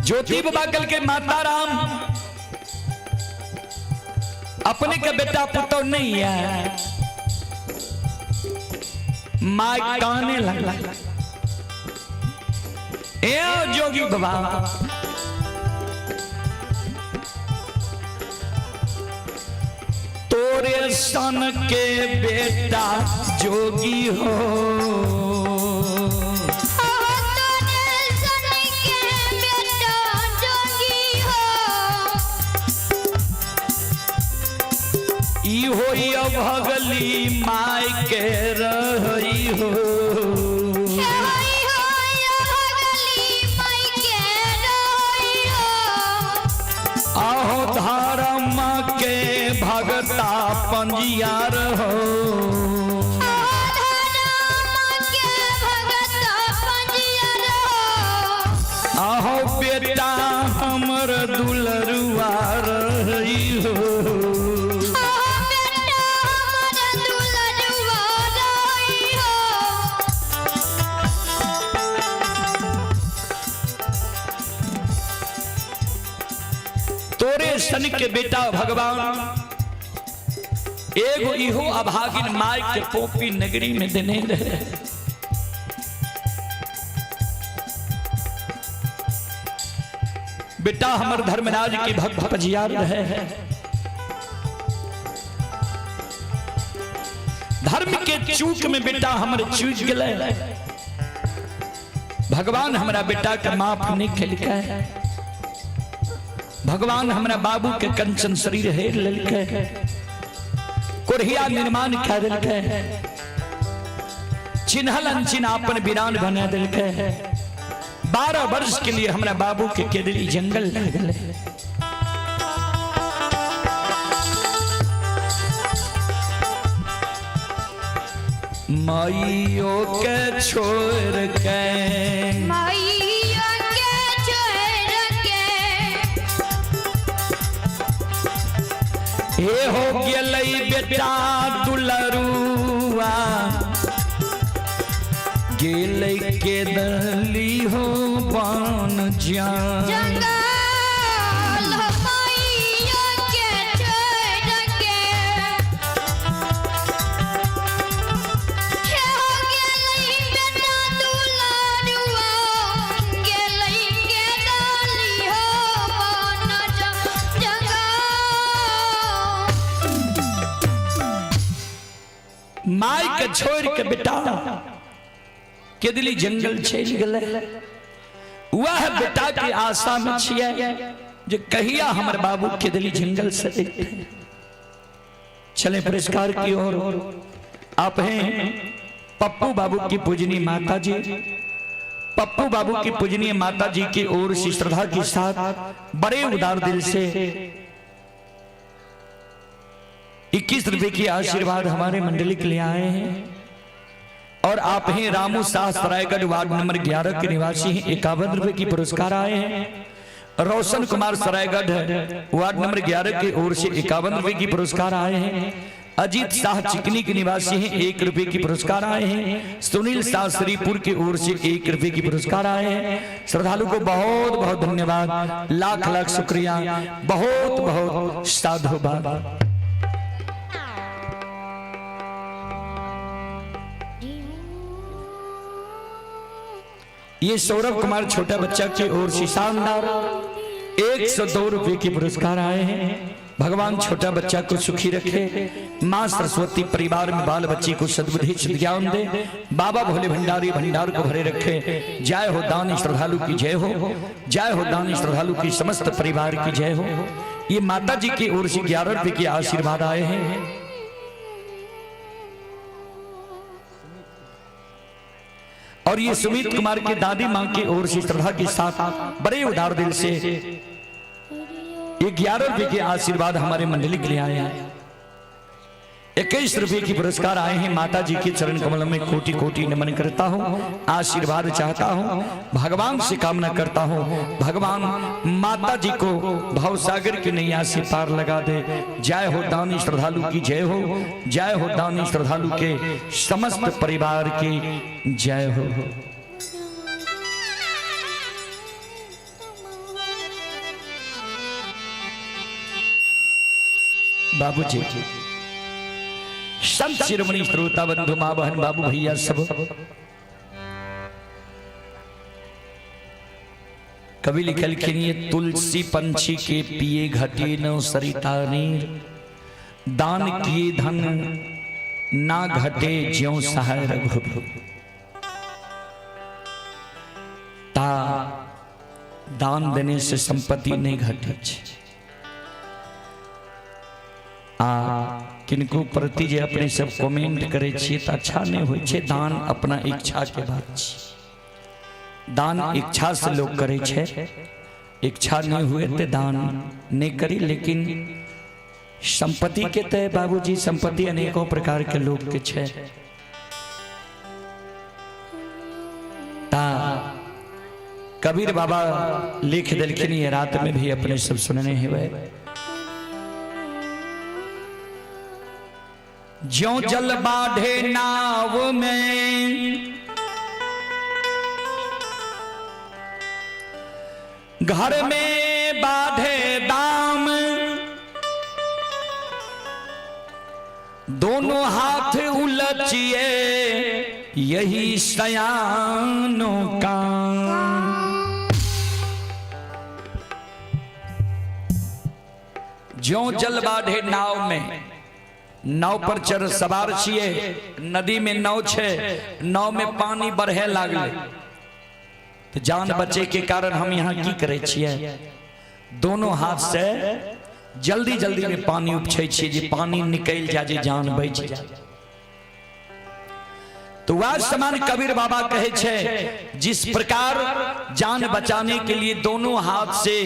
ज्योति बाबा कल के माता राम अपने के बेटा पुतोह नहीं है। My काने लगा, ए जोगी बाबा तोरे सन के बेटा जोगी हो, तोरे सन के बेटा जोगी हो, ई होई अभगली my के रही हो, होई होई अभगली माई के रही हो, आहो धर्म के भगता पंजियार हो, धर्म के भगत पंजियर हो, आहो बेटा हमर दुलरुआ रही हो, बेटा हमर दुलरुआ रही हो। तोरे सन के बेटा भगवान एगो इहो अभागिन my के पोपी नगरी में देने रहे। बेटा हमर धर्मराज के भक्त पजियार रहे, धर्म के चूक में बेटा हमर चूक गए, भगवान हमरा बेटा के माफ नहीं केलकै, भगवान हमरा बाबू के कंचन शरीर हेर लेलकै, कोढ़िया निर्माण कए देलकै, चिन्हल अनचिन्ह अपन वीरान बना देलकै। 12 वर्ष के लिए हमरा बाबू के केदली जंगल लग गए। माइयो के छोड़ के, माइयो के छोड़ के, हे हो गेलै बेटा दुलरुआ गेलै के दली हो बन जान, जंगल माइयो के छोड़ के, हे हो गेलै बेटा दुलरुआ गेलै के डाली हो बन जंगल। My के छोड़ के बेटा केदली जंगल चलि गेलै। वह बेटा के आशा में छियै जे कहिया हमर बाबू केदली जंगल से अइतै। चले पुरस्कार की ओर। आप हैं पप्पू बाबू की पूजनीय माता जी, पप्पू बाबू की पूजनीय माता जी की ओर से श्रद्धा के साथ बड़े उदार दिल से 21 रुपए की आशीर्वाद हमारे मंडली के लिए आए हैं। और आप हैं रामू शाह सरायगढ़ वार्ड नंबर 11 के निवासी हैं, 51 रुपए की पुरस्कार आए हैं। रोशन कुमार सरायगढ़ वार्ड नंबर 11 की ओर से 51 रुपए की पुरस्कार आए हैं। अजीत शाह चिकनी के निवासी हैं, 1 रुपए की पुरस्कार आए हैं। सुनील शाह श्रीपुर की ओर से 1 रुपए की पुरस्कार आए हैं। श्रद्धालु को बहुत बहुत धन्यवाद, लाख लाख शुक्रिया, बहुत बहुत साधुवाद। ये सौरभ कुमार छोटा बच्चा की ओर से शानदार 102 रुपए के पुरस्कार आए हैं। भगवान छोटा बच्चा को सुखी रखे, माँ सरस्वती परिवार में बाल बच्चे को सद्बुद्धि सद्ज्ञान दे, बाबा भोले भंडारी भंडार को भरे रखे। जय हो दानी श्रद्धालु की जय हो, जय हो दानी श्रद्धालु की समस्त परिवार की जय हो। ये माता जी की ओर से 11 रुपए के आशीर्वाद आए हैं। और ये सुमित कुमार के दादी माँ की ओर से श्रद्धा के साथ बड़े उदार दिल से ये 11 रुपए के आशीर्वाद हमारे मंडली के लिए आए हैं। 21 रुपए की पुरस्कार आए हैं। माता जी के चरण कमल में कोटि कोटि नमन करता हूँ, आशीर्वाद चाहता हूँ, भगवान से कामना करता हूँ, भगवान माता जी को भवसागर की नैया से पार लगा दे। जय हो दानी श्रद्धालु की जय हो, जय हो दानी श्रद्धालु के समस्त परिवार की जय हो। बाबूजी संत शिरोमणि श्रोता बंधु माँ बहन बाबू भैया सब, कवि लिखलखिन ये तुलसी पंछी के पिए घटे न सरिता नीर, दान किए धन ना घटे ज्यों सहाय रघुवीर। ता दान देने से संपत्ति नहीं घटे छे। आ किनको प्रति जे अपने सब कमेंट करे छियै त अच्छा नहीं होइ छे। दान अपना इच्छा के बात छे, दान इच्छा से लोग करे छे, इच्छा नहीं हुए ते दान नहीं करी। लेकिन संपत्ति के ते बाबूजी संपत्ति अनेकों प्रकार के लोग के छे। ता कबीर बाबा लिख दिलखिन, ये रात में भी अपने सब सुनने हेबै। ज्यों जल बाढ़े नाव में, घर में बाधे दाम, दोनों हाथ उलचिए यही सयानों का। ज्यों जल बाढ़े नाव में, नाव पर चढ़ सवार छिए, नदी में नाव छे, नाव में पानी बढ़े लागले तो जान बचे के कारण हम यहाँ की करे छिए, दोनों हाथ से जल्दी जल्दी में पानी उपछे छिए जे पानी निकल जाए, जे जान बच जाए। तो वह समान कबीर बाबा कहे छे, जिस प्रकार जान बचाने के लिए दोनों हाथ से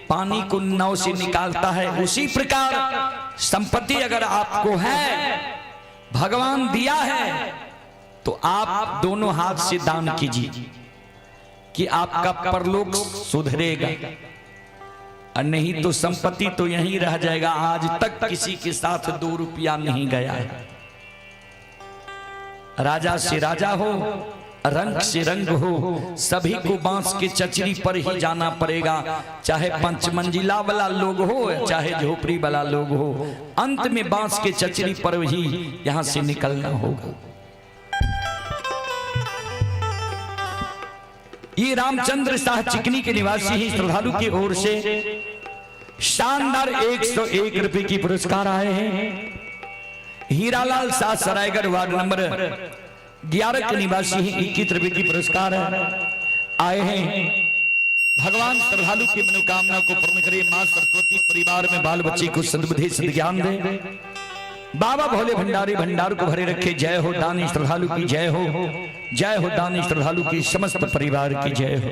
पानी को नाव से निकालता है, उसी प्रकार संपत्ति अगर आपको है, भगवान दिया है, तो आप दोनों हाथ से दान कीजिए कि आपका परलोक सुधरेगा, और नहीं तो संपत्ति तो यहीं रह जाएगा। आज तक किसी के साथ 2 रुपया नहीं गया है। राजा से राजा हो, रंग से रंग हो, सभी को बांस के चचरी पर ही जाना पड़ेगा, चाहे पंचमंजिला वाला लोग हो चाहे झोपड़ी वाला लोग हो, अंत में बांस के चचरी पर ही यहां से निकलना होगा। ये रामचंद्र शाह चिकनी के निवासी ही श्रद्धालु की ओर से शानदार 101 रुपए की पुरस्कार आए हैं। हीरालाल शाह सरायगढ़ वार्ड नंबर 11 के निवासी ही 21 रुपए की पुरस्कार आए हैं। भगवान श्रद्धालु की मनोकामना को पूर्ण करे, मां सरस्वती परिवार में बाल बच्चे को सद्बुद्धि सद्ज्ञान दे, बाबा भोले भंडारी भंडार को भरे रखे। जय हो दानी श्रद्धालु की जय हो, जय हो दानी श्रद्धालु की समस्त परिवार की जय हो।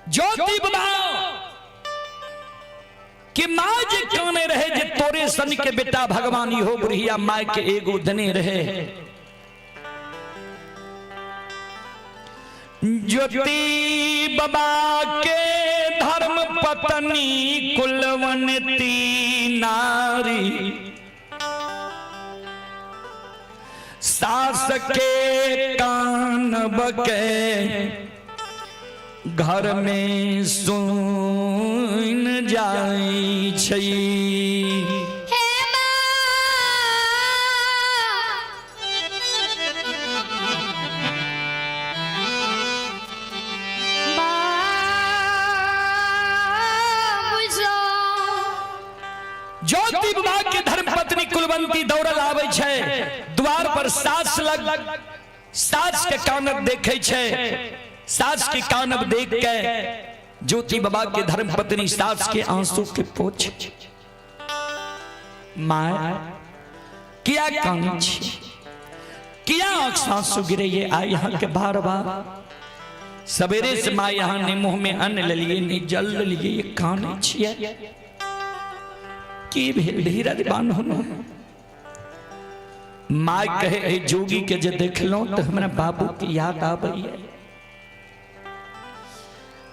ज्योति बाबा कि माँ जे काने रहे जे तोरे सन के बेटा भगवान इहो बुढ़िया माय के एगो देने रहे। ज्योति बाबा के धर्म पत्नी कुलवंती नारी, सास के कान बके घर में सुन जाई छै। हे माँ बाबू ज्योति बाबा के धर्म पत्नी कुलवंती दौड़ल आबै छै, द्वार पर सास लग सास के कानब देखे छै। सास के कानब देख के ज्योति बाबा के धर्म पत्नी सास के आंसू के पोछ, माय किया कानै छी, किया आंख आंसू गिरे ये आय यहाँ के बार बार सवेरे से माँ यहाँ ने मुंह में अन्न लेलिए ने जल लेलिए, ये कानै छियै की भेल धीरज बान्हु। माय कहे ए जोगी के जे देखलहुं तो हमरा बाबू के याद आबैया।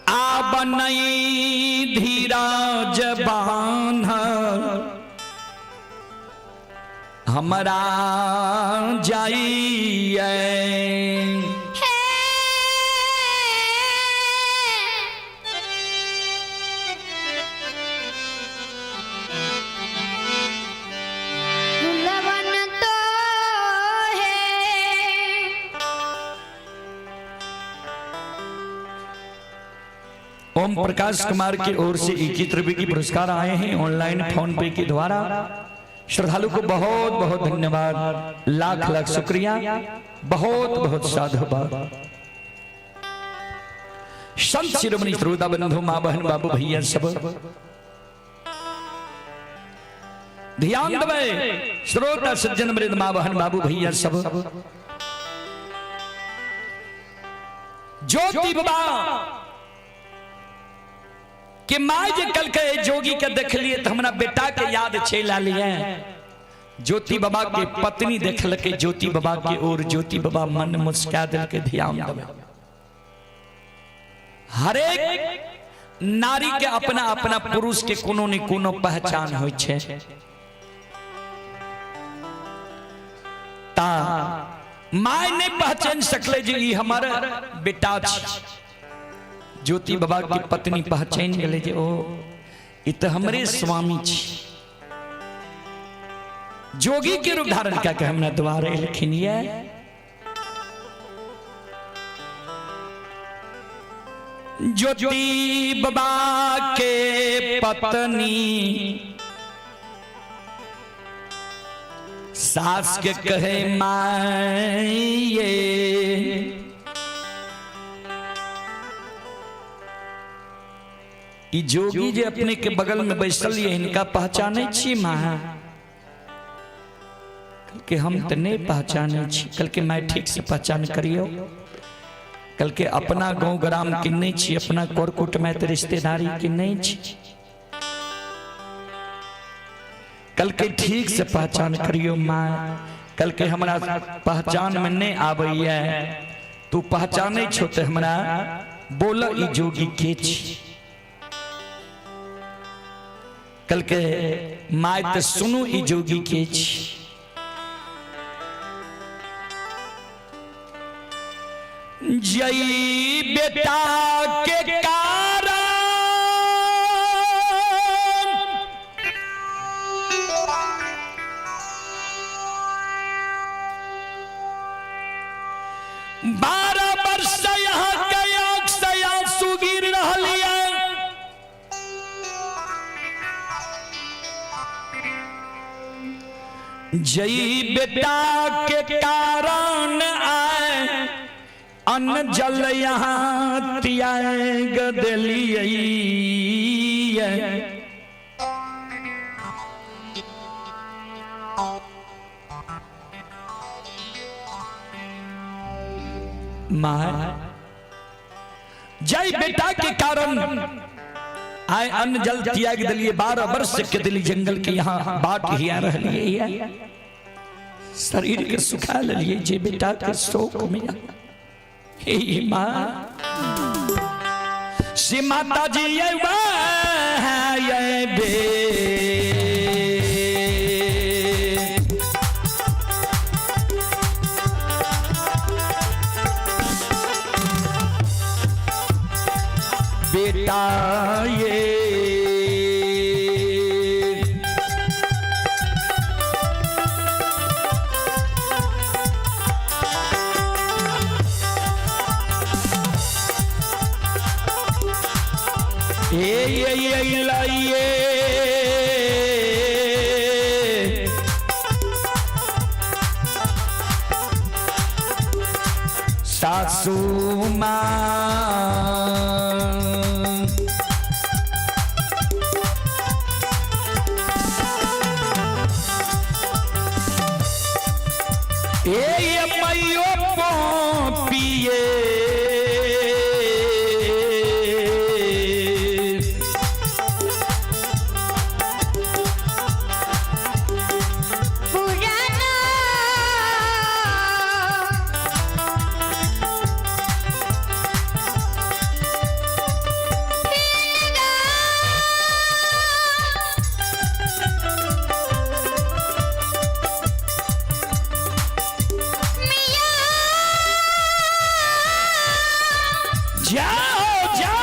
आब नहीं धीरज बान्ह हमरा जाइए। हे कुलवन तो है। ओम प्रकाश कुमार की ओर से 21 रुपए की पुरस्कार आए हैं ऑनलाइन फोन पे के द्वारा। श्रद्धालु को बहुत बहुत धन्यवाद, लाख लाख शुक्रिया, बहुत बहुत साधुवाद। संत शिरोमणि श्रोता बंधु माँ बहन बाबू भैया सब ध्यान दबे। श्रोता सज्जन वृंद माँ बहन बाबू भैया सब, ज्योति बाबा के माय जे कल के जोगी के देखलिए तो हमरा बेटा के याद चलि आयल। ज्योति बाबा के पत्नी देखलकै ज्योति बाबा के ओर, ज्योति बाबा मन मुस्का दिलकै। ध्यान देबै, हरेक नारी के अपना अपना पुरुष के कोनो ने कोनो पहचान होइ छै। ता my नहीं पहचान सकले जे ई हमर बेटा छी। ज्योति बाबा के पत्नी पहचान गेलै जे ओ ई तऽ हमरे स्वामी छी। जोगी के रूप धारण कए के हमरा द्वार एलखिन ये। ज्योति बाबा के पत्नी सास के कहे माये ई जोगी जे अपने के बगल में बैसल ये इनका पहचाने छी माँ? कल के हम तो नहीं पहचाने छी। कल के मैं ठीक से पहचान करियो। कल के अपना गांव ग्राम के नहीं छी, अपना कोरकुट में तो रिश्तेदारी के नहीं छी। कल के ठीक से पहचान करियो माँ। कल के हमरा पहचान में नहीं आबैया, तू पहचाने छो तो हमरा बोल ई जोगी के छी। कल के my तो सुनू ई जोगी के छी। जई बेटा के कारण 12 वर्ष यहाँ के आंख से आंसू गिर रहल ये। जई बेटा के कारण आए अन्न जल यहाँ त्याग देलियै। माँ जय बेटा के कारण आय अन्न जल त्याग दिलिए 12 वर्ष के दिली जंगल के यहाँ बाट हिया रहलिए है। शरीर के सुखा लिए जे बेटा के शोक में। हे माँ से माता जी ये बे बेटा ये ये लाइए सासू माँ ए मैयो पिए पुराना जाओ जाओ।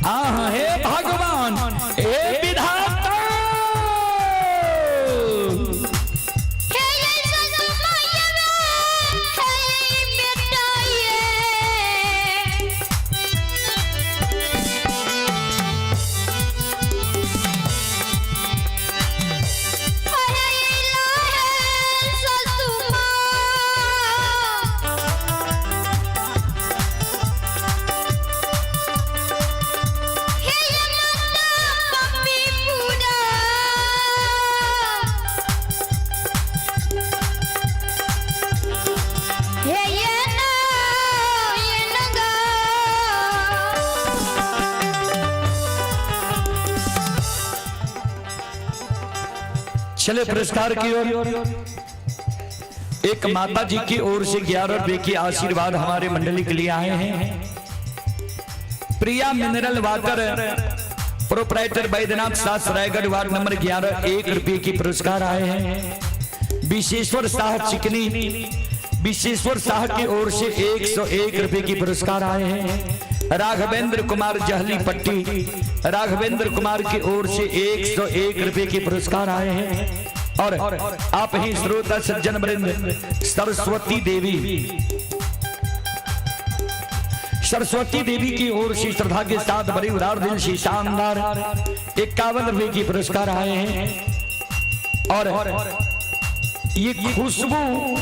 आह हे भगवान हे विधाता। चले पुरस्कार की ओर। एक माता जी की ओर से 11 रुपए की आशीर्वाद हमारे मंडली के लिए आए हैं। Priya mineral water proprietor Baidyanath Shah Raigarh ward number 11 1 रुपये की पुरस्कार आए हैं। विशेश्वर शाह चिकनी विशेश्वर शाह की ओर से 101 रुपए की पुरस्कार आए हैं। राघवेंद्र कुमार जहली पट्टी राघवेंद्र कुमार की ओर से 101 रुपए की पुरस्कार आए हैं। और आप ही श्रोता सज्जन वृंद सरस्वती देवी सरस्वती देवी की ओर से श्रद्धा के साथ बड़ी उदार दिल से शानदार 51 रुपए की पुरस्कार आए हैं। और ये खुशबू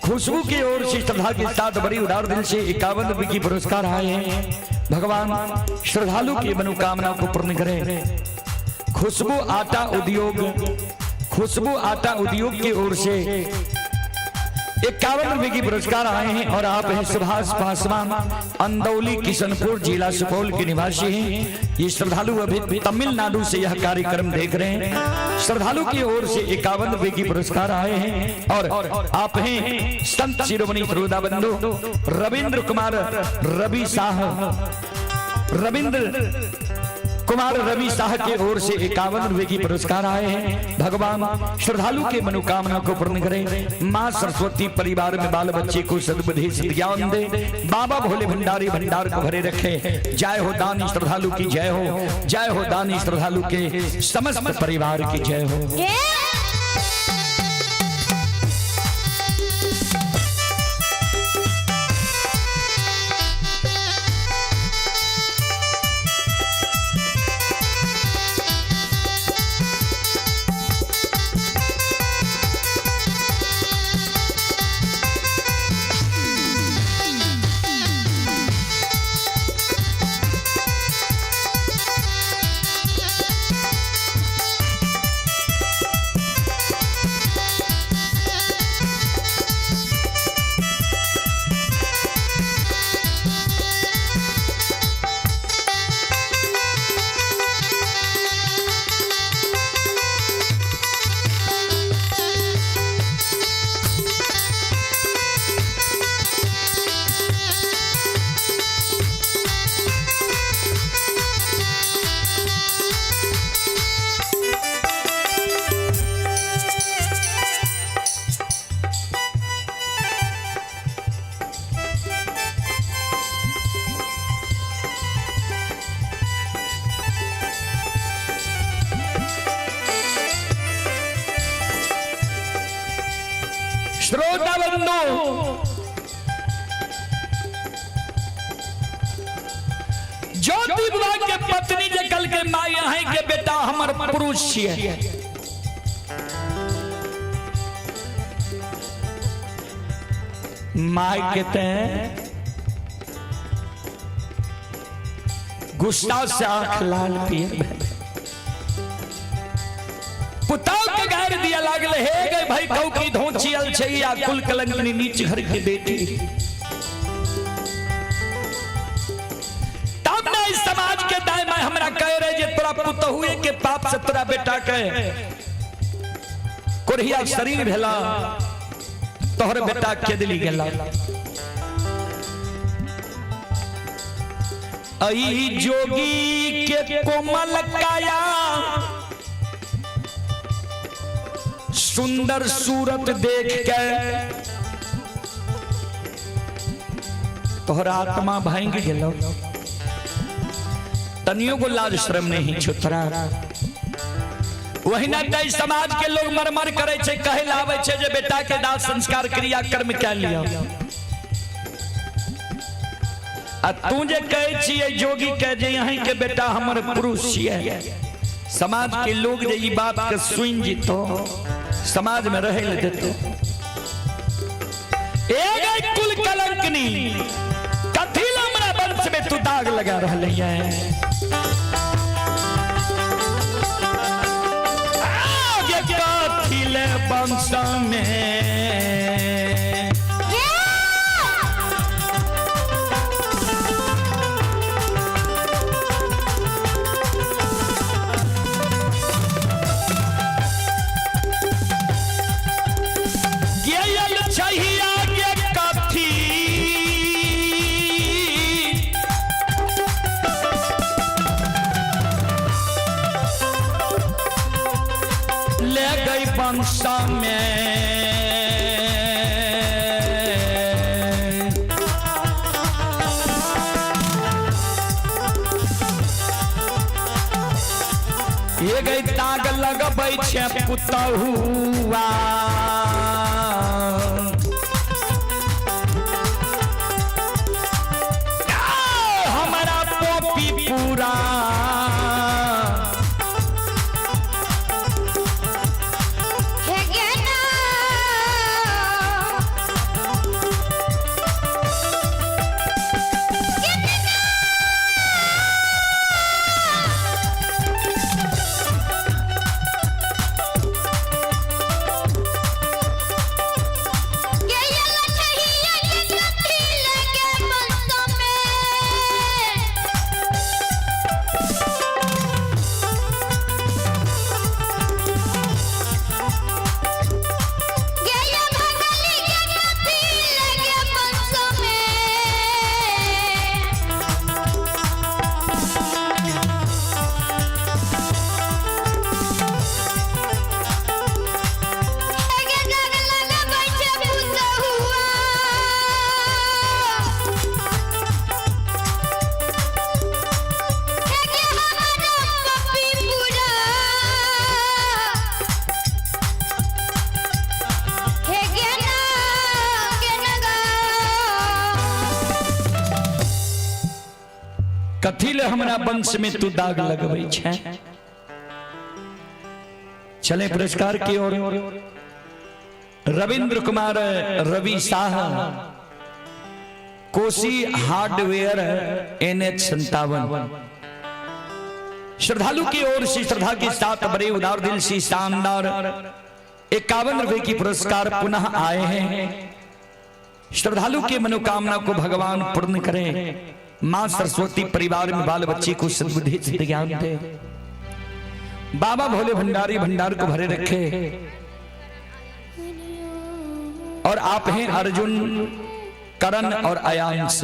खुशबू की ओर से श्रद्धा के साथ बड़ी उदार दिल से 51 रुपए की पुरस्कार आए हैं। भगवान श्रद्धालु की मनोकामना को पूर्ण करें। खुशबू आटा उद्योग खुशबू आटा उद्योग की ओर से 51 रुपए की पुरस्कार आए हैं। और आप हैं सुभाष पासवान अंदौली किशनपुर जिला सुपौल के निवासी हैं। ये श्रद्धालु अभी तमिलनाडु से यह कार्यक्रम देख रहे हैं। श्रद्धालु की ओर से 51 रुपए की पुरस्कार आए हैं। और आप हैं संत शिरोमणि श्रोता बंधु रविंद्र कुमार रवि शाह रविंद्र कुमार रवि शाह के ओर से 51 रुपए की पुरस्कार आए हैं। भगवान श्रद्धालु के मनोकामना को पूर्ण करें। माँ सरस्वती परिवार में बाल बच्चे को सद्बुद्धि सद्ज्ञान दे। बाबा भोले भंडारी भंडार को भरे रखे। जय हो दानी श्रद्धालु की जय हो। जय हो दानी श्रद्धालु के समस्त परिवार की जय हो। श्रोता बंधु, ज्योति बाबा के पत्नी जे कल के माई अहीं के बेटा हमर पुरुष छियै, माय के ते गुस्सा से आंख लाल पियर भेल, पुताव के गारि दिया लागल, हे गए भाई कहू की धोचियल छै या कुल कलंकनी नीच घर के बेटी। तब ना इस समाज के दाय माय हमरा कह रहे जे तोरा पुतहुए के पाप से तोरा बेटा के कोढ़िया शरीर भेला, तोहर बेटा केदली गेला। अई जोगी के कोमल काया सुंदर सूरत देख के तोहरा आत्मा भांग गेलो, तनियो को लाज शर्म नहीं छुतरा। वही ना तई समाज के लोग मरमर करे छे, कहे लावे छे जे बेटा के दाह संस्कार क्रिया कर्म क्या लिया। आ तू जे कहे छियै जोगी के जे यहीं के बेटा हमर पुरुष छियै, समाज के लोग जे ई बात के सुन जितो, समाज में रहे ले देतो। एक कुल कलंकनी कथी ला हमरा वंश में तू दाग लगा रहले है। आगे कथी ले वंश में ले गई वंश में। ये गई दाग लगबै छे पुतहुआ, हमरा पोपी पूरा कथी ले हमरा वंश में तू दाग लगबै छे। चले पुरस्कार की ओर। Ravindra Kumar Ravi Shah, Kosi hardware NH 57, श्रद्धालु की ओर से श्रद्धा के साथ बड़े उदार दिल से शानदार 51 रुपए की पुरस्कार पुनः आए हैं। श्रद्धालु की मनोकामना को भगवान पूर्ण करें। मां सरस्वती परिवार में बाल बच्चे को सद्बुद्धि ज्ञान दे। बाबा भोले भंडारी भंडार को भरे रखे। और आप हैं अर्जुन, करण और अयांश,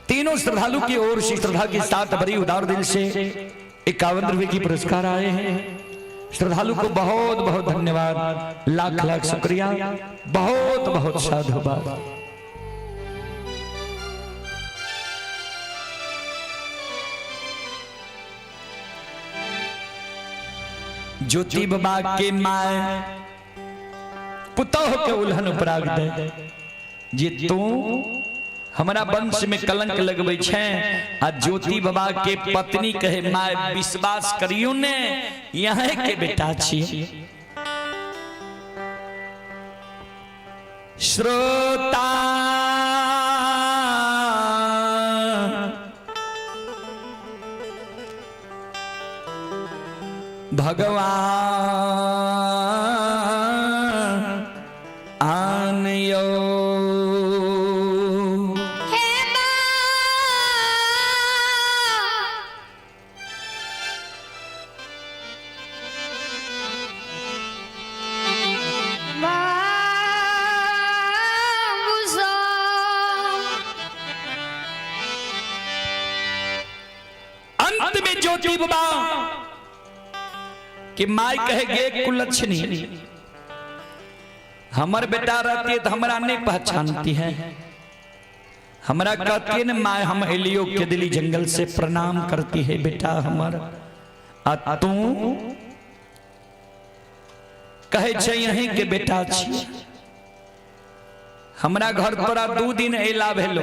तीनों श्रद्धालु की ओर से श्रद्धा के साथ बड़ी उदार दिल से 51 रुपए की पुरस्कार आए हैं। श्रद्धालु को बहुत बहुत धन्यवाद, लाख लाख शुक्रिया, बहुत बहुत साधुवाद। ज्योति बाबा के माए पुतोह के उल्हन उपराग दे जे तू हमरा वंश में कलंक लगबै छै। आ ज्योति बाबा के पत्नी कहे माय विश्वास करियो ने, यहाँ के बेटा छी। श्रोता भगवान आन यो हे माँ। बाबू। अंत में ज्योति बाबा कि माई कहे गे कुलक्षणी, हमर बेटा रहती है तो हमरा नहीं पहचानती है, हमरा कहती है न माय हम एलियो के दिली जंगल से प्रणाम करती है बेटा हमर, आ तू कहे छे यहीं के बेटा छी। हमरा घर तोरा 2 दिन अला भेलो,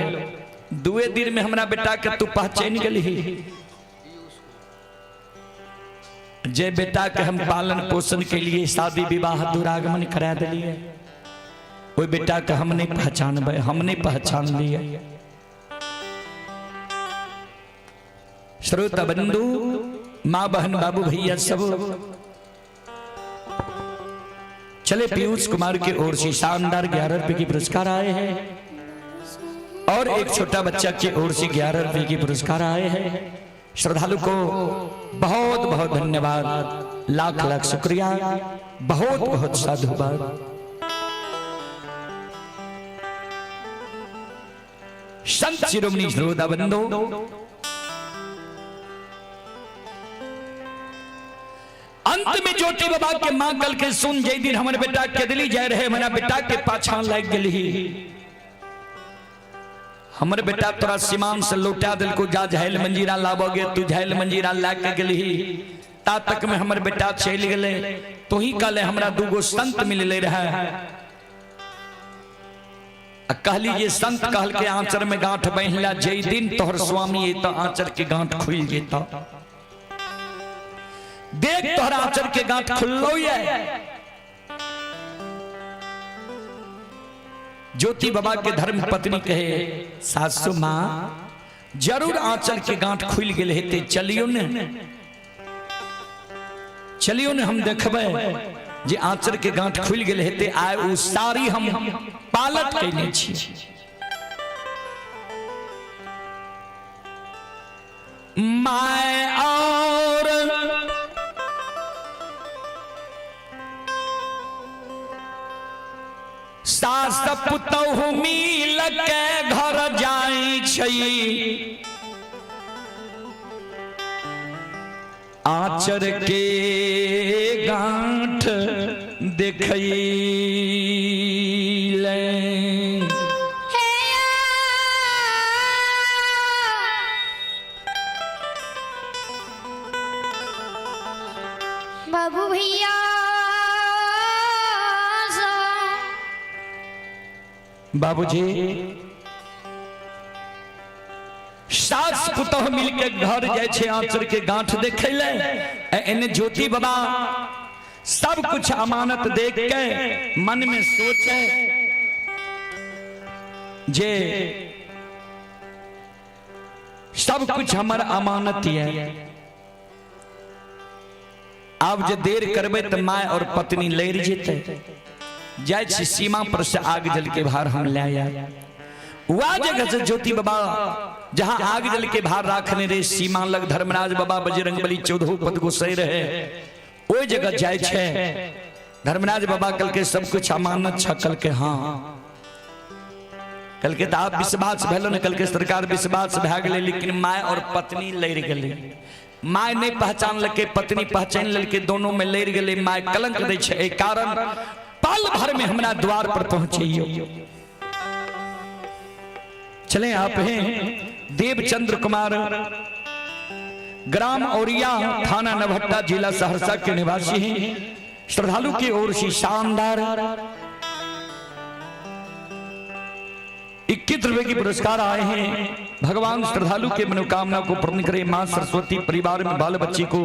2 दिन में हमरा बेटा के तू पहचान गेलही। जे बेटा के हम पालन पोषण के लिए शादी विवाह दुरागमन करा दिलिए, ओहि बेटा के हम नहीं पहचानबै, हम नहीं पहचान लिए। श्रोता बंधु, माँ बहन बाबू भैया सब चले। पीयूष कुमार की ओर से शानदार 11 रुपए की पुरस्कार आए हैं और एक छोटा बच्चा की ओर से 11 रुपए की पुरस्कार आए हैं। श्रद्धालु को बहुत बहुत धन्यवाद, लाख लाख शुक्रिया, बहुत बहुत साधुवाद। संत शिरोमणि श्रोता बंधु, अंत में ज्योति बाबा के मां कल के सुन, जय दिन हमारे बेटा के दिली जाए रहे, हमारा बेटा के पाछा लग गई, हमर बेटा तोरा सीमान से लौटा दिल को, जा झैल मंजीरा लाबोगे, तू झैल मंजीरा ला के गेलही, ता तक में हमर बेटा चल गेले। तो ही कहले हमरा दूगो संत मिलले रहे, आ कहली जे संत कहल के आंचर में गांठ बन्हला, जय दिन तोहर स्वामी तो आंचर के गांठ खुल जेता, देख तोहर आंचर के गांठ खुललो ये। ज्योति बाबा के धर्म पत्नी कहे सासु माँ जरूर आंचल के गांठ खुल गेल हेते, चलियो ने, चलियो ने हम देखबै जे आंचल के गांठ खुल गेल हेते, आय उ साड़ी हम पालत कैने छी। My और सास पुतहु मिल के घर जाई छै, आचर के गांठ देखैले। बाबू भैया बाबूजी सास पुतोह मिलके घर जाय छै आंचर के गांठ देखै ले, एने ज्योति बाबा सब कुछ अमानत देख के मन में सोचे जे सब कुछ हमर अमानत है, आब जे देर करबै तऽ my और पत्नी लड़ि जेतै, जाइ छी सीमा पर से आग जल के भार हम ले आया। वह जगह से ज्योति बाबा जहां आग जल के भार राखने रहे सीमा लग धर्मराज बाबा बजरंग बली 14 पद गोसाई रहे, ओहि जगह जाइ छै। धर्मराज बाबा कल के सब कुछ अमानत छ, कल के हाँ, कल के तो आप विश्वास भेलो ने, कल के सरकार विश्वास भए गेलै, लेकिन my और पत्नी लड़ि गेलै, my नहीं पहचान लके, पत्नी पहचान ललके, दोनों में लड़ि गेलै, my कलंक दै छै, एहि कारण पल भर में हमरा द्वार पर पहुंचैयो। चले आप हैं देवचंद्र कुमार, ग्राम औरिया, थाना नवहट्टा, जिला सहरसा के निवासी हैं। श्रद्धालु की ओर से शानदार 21 रुपए की पुरस्कार आए हैं। भगवान श्रद्धालु के मनोकामना को पूर्ण करे। मां सरस्वती परिवार में बाल बच्ची को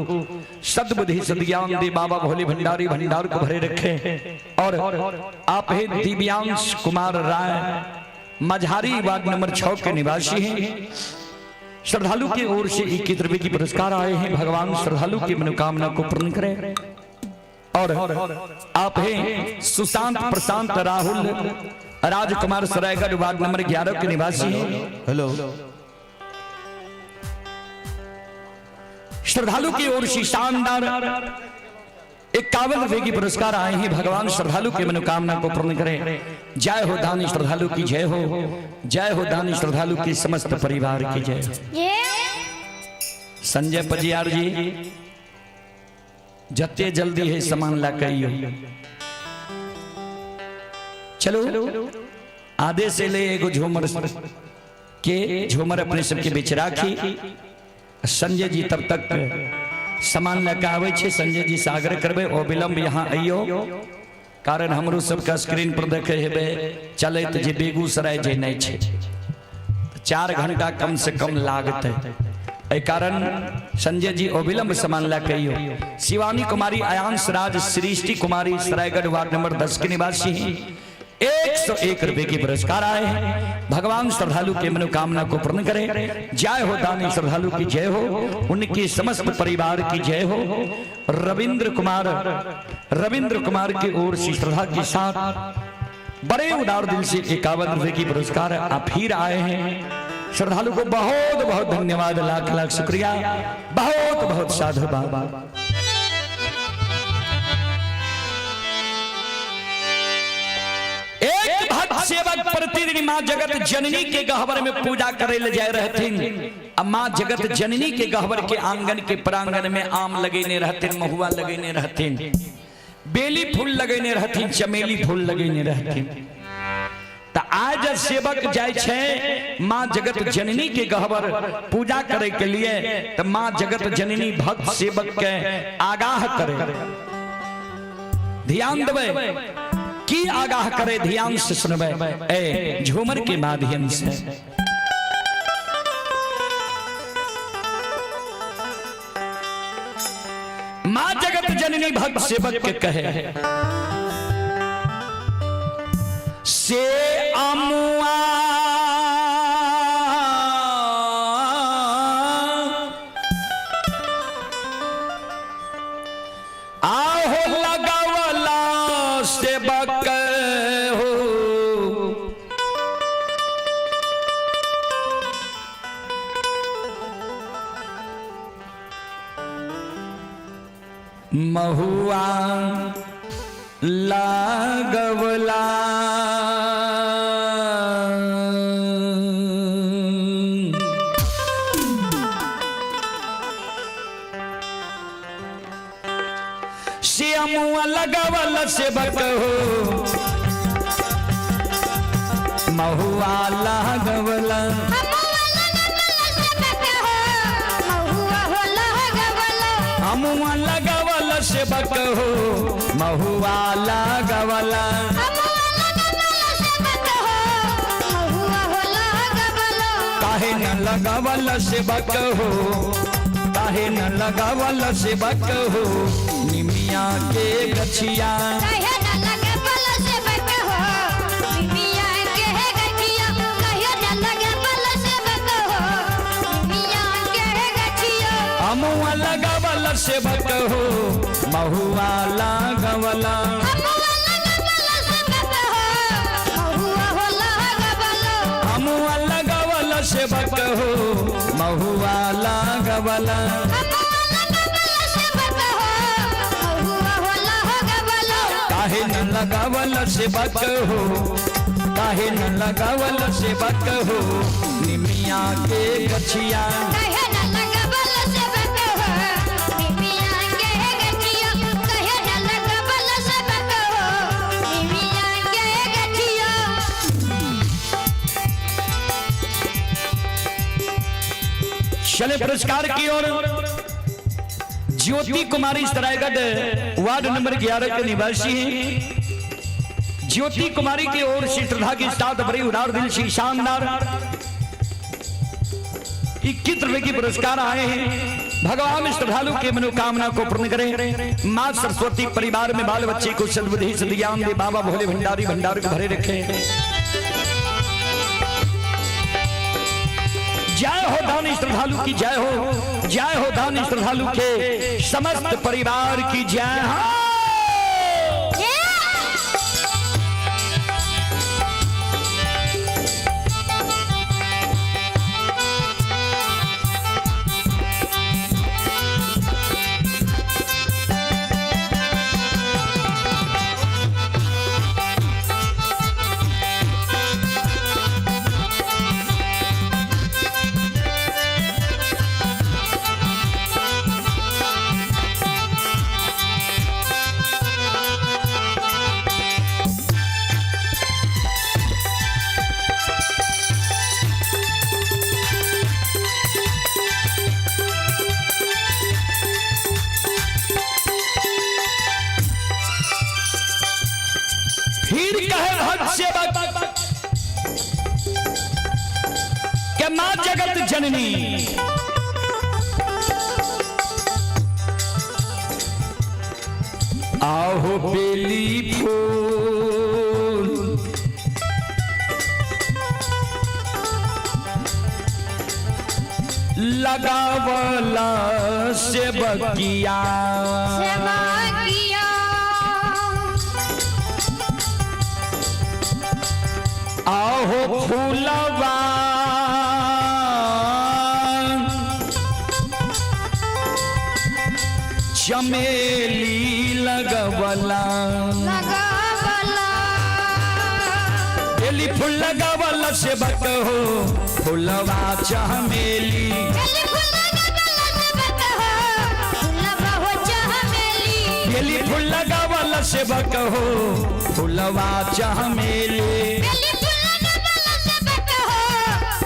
सद्बुद्धि सद्ज्ञान दे। बाबा भोले भंडारी भंडार को भरे रखे। और आप हैं दिव्यांश कुमार राय, मझारी वार्ड नंबर 6 के निवासी हैं। श्रद्धालु की ओर से 21 रुपए की पुरस्कार आए हैं। भगवान श्रद्धालु की मनोकामना को पूर्ण करे। और आप हैं सुशांत प्रशांत राहुल राजकुमार सरायगढ़ वार्ड नंबर 11 के निवासी हैं। हेलो। श्रद्धालु की ओर से शानदार 51 रुपए की पुरस्कार आए हैं। भगवान श्रद्धालु की मनोकामना को पूर्ण करें। जय हो दानी श्रद्धालु की जय हो। जय हो दानी श्रद्धालु की समस्त परिवार की जय हो। ये संजय पजियार जी, जते जल्दी है सामान ला कहियो। चलो आधे से ले एगो झूमर के झूमर अपने सबके बीच राखी। संजय जी तब तक सामान लऽ के आबै छै। संजय जी से आग्रह करबै अविलंब यहाँ अइयो, कारण हमरो सबके स्क्रीन पर देखे हेबै चलैत जे बेगूसराय जेनाइ छै, 4 घंटा कम से कम लागतै। एहि कारण संजय जी अविलंब सामान लऽ के अइयो। शिवानी कुमारी, आयांश राज, सृष्टि कुमारी, सरायगढ़ वार्ड नंबर 10 के निवासी हैं। 101 रुपए के पुरस्कार आए हैं। भगवान श्रद्धालु के मनोकामना को पूर्ण करे। जय हो दानी श्रद्धालु की जय हो, उनकी समस्त परिवार की जय हो। रविंद्र कुमार की ओर से श्रद्धा के साथ बड़े उदार दिल से 51 रुपए की पुरस्कार आप फिर आए हैं। श्रद्धालु को बहुत बहुत धन्यवाद, लाख लाख शुक्रिया, बहुत बहुत साधुवाद। एक भक्त सेवक प्रतिदिन माँ जगत जननी के गहवर में पूजा करे ले जाए रहथिन। अब माँ जगत जननी के गहवर के आंगन के प्रांगण में आम लगेने रहथिन, महुआ लगेने रहथिन, बेली फूल लगेने रहथिन, चमेली फूल लगेने रहथिन। त आज सेवक जाय छै माँ जगत जननी के गहवर पूजा करे के लिए, त माँ जगत जननी भक्त सेवक के आगाह करे। ध्यान देबै की आगाह करे, ध्यान से सुनबै ए झूमर के माध्यम से। माँ जगत जननी भक्त सेवक के कहे से अमुआ आहो लगावला सेवक हो, महुआ लागवला। श्यामुआ लगवल सेवक हो, महुआ लागवला। अमुआ लगवल सेवक हो, महुआ हो लगवल। अमुआ लगवल सेवक हो, महुआ लागवला। अमुआ लगवल सेवक हो, महुआ हो लगवल। काहे न लगवल सेवक हो, काहे न लगवल सेवक हो, निमिया के गछिया। काहे न लगवल सेवक हो, मिया के गठिया। काहे न लगवल सेवक हो, मिया के गठिया। अमुआ लगवल सेवक हो, महुआ लागवला। अमुआ लगवल सेवक हो, महुआ हो लगवल। अमुआ लगवल सेवक हो, महुआ लागवला। अमुआ लगवल सेवक हो, महुआ हो लगवल। काहे न लगवल सेवक हो, काहे न लगवल सेवक हो, निमिया के गछिया। काहे न लगवल सेवक हो, मिया के गठिया। काहे न लगवल सेवक हो, मिया के गठिया। चले पुरस्कार की ओर। ज्योति कुमारी सरायगढ़ वार्ड नंबर 11 के निवासी हैं। ज्योति कुमारी की ओर से श्रद्धा के साथ बड़ी उदार दिल से शानदार 21 रुपए की पुरस्कार आए हैं। भगवान श्रद्धालु के मनोकामना को पूर्ण करें। माँ सरस्वती परिवार में बाल बच्चे को सद्बुद्धि सद्ज्ञान दे। बाबा भोले भंडारी भंडार को भरे रखे। जय हो दानी श्रद्धालु की जय हो, जय हो दानी श्रद्धालु के समस्त परिवार की जय हो। फिर कहे भक्त सेवक के मां जगत जननी, आहो बेली फूल लगावला सेवकिया, सेवकिया। आहो फूलवा चमेली लगवला, लगावला। बेली फूल लगवला सेवक हो फूलवा चमेली, बेली फूल लगावला सेवक हो फूलवा हो चमेली। बेली फूल लगवला सेवक हो फूलवा चमेली, बेली फूल लगावला सेवक हो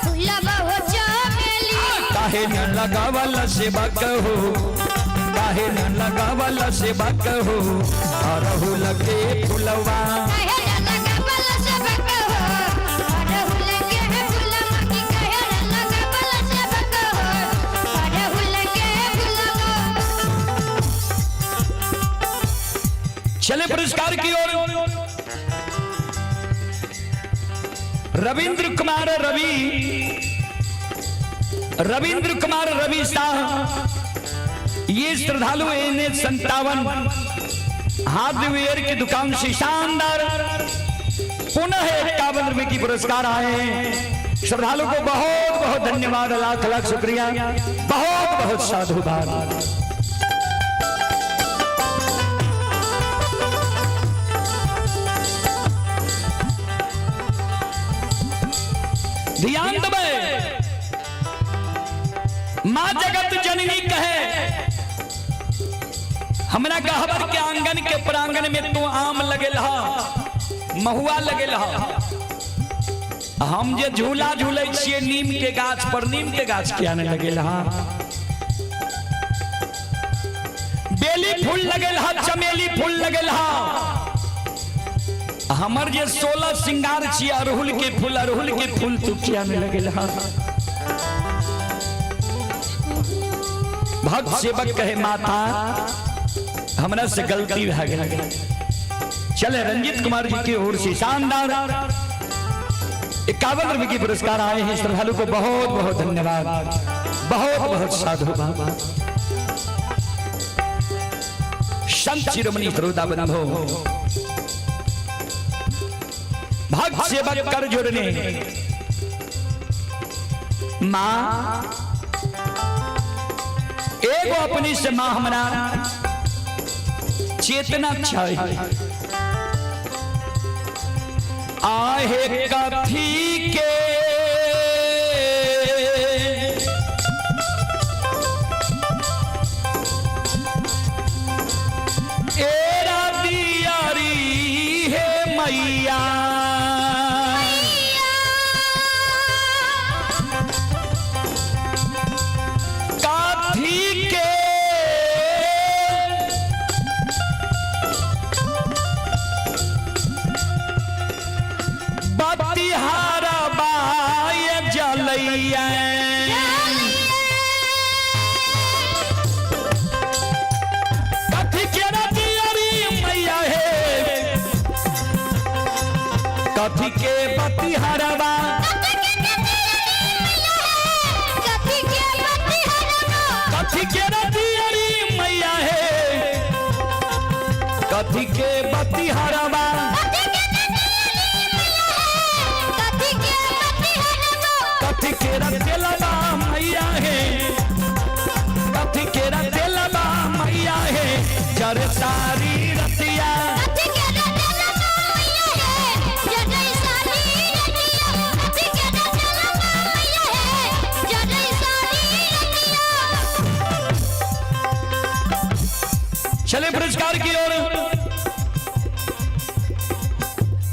फूलवा हो चमेली। काहे न लगावल सेवक हो, काहे न लगावल सेवक हो अरहुल के फुलवा। काहे न लगावला सेवक हो अड़हुल के फूलवा की, काहे न लगावला सेवक हो अड़हुल के फूलवा। चले पुरस्कार की ओर। रविंद्र कुमार रवि, रविंद्र कुमार रवि शाह, ये श्रद्धालु एन 57 हार्डवेयर की दुकान से शानदार पुनः 51 रुपए की पुरस्कार आए हैं। श्रद्धालु को बहुत बहुत धन्यवाद, लाख लाख शुक्रिया, बहुत बहुत साधुवाद। ध्यान दबे, मां जगत जननी कहे हमरा गहबर के आंगन के प्रांगण में तू आम लगेल हा, महुआ लगेल हा। हम जे झूला झूले छिए नीम के गाछ पर, नीम के गाछ किया नहीं लगेल हा। बेली फूल लगेल हा, चमेली फूल लगेल हा। हमर जे 16 श्रृंगार छिए अड़हुल के फूल, अड़हुल के फूल तू किया नहीं लगेल हा। भक्त सेवक कहे माता हमरा से गलती भा गई। चले रंजित कुमार जी की ओर से शानदार 51 रुपए की पुरस्कार आए हैं। श्रद्धालु को बहुत बहुत धन्यवाद, बहुत बहुत साधुवाद। संत शिरोमणि श्रोता बंधो, भक्त सेवक कर जोड़ने माँ एगो अपनी से माँ हमरा चेतना चाहिए। आहे कथी के एरा दियारी हे मैया, काथी के कथी के बतिहरवा, कथी के बतिहरवा, कथी के रतियरी मैया हे, कथी के बतिहरवा, कथी के बतिहरवा, कथी के रतेलवा मैया हे, कथी के रतेलवा मैया हे, जर सारी रतिया। कथी के रतेलवा मैया हे, जरै सारी रतिया। कथी के रतेलवा मैया हे, जरै सारी रतिया। चले पुरस्कार की ओर।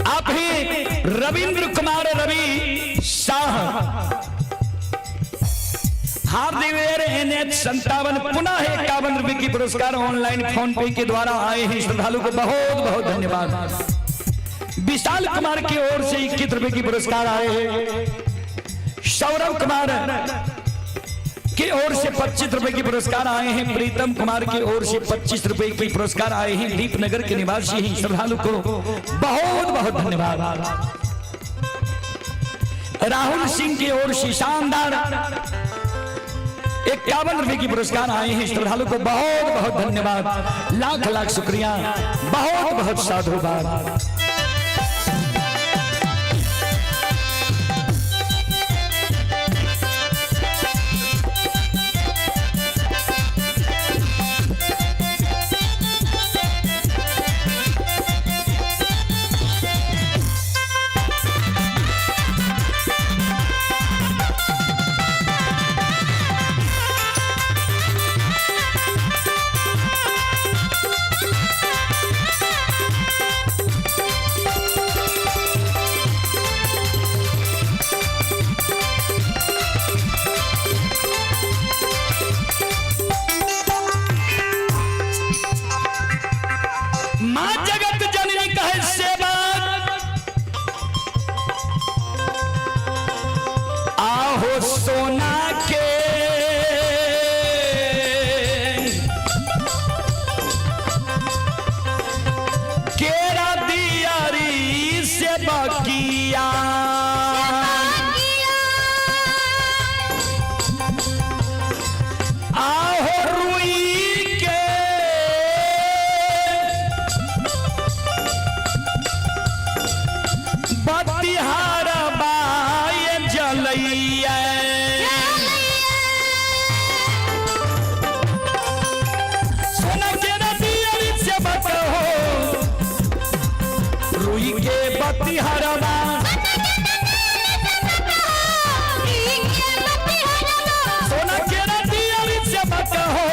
आप ही रविंद्र कुमार रवि शाह, हार्दिवेयर NH 57, पुनः 51 रुपए की पुरस्कार ऑनलाइन फोन पे के द्वारा आए हैं। श्रद्धालु को बहुत बहुत धन्यवाद। विशाल कुमार की ओर से 21 रुपए की पुरस्कार आए हैं। सौरभ कुमार की ओर से 25 रुपए की पुरस्कार आए हैं। प्रीतम कुमार की ओर से 25 रुपए की पुरस्कार आए हैं। दीपनगर के निवासी हैं। श्रद्धालु को बहुत बहुत धन्यवाद। राहुल सिंह की ओर से शानदार 51 रुपए की पुरस्कार आए हैं। श्रद्धालु को बहुत बहुत धन्यवाद, लाख लाख शुक्रिया, बहुत बहुत साधुवाद। मां जगत जननी कहे सेवा, आहो सोना के केरा दियारी से बकिया, आहो रुई के बतिहार बाय जलैया। सोना के रतियरी से बकहो, रुई के बतिहारवा, सोना के रतियरी से बकहो,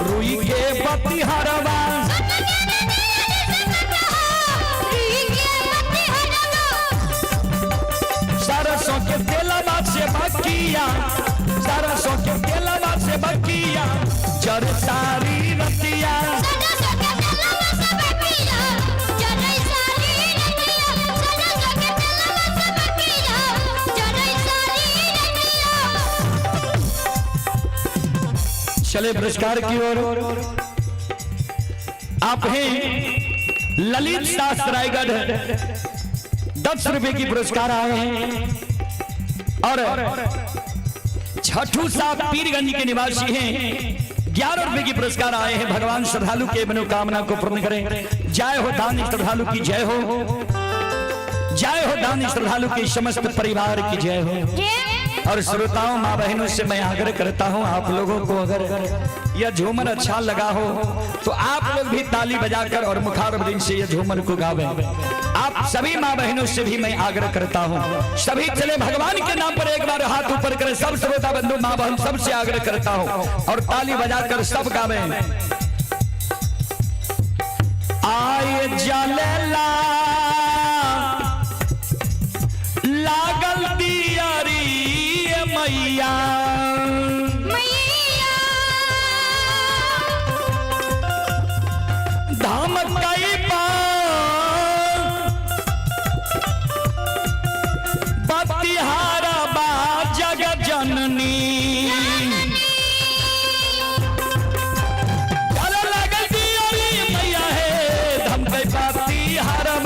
रुई के बतिहारवा, सरसों के तेलवा से बकिया, सरसों के तेलवा से बकिया, जर सारी रतिया। चले पुरस्कार की ओर। आप हैं ललित शास्त्र रायगढ़, 10 रुपए की पुरस्कार आए हैं और छठू साहब पीरगंज के निवासी हैं, 11 रुपए की पुरस्कार आए हैं। भगवान श्रद्धालु के मनोकामना को पूर्ण करें। जय हो दानी श्रद्धालु की जय हो, जय हो दानी श्रद्धालु के समस्त परिवार की जय हो। और श्रोताओं, माँ बहनों से मैं आग्रह करता हूँ, आप लोगों को अगर यह झूमर अच्छा लगा हो तो आप लोग भी ताली बजाकर और मुखारविंद से यह झूमर को गावें। आप सभी माँ बहनों से भी मैं आग्रह करता हूँ, सभी चले भगवान के नाम पर एक बार हाथ ऊपर करें। सब श्रोता बंधु, माँ बहन, सबसे आग्रह करता हूँ और ताली बजाकर सब गावें। आए जलेला लागल दियारी मैया, धाम कई बतिहारा बा जग जननी, चल लागल दियारी मैया हे, धाम कई बतिहारा।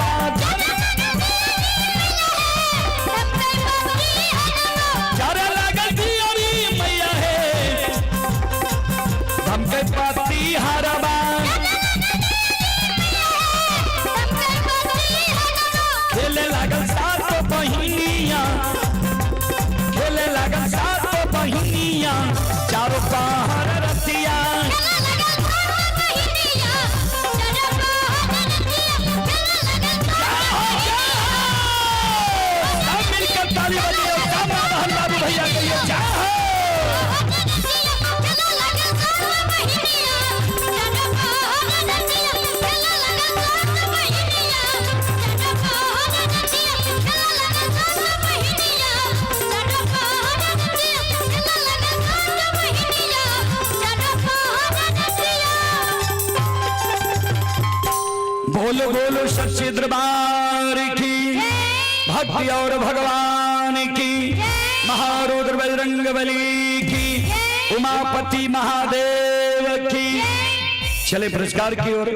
बोल बोलो सच्चे दरबार की, भक्ति और भगवान की, महारुद्र बजरंग बली की, उमापति महादेव की। चले पुरस्कार की ओर।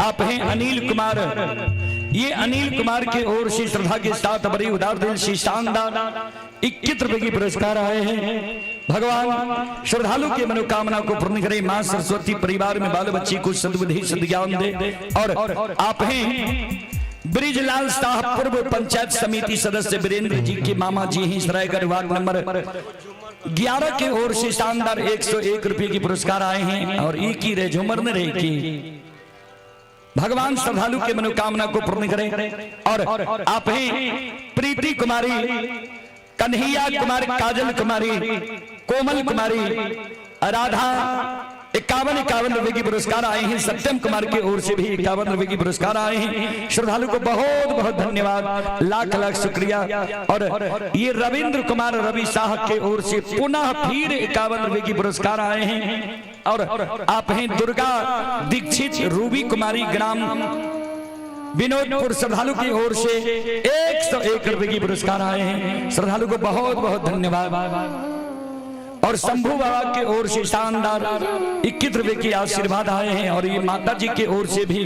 आप हैं अनिल कुमार, ये अनिल कुमार के ओर से श्रद्धा के साथ बड़ी उदार दिल से शानदार 21 रुपए की पुरस्कार आए हैं। भगवान श्रद्धालु की मनोकामना को पूर्ण करे, मां सरस्वती परिवार में बाल बच्ची को सद्बुद्धि सद्ज्ञान दे। और आप हैं ब्रिजलाल शाह, पूर्व पंचायत समिति सदस्य वीरेंद्र जी के मामा जी हैं, सरायगढ़ वार्ड नंबर 11 के ओर से शानदार 101 रुपए की पुरस्कार आए हैं। और एक ही रे झुमर न रहे की भगवान श्रद्धालु के मनोकामना को पूर्ण करें। और आप हैं प्रीति कुमारी, कन्हैया कुमार, काजल कुमारी, कोमल कुमारी, राधा, 51 रुपए की पुरस्कार आए हैं। सत्यम कुमार की ओर से भी 51 रुपए की पुरस्कार आए हैं। श्रद्धालु को बहुत बहुत धन्यवाद, लाख लाख शुक्रिया। और ये रविंद्र कुमार रवि शाह के ओर से पुनः फिर 51 रुपए की पुरस्कार आए हैं। और आप हैं दुर्गा दीक्षित, रूबी कुमारी, ग्राम विनोदपुर, श्रद्धालु की ओर से 101 रुपए की पुरस्कार आए हैं। श्रद्धालु को बहुत बहुत धन्यवाद। और शंभू बाबा के ओर से शानदार 21 रुपए की आशीर्वाद आए हैं। और ये माता जी के ओर से भी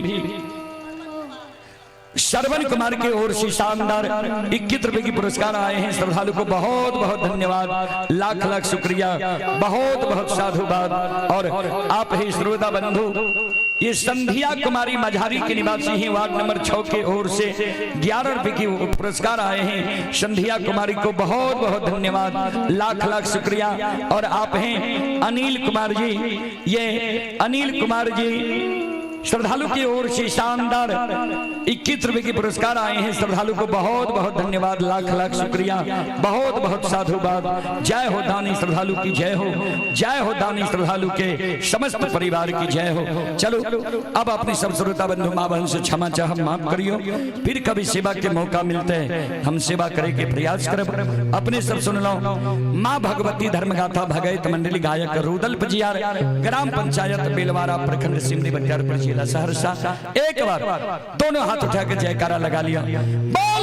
श्रवण कुमार की ओर से शानदार 21 रुपए की पुरस्कार आए हैं। श्रद्धालु को बहुत बहुत धन्यवाद, लाख लाख शुक्रिया, बहुत बहुत साधुवाद। और आप ही श्रोता बंधु, ये संध्या कुमारी मझारी के निवासी हैं, वार्ड नंबर 6 के ओर से 11 रुपए की पुरस्कार आए हैं। संध्या कुमारी को बहुत बहुत धन्यवाद, लाख लाख शुक्रिया। और आप हैं अनिल कुमार जी, ये अनिल कुमार जी श्रद्धालु की ओर से शानदार 21 रुपए के पुरस्कार आए हैं। श्रद्धालु को बहुत बहुत धन्यवाद, लाख लाख शुक्रिया, बहुत बहुत साधुवाद। जय हो दानी श्रद्धालु की जय हो, जय हो दानी श्रद्धालु के समस्त परिवार की जय हो। चलो अब अपने सब श्रोता बंधु माँ बहन से क्षमा चाह, माफ करियो, फिर कभी सेवा के मौका मिलते हैं हम सेवा करे के प्रयास करब। अपने सब सुन लो माँ भगवती धर्मगाथा भगैत मंडली, गायक रुदल पजियार, ग्राम पंचायत बेलवारा, प्रखंड सिमरी बख्तियारपुर, जिला सहरसा। एक बार दोनों हाथ उठा के जयकारा लगा लिया, बोल